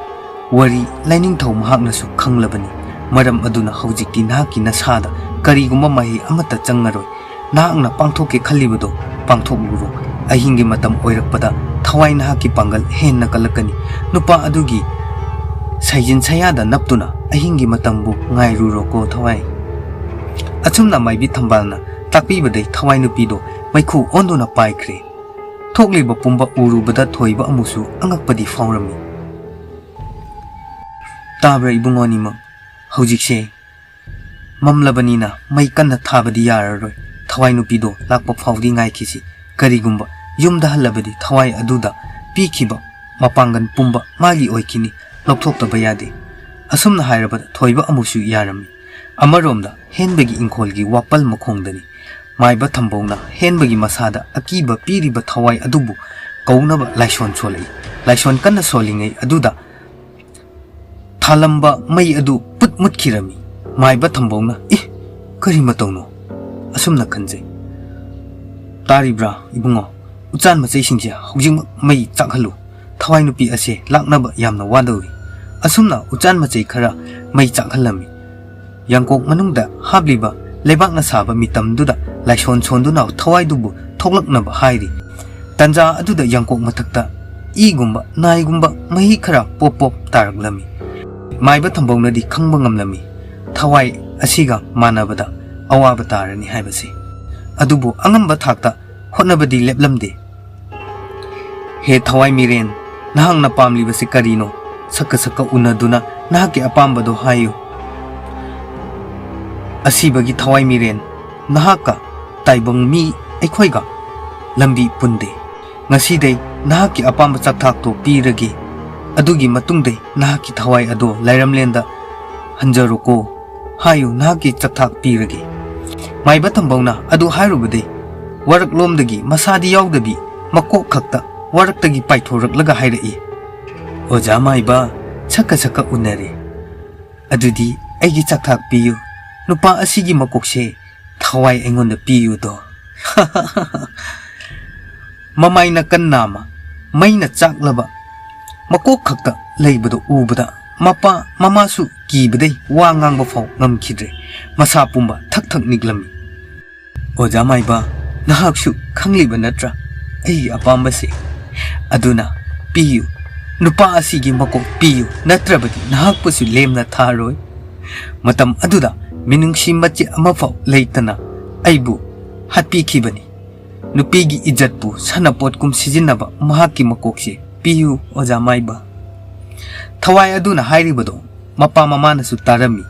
ꯋꯥꯔꯤ ꯂꯥꯏꯅꯤꯡꯊꯧ ꯃꯍꯥꯛꯅꯁꯨ ꯈꯪꯂꯕꯅꯤ꯫ ꯃꯔꯝ ꯑꯗꯨꯅ ꯍꯧꯖꯤꯛꯇꯤ ꯅꯍꯥꯛꯀꯤ ꯅꯁꯥꯗ ꯀꯔꯤꯒꯨꯝꯕ ꯃꯍꯩ ꯑꯃꯠꯇ ꯆꯪꯉꯔꯣꯏ꯫ ꯅꯍꯥꯛꯅ ꯄꯥꯡꯊꯣꯛꯀꯦ ꯈꯜꯂꯤꯕꯗꯣ ꯄꯥꯡꯊꯣꯛꯂꯨꯔꯣ꯫ ꯑꯍꯤꯡꯒꯤ ꯃꯇꯝ ꯑꯣꯏꯔꯛꯄꯗ ꯊꯋꯥꯏ ꯅꯍꯥꯛꯀꯤ ꯄꯥꯡꯒꯜ ꯍꯦꯟꯅ ꯀꯜꯂꯛꯀꯅꯤ꯫ ꯅꯨꯄꯥ ꯑꯗꯨꯒꯤ ꯁꯩꯖꯤꯟ ꯁꯌꯥꯗ ꯅꯞꯇꯨꯅ ꯑꯍꯤꯡꯒꯤ ꯃꯇꯝꯕꯨ ꯉꯥꯏꯔꯨꯔꯣꯀꯣ ꯊꯋꯥꯏ꯫" ꯑꯁꯨꯝꯅ ꯃꯥꯏꯕꯤ ꯊꯝꯕꯥꯜꯅ ꯇꯥꯛꯄꯤꯕꯗꯩ ꯊꯋꯥꯏ ꯅꯨꯄꯤꯗꯣ ꯃꯩꯈꯨ ꯑꯣꯟꯗꯨꯅ ꯄꯥꯏꯈ꯭ꯔꯦ꯫ ꯊꯣꯛꯂꯤꯕ ꯄꯨꯝꯕ ꯎꯔꯨꯕꯗ ꯊꯣꯏꯕ ꯑꯃꯨꯛꯁꯨ ꯑꯉꯛꯄꯗꯤ ꯐꯥꯎꯔꯝꯃꯤ꯫ "ꯇꯥꯕ꯭ꯔꯥ ꯏꯕꯨꯡꯉꯣ ꯑꯅꯤꯃꯛ? ꯍꯧꯖꯤꯛꯁꯦ ꯃꯝꯂꯕꯅꯤꯅ ꯃꯩ ꯀꯟꯅ ꯊꯥꯕꯗꯤ ꯌꯥꯔꯔꯣꯏ꯫ ꯊꯋꯥꯏ ꯅꯨꯄꯤꯗꯣ ꯂꯥꯛꯄ ꯐꯥꯎꯗꯤ ꯉꯥꯏꯈꯤꯁꯤ꯫ ꯀꯔꯤꯒꯨꯝꯕ ꯌꯨꯝꯗ ꯍꯜꯂꯕꯗꯤ ꯊꯋꯥꯏ ꯑꯗꯨꯗ ꯄꯤꯈꯤꯕ ꯃꯄꯥꯡꯒꯜ ꯄꯨꯝꯕ ꯃꯥꯒꯤ ꯑꯣꯏꯈꯤꯅꯤ, ꯂꯧꯊꯣꯛꯇꯕ ꯌꯥꯗꯦ꯫" ꯑꯁꯨꯝꯅ ꯍꯥꯏꯔꯕꯗ ꯊꯣꯏꯕ ꯑꯃꯨꯛꯁꯨ ꯌꯥꯔꯝꯃꯤ꯫ ꯑꯃꯔꯣꯝꯗ ꯍꯦꯟꯕꯒꯤ ꯏꯪꯈꯣꯜꯒꯤ ꯋꯥꯄꯜ ꯃꯈꯣꯡꯗꯅꯤ꯫ ꯃꯥꯏꯕ ꯊꯝꯕꯧꯅ ꯍꯦꯟꯕꯒꯤ ꯃꯁꯥꯗ ꯑꯀꯤꯕ ꯄꯤꯔꯤꯕ ꯊꯋꯥꯏ ꯑꯗꯨꯕꯨ ꯀꯧꯅꯕ ꯂꯥꯏꯁꯣꯟ ꯁꯣꯜꯂꯛꯏ꯫ ꯂꯥꯏꯁꯣꯟ ꯀꯟꯅ ꯁꯣꯜꯂꯤꯉꯩ ꯑꯗꯨꯗ ꯊꯥꯂꯝꯕ ꯃꯩ ꯑꯗꯨ ꯄꯨꯠ ꯃꯨꯠꯈꯤꯔꯝꯃꯤ꯫ ꯃꯥꯏꯕ ꯊꯝꯕꯧꯅ, "ꯏ, ꯀꯔꯤ ꯃꯇꯧꯅꯣ?" ꯑꯁꯨꯝꯅ ꯈꯟꯖꯩ꯫ "ꯇꯥꯔꯤꯕ꯭ꯔꯥ ꯏꯕꯨꯡꯉꯣ? ꯎꯆꯥꯟ ꯃꯆꯩꯁꯤꯡꯁꯦ ꯍꯧꯖꯤꯛꯃꯛ ꯃꯩ ꯆꯥꯛꯍꯜꯂꯨ꯫ ꯊꯋꯥꯏ ꯅꯨꯄꯤ ꯑꯁꯦ ꯂꯥꯛꯅꯕ ꯌꯥꯝꯅ ꯋꯥꯗꯧꯔꯤ꯫" ꯑꯁꯨꯝꯅ ꯎꯆꯥꯟ ꯃꯆꯩ ꯈꯔ ꯃꯩ ꯆꯥꯛꯍꯜꯂꯝꯃꯤ꯫ ꯌꯥꯡꯀꯣꯛ ꯃꯅꯨꯡꯗ ꯍꯥꯞꯂꯤꯕ ꯂꯩꯕꯥꯛꯅ ꯁꯥꯕ ꯃꯤꯇꯝꯗꯨꯗ ꯂꯥꯏꯁꯣꯟ ꯁꯣꯟꯗꯨꯅ ꯊꯋꯥꯏꯗꯨꯕꯨ ꯊꯣꯛꯂꯛꯅꯕ ꯍꯥꯏꯔꯤ꯫ ꯇꯟꯖꯥ ꯑꯗꯨꯗ ꯌꯥꯡꯀꯣꯛ ꯃꯊꯛꯇ ꯏꯒꯨꯝꯕ ꯅꯥꯏꯒꯨꯝꯕ ꯃꯍꯤ ꯈꯔ ꯄꯣꯞ ꯄꯣꯞ ꯇꯥꯔꯛꯂꯝꯃꯤ꯫ ꯃꯥꯏꯕ ꯊꯝꯕꯧꯅꯗꯤ ꯈꯪꯕ ꯉꯝꯂꯝꯃꯤ, ꯊꯋꯥꯏ ꯑꯁꯤꯒ ꯃꯥꯟꯅꯕꯗ ꯑꯋꯥꯕ ꯇꯥꯔꯅꯤ ꯍꯥꯏꯕꯁꯤ꯫ ꯑꯗꯨꯕꯨ ꯑꯉꯝꯕ ꯊꯥꯛꯇ ꯍꯣꯠꯅꯕꯗꯤ ꯂꯦꯞꯂꯝꯗꯦ꯫ "ꯍꯦ ꯊꯋꯥꯏ ꯃꯤꯔꯦꯟ, ꯅꯍꯥꯛꯅ ꯄꯥꯝꯂꯤꯕꯁꯤ ꯀꯔꯤꯅꯣ? ꯁꯛꯀ ꯁꯛꯀ ꯎꯅꯗꯨꯅ ꯅꯍꯥꯛꯀꯤ ꯑꯄꯥꯝꯕꯗꯣ ꯍꯥꯏꯌꯨ꯫ ꯑꯁꯤꯕꯒꯤ ꯊꯋꯥꯏ ꯃꯤꯔꯦꯟ, ꯅꯍꯥꯛꯀ ꯇꯥꯏꯕꯪ ꯃꯤ ꯑꯩꯈꯣꯏꯒ ꯂꯝꯕꯤ ꯄꯨꯟꯗꯦ꯫ ꯉꯁꯤꯗꯩ ꯅꯍꯥꯛꯀꯤ ꯑꯄꯥꯝꯕ ꯆꯥꯛꯊꯥꯛꯇꯣ ꯄꯤꯔꯒꯦ꯫ ꯑꯗꯨꯒꯤ ꯃꯇꯨꯡꯗꯩ ꯅꯍꯥꯛꯀꯤ ꯊꯋꯥꯏ ꯑꯗꯣ ꯂꯥꯏꯔꯝꯂꯦꯟꯗ ꯍꯟꯖꯔꯣꯀꯣ꯫ ꯍꯥꯏꯌꯨ, ꯅꯍꯥꯛꯀꯤ ꯆꯥꯛꯊꯥꯛ ꯄꯤꯔꯒꯦ꯫" ꯃꯥꯏꯕ ꯊꯝꯕꯧꯅ ꯑꯗꯨ ꯍꯥꯏꯔꯨꯕꯗꯩ ꯋꯥꯔꯛꯂꯣꯝꯗꯒꯤ ꯃꯁꯥꯗꯤ ꯌꯥꯎꯗꯕꯤ ꯃꯀꯣꯛ ꯈꯛꯇ ꯋꯥꯔꯛꯇꯒꯤ ꯄꯥꯏꯊꯣꯔꯛꯂꯒ ꯍꯥꯏꯔꯛꯏ, "ꯑꯣꯖꯥ ꯃꯥꯏꯕ, ꯁꯛꯀ ꯁꯛꯀ ꯎꯅꯔꯦ꯫ ꯑꯗꯨꯗꯤ ꯑꯩꯒꯤ ꯆꯥꯛꯊꯥꯛ ꯄꯤꯌꯨ꯫ ꯅꯨꯄꯥ ꯑꯁꯤꯒꯤ ꯃꯀꯣꯛꯁꯦ ꯊꯋꯥꯏ ꯑꯩꯉꯣꯟꯗ ꯄꯤꯌꯨꯗꯣ꯫" ꯃꯃꯥꯏ ꯅꯥꯀꯟ ꯅꯥꯝꯃ ꯃꯩꯅ ꯆꯥꯛꯂꯕ ꯃꯀꯣꯛ ꯈꯛꯇ ꯂꯩꯕꯗꯨ ꯎꯕꯗ ꯃꯄꯥ ꯃꯃꯥꯁꯨ ꯀꯤꯕꯗꯩ ꯋꯥ ꯉꯥꯡꯕ ꯐꯥꯎ ꯉꯝꯈꯤꯗ꯭ꯔꯦ꯫ ꯃꯁꯥ ꯄꯨꯝꯕ ꯊꯛ ꯊꯛ ꯅꯤꯛꯂꯝꯃꯤ꯫ "ꯑꯣꯖꯥ ꯃꯥꯏꯕ, ꯅꯍꯥꯛꯁꯨ ꯈꯪꯂꯤꯕ ꯅꯠꯇ꯭ꯔꯥ ꯑꯩꯒꯤ ꯑꯄꯥꯝꯕꯁꯦ? ꯑꯗꯨꯅ ꯄꯤꯌꯨ, ꯅꯨꯄꯥ ꯑꯁꯤꯒꯤ ꯃꯀꯣꯛ ꯄꯤꯌꯨ, ꯅꯠꯇ꯭ꯔꯕꯗꯤ ꯅꯍꯥꯛꯄꯨꯁꯨ ꯂꯦꯝꯅ ꯊꯥꯔꯣꯏ꯫" ꯃꯇꯝ ꯑꯗꯨꯗ ꯃꯤꯅꯨꯡꯁꯤ ꯃꯆꯦꯠ ꯑꯃꯐꯥꯎ ꯂꯩꯇꯅ ꯑꯩꯕꯨ ꯍꯥꯠꯄꯤꯈꯤꯕꯅꯤ꯫ ꯅꯨꯄꯤꯒꯤ ꯏꯖꯠꯄꯨ ꯁꯥꯟꯅꯄꯣꯠꯀꯨꯝ ꯁꯤꯖꯤꯟꯅꯕ ꯃꯍꯥꯛꯀꯤ ꯃꯀꯣꯛꯁꯦ ꯄꯤꯌꯨ, ꯑꯣꯖꯥ ꯃꯥꯏꯕ꯫ ꯊꯋꯥꯏ ꯑꯗꯨꯅ ꯍꯥꯏꯔꯤꯕꯗꯣ ꯃꯄꯥ ꯃꯃꯥꯅꯁꯨ ꯇꯥꯔꯝꯃꯤ꯫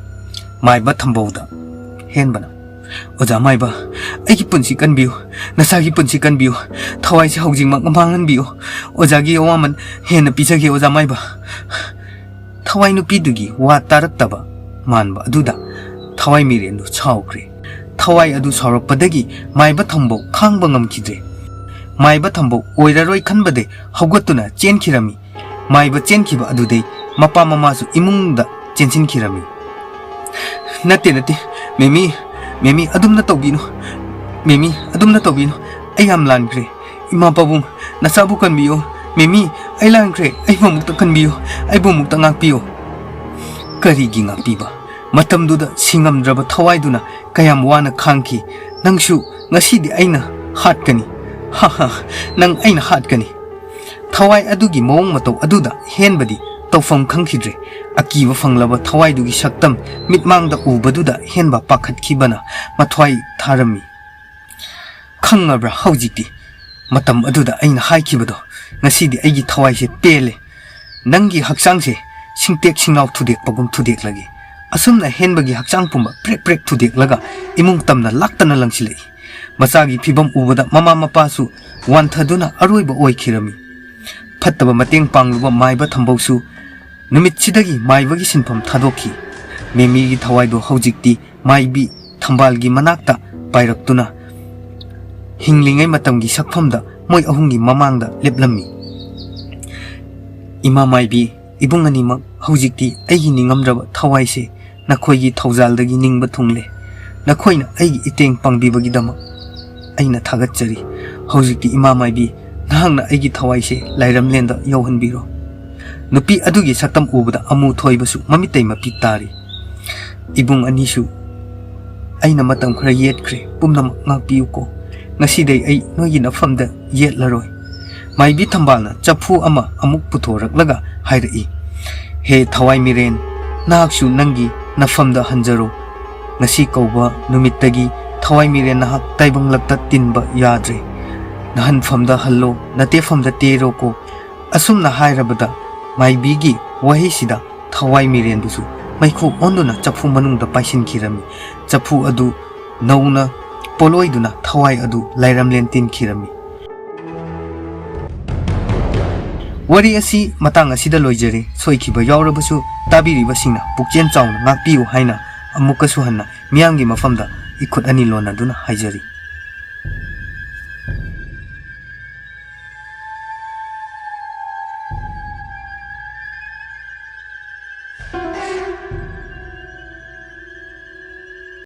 ꯃꯥꯏꯕ ꯊꯝꯕꯧꯗ ꯍꯦꯟꯕꯅ, "ꯑꯣꯖꯥ ꯃꯥꯏꯕ, ꯑꯩꯒꯤ ꯄꯨꯟꯁꯤ ꯀꯟꯕꯤꯌꯨ, ꯅꯁꯥꯒꯤ ꯄꯨꯟꯁꯤ ꯀꯟꯕꯤꯌꯨ, ꯊꯋꯥꯏꯁꯦ ꯍꯧꯖꯤꯛꯃꯛ ꯃꯥꯡꯍꯟꯕꯤꯌꯨ꯫ ꯑꯣꯖꯥꯒꯤ ꯑꯋꯥꯃꯟ ꯍꯦꯟꯅ ꯄꯤꯖꯒꯦ, ꯑꯣꯖꯥ ꯃꯥꯏꯕ꯫" ꯊꯋꯥꯏ ꯅꯨꯄꯤꯗꯨꯒꯤ ꯋꯥ ꯇꯥꯔꯛꯇꯕ ꯃꯥꯟꯕ ꯑꯗꯨꯗ ꯊꯋꯥꯏ ꯃꯤꯔꯦꯟꯗꯨ ꯁꯥꯎꯈ꯭ꯔꯦ꯫ ꯊꯋꯥꯏ ꯑꯗꯨ ꯁꯥꯎꯔꯛꯄꯗꯒꯤ ꯃꯥꯏꯕ ꯊꯝꯕꯧ ꯈꯥꯡꯕ ꯉꯝꯈꯤꯗ꯭ꯔꯦ꯫ ꯃꯥꯏꯕ ꯊꯝꯕꯧ ꯑꯣꯏꯔꯔꯣꯏ ꯈꯟꯕꯗꯩ ꯍꯧꯒꯠꯇꯨꯅ ꯆꯦꯟꯈꯤꯔꯝꯃꯤ꯫ ꯃꯥꯏꯕ ꯆꯦꯟꯈꯤꯕ ꯑꯗꯨꯗꯩ ꯃꯄꯥ ꯃꯃꯥꯁꯨ ꯏꯃꯨꯡꯗ ꯆꯦꯟꯁꯤꯟꯈꯤꯔꯝꯃꯤ꯫ "ꯅꯠꯇꯦ, ꯅꯠꯇꯦ, ꯃꯦꯃꯤ, ꯃꯦꯃꯤ, ꯑꯗꯨꯝꯅ ꯇꯧꯕꯤꯅꯨ꯫ ꯃꯦꯃꯤ, ꯑꯗꯨꯝꯅ ꯇꯧꯕꯤꯅꯨ꯫ ꯑꯩ ꯌꯥꯝ ꯂꯥꯟꯈ꯭ꯔꯦ꯫ ꯏꯃꯥ ꯄꯥꯕꯨꯡ, ꯅꯆꯥꯕꯨ ꯀꯟꯕꯤꯌꯨ꯫ ꯃꯦꯃꯤ, ꯑꯩ ꯂꯥꯟꯈ꯭ꯔꯦ꯫ ꯑꯩꯕꯨ ꯑꯃꯨꯛꯇ ꯀꯟꯕꯤꯌꯨ꯫ ꯑꯩꯕꯨ ꯑꯃꯨꯛꯇ ꯉꯥꯛꯄꯤꯌꯨ꯫" ꯀꯔꯤꯒꯤ ꯉꯥꯛꯄꯤꯕ? ꯃꯇꯝꯗꯨꯗ ꯁꯤꯡꯉꯝꯗ꯭ꯔꯕ ꯊꯋꯥꯏꯗꯨꯅ ꯀꯌꯥꯝ ꯋꯥꯅ ꯈꯥꯡꯈꯤ꯫ "ꯅꯪꯁꯨ ꯉꯁꯤꯗꯤ ꯑꯩꯅ ꯍꯥꯠꯀꯅꯤ꯫ ꯍꯥ ꯍꯥ, ꯅꯪ ꯑꯩꯅ ꯍꯥꯠꯀꯅꯤ꯫" ꯊꯋꯥꯏ ꯑꯗꯨꯒꯤ ꯃꯑꯣꯡ ꯃꯇꯧ ꯑꯗꯨꯗ ꯍꯦꯟꯕꯗꯤ ꯇꯧꯐꯝ ꯈꯪꯈꯤꯗ꯭ꯔꯦ꯫ ꯑꯀꯤꯕ ꯐꯪꯂꯕ ꯊꯋꯥꯏꯗꯨꯒꯤ ꯁꯛꯇꯝ ꯃꯤꯠꯃꯥꯡꯗ ꯎꯕꯗꯨꯗ ꯍꯦꯟꯕ ꯄꯥꯈꯠꯈꯤꯕꯅ ꯃꯊ꯭ꯋꯥꯏ ꯊꯥꯔꯝꯃꯤ꯫ "ꯈꯪꯉꯕ꯭ꯔꯥ ꯍꯧꯖꯤꯛꯇꯤ? ꯃꯇꯝ ꯑꯗꯨꯗ ꯑꯩꯅ ꯍꯥꯏꯈꯤꯕꯗꯣ "ꯉꯁꯤꯗꯤ ꯑꯩꯒꯤ ꯊꯋꯥꯏꯁꯦ ꯄꯦꯜꯂꯦ꯫ ꯅꯪꯒꯤ ꯍꯛꯆꯥꯡꯁꯦ ꯁꯤꯡꯇꯦꯛ ꯁꯤꯡꯅꯥꯎ ꯊꯨꯗꯦꯛꯄꯒꯨꯝ ꯊꯨꯗꯦꯛꯂꯒꯦ꯫ ꯑꯁꯨꯝꯅ ꯍꯦꯟꯕꯒꯤ ꯍꯛꯆꯥꯡ ꯄꯨꯝꯕ ꯄ꯭ꯔꯦꯛ ꯄ꯭ꯔꯦꯛ ꯊꯨꯗꯦꯛꯂꯒ ꯏꯃꯨꯡ ꯇꯝꯅ ꯂꯥꯛꯇꯅ ꯂꯪꯁꯤꯜꯂꯛꯏ"꯫ ꯃꯆꯥꯒꯤ ꯐꯤꯕꯝ ꯎꯕꯗ ꯃꯃꯥ ꯃꯄꯥꯁꯨ ꯋꯥꯟꯊꯗꯨꯅ ꯑꯔꯣꯏꯕ ꯑꯣꯏꯈꯤꯔꯝꯃꯤ꯫ ꯐꯠꯇꯕ ꯃꯇꯦꯡ ꯄꯥꯡꯂꯨꯕ ꯃꯥꯏꯕ ꯊꯝꯕꯧꯁꯨ ꯅꯨꯃꯤꯠꯁꯤꯗꯒꯤ ꯃꯥꯏꯕꯒꯤ ꯁꯤꯟꯐꯝ ꯊꯥꯗꯣꯛꯈꯤ꯫ ꯃꯦꯃꯤꯒꯤ ꯊꯋꯥꯏꯗꯣ ꯍꯧꯖꯤꯛꯇꯤ ꯃꯥꯏꯕꯤ ꯊꯝꯕꯥꯜꯒꯤ ꯃꯅꯥꯛꯇ ꯄꯥꯏꯔꯛꯇꯨꯅ ꯍꯤꯡꯂꯤꯉꯩ ꯃꯇꯝꯒꯤ ꯁꯛꯐꯝꯗ ꯃꯣꯏ ꯑꯍꯨꯝꯒꯤ ꯃꯃꯥꯡꯗ ꯂꯦꯞꯂꯝꯃꯤ꯫ "ꯏꯃꯥ ꯃꯥꯏꯕꯤ, ꯏꯕꯨꯡ ꯑꯅꯤꯃꯛ, ꯍꯧꯖꯤꯛꯇꯤ ꯑꯩꯒꯤ ꯅꯤꯡꯉꯝꯗ꯭ꯔꯕ ꯊꯋꯥꯏꯁꯦ ꯅꯈꯣꯏꯒꯤ ꯊꯧꯖꯥꯜꯗꯒꯤ ꯅꯤꯡꯕ ꯊꯨꯡꯂꯦ꯫ ꯅꯈꯣꯏꯅ ꯑꯩꯒꯤ ꯏꯇꯦꯡ ꯄꯥꯡꯕꯤꯕꯒꯤꯗꯃꯛ ꯑꯩꯅ ꯊꯥꯒꯠꯆꯔꯤ꯫ ꯍꯧꯖꯤꯛꯇꯤ ꯏꯃꯥ ꯃꯥꯏꯕꯤ, ꯅꯍꯥꯛꯅ ꯑꯩꯒꯤ ꯊꯋꯥꯏꯁꯦ ꯂꯥꯏꯔꯝꯂꯦꯟꯗ ꯌꯧꯍꯟꯕꯤꯔꯣ"꯫ ꯅꯨꯄꯤ ꯑꯗꯨꯒꯤ ꯁꯛꯇꯝ ꯎꯕꯗ ꯑꯃꯨ ꯊꯣꯏꯕꯁꯨ ꯃꯃꯤꯠꯇꯩ ꯃꯄꯤ ꯇꯥꯔꯤ꯫ "ꯏꯕꯨꯡ ꯑꯅꯤꯁꯨ ꯑꯩꯅ ꯃꯇꯝ ꯈꯔ ꯌꯦꯠꯈ꯭ꯔꯦ, ꯄꯨꯝꯅꯃꯛ ꯉꯥꯛꯄꯤꯌꯨꯀꯣ꯫ ꯉꯁꯤꯗꯩ ꯑꯩ ꯅꯣꯏꯒꯤ ꯅꯐꯝꯗ ꯌꯦꯠꯂꯔꯣꯏ"꯫ ꯃꯥꯏꯕꯤ ꯊꯝꯕꯥꯜꯅ ꯆꯐꯨ ꯑꯃ ꯑꯃꯨꯛ ꯄꯨꯊꯣꯔꯛꯂꯒ ꯍꯥꯏꯔꯛꯏ, "ꯍꯦ ꯊꯋꯥꯏ ꯃꯤꯔꯦꯟ, ꯅꯍꯥꯛꯁꯨ ꯅꯪꯒꯤ ꯅꯐꯝꯗ ꯍꯟꯖꯔꯣ꯫ ꯉꯁꯤ ꯀꯧꯕ ꯅꯨꯃꯤꯠꯇꯒꯤ ꯊꯋꯥꯏ ꯃꯤꯔꯦꯟ ꯅꯍꯥꯛ ꯇꯥꯏꯕꯪꯂꯛꯇ ꯇꯤꯟꯕ ꯌꯥꯗ꯭ꯔꯦ꯫ ꯅꯍꯟꯐꯝꯗ ꯍꯜꯂꯣ, ꯅꯇꯦꯐꯝꯗ ꯇꯦꯔꯣꯀꯣ"꯫ ꯑꯁꯨꯝꯅ ꯍꯥꯏꯔꯕꯗ ꯃꯥꯏꯕꯤꯒꯤ ꯋꯥꯍꯩꯁꯤꯗ ꯊꯋꯥꯏ ꯃꯤꯔꯦꯟꯗꯨꯁꯨ ꯃꯩꯈꯨ ꯑꯣꯟꯗꯨꯅ ꯆꯐꯨ ꯃꯅꯨꯡꯗ ꯄꯥꯏꯁꯤꯟꯈꯤꯔꯝꯃꯤ꯫ ꯆꯐꯨ ꯑꯗꯨ ꯅꯧꯅ ꯄꯣꯂꯣꯏꯗꯨꯅ ꯊꯋꯥꯏ ꯑꯗꯨ ꯂꯥꯏꯔꯝꯂꯦꯟ ꯇꯤꯟꯈꯤꯔꯝꯃꯤ꯫ ꯋꯥꯔꯤ ꯑꯁꯤ ꯃꯇꯥꯡ ꯑꯁꯤꯗ ꯂꯣꯏꯖꯔꯦ꯫ ꯁꯣꯏꯈꯤꯕ ꯌꯥꯎꯔꯕꯁꯨ ꯇꯥꯕꯤꯔꯤꯕꯁꯤꯡꯅ ꯄꯨꯛꯆꯦꯜ ꯆꯥꯎꯅ ꯉꯥꯛꯄꯤꯌꯨ ꯍꯥꯏꯅ ꯑꯃꯨꯛꯀꯁꯨ ꯍꯟꯅ ꯃꯤꯌꯥꯝꯒꯤ ꯃꯐꯝꯗ ꯏꯈꯨꯠ ꯑꯅꯤ ꯂꯣꯟꯅꯗꯨꯅ ꯍꯥꯏꯖꯔꯤ꯫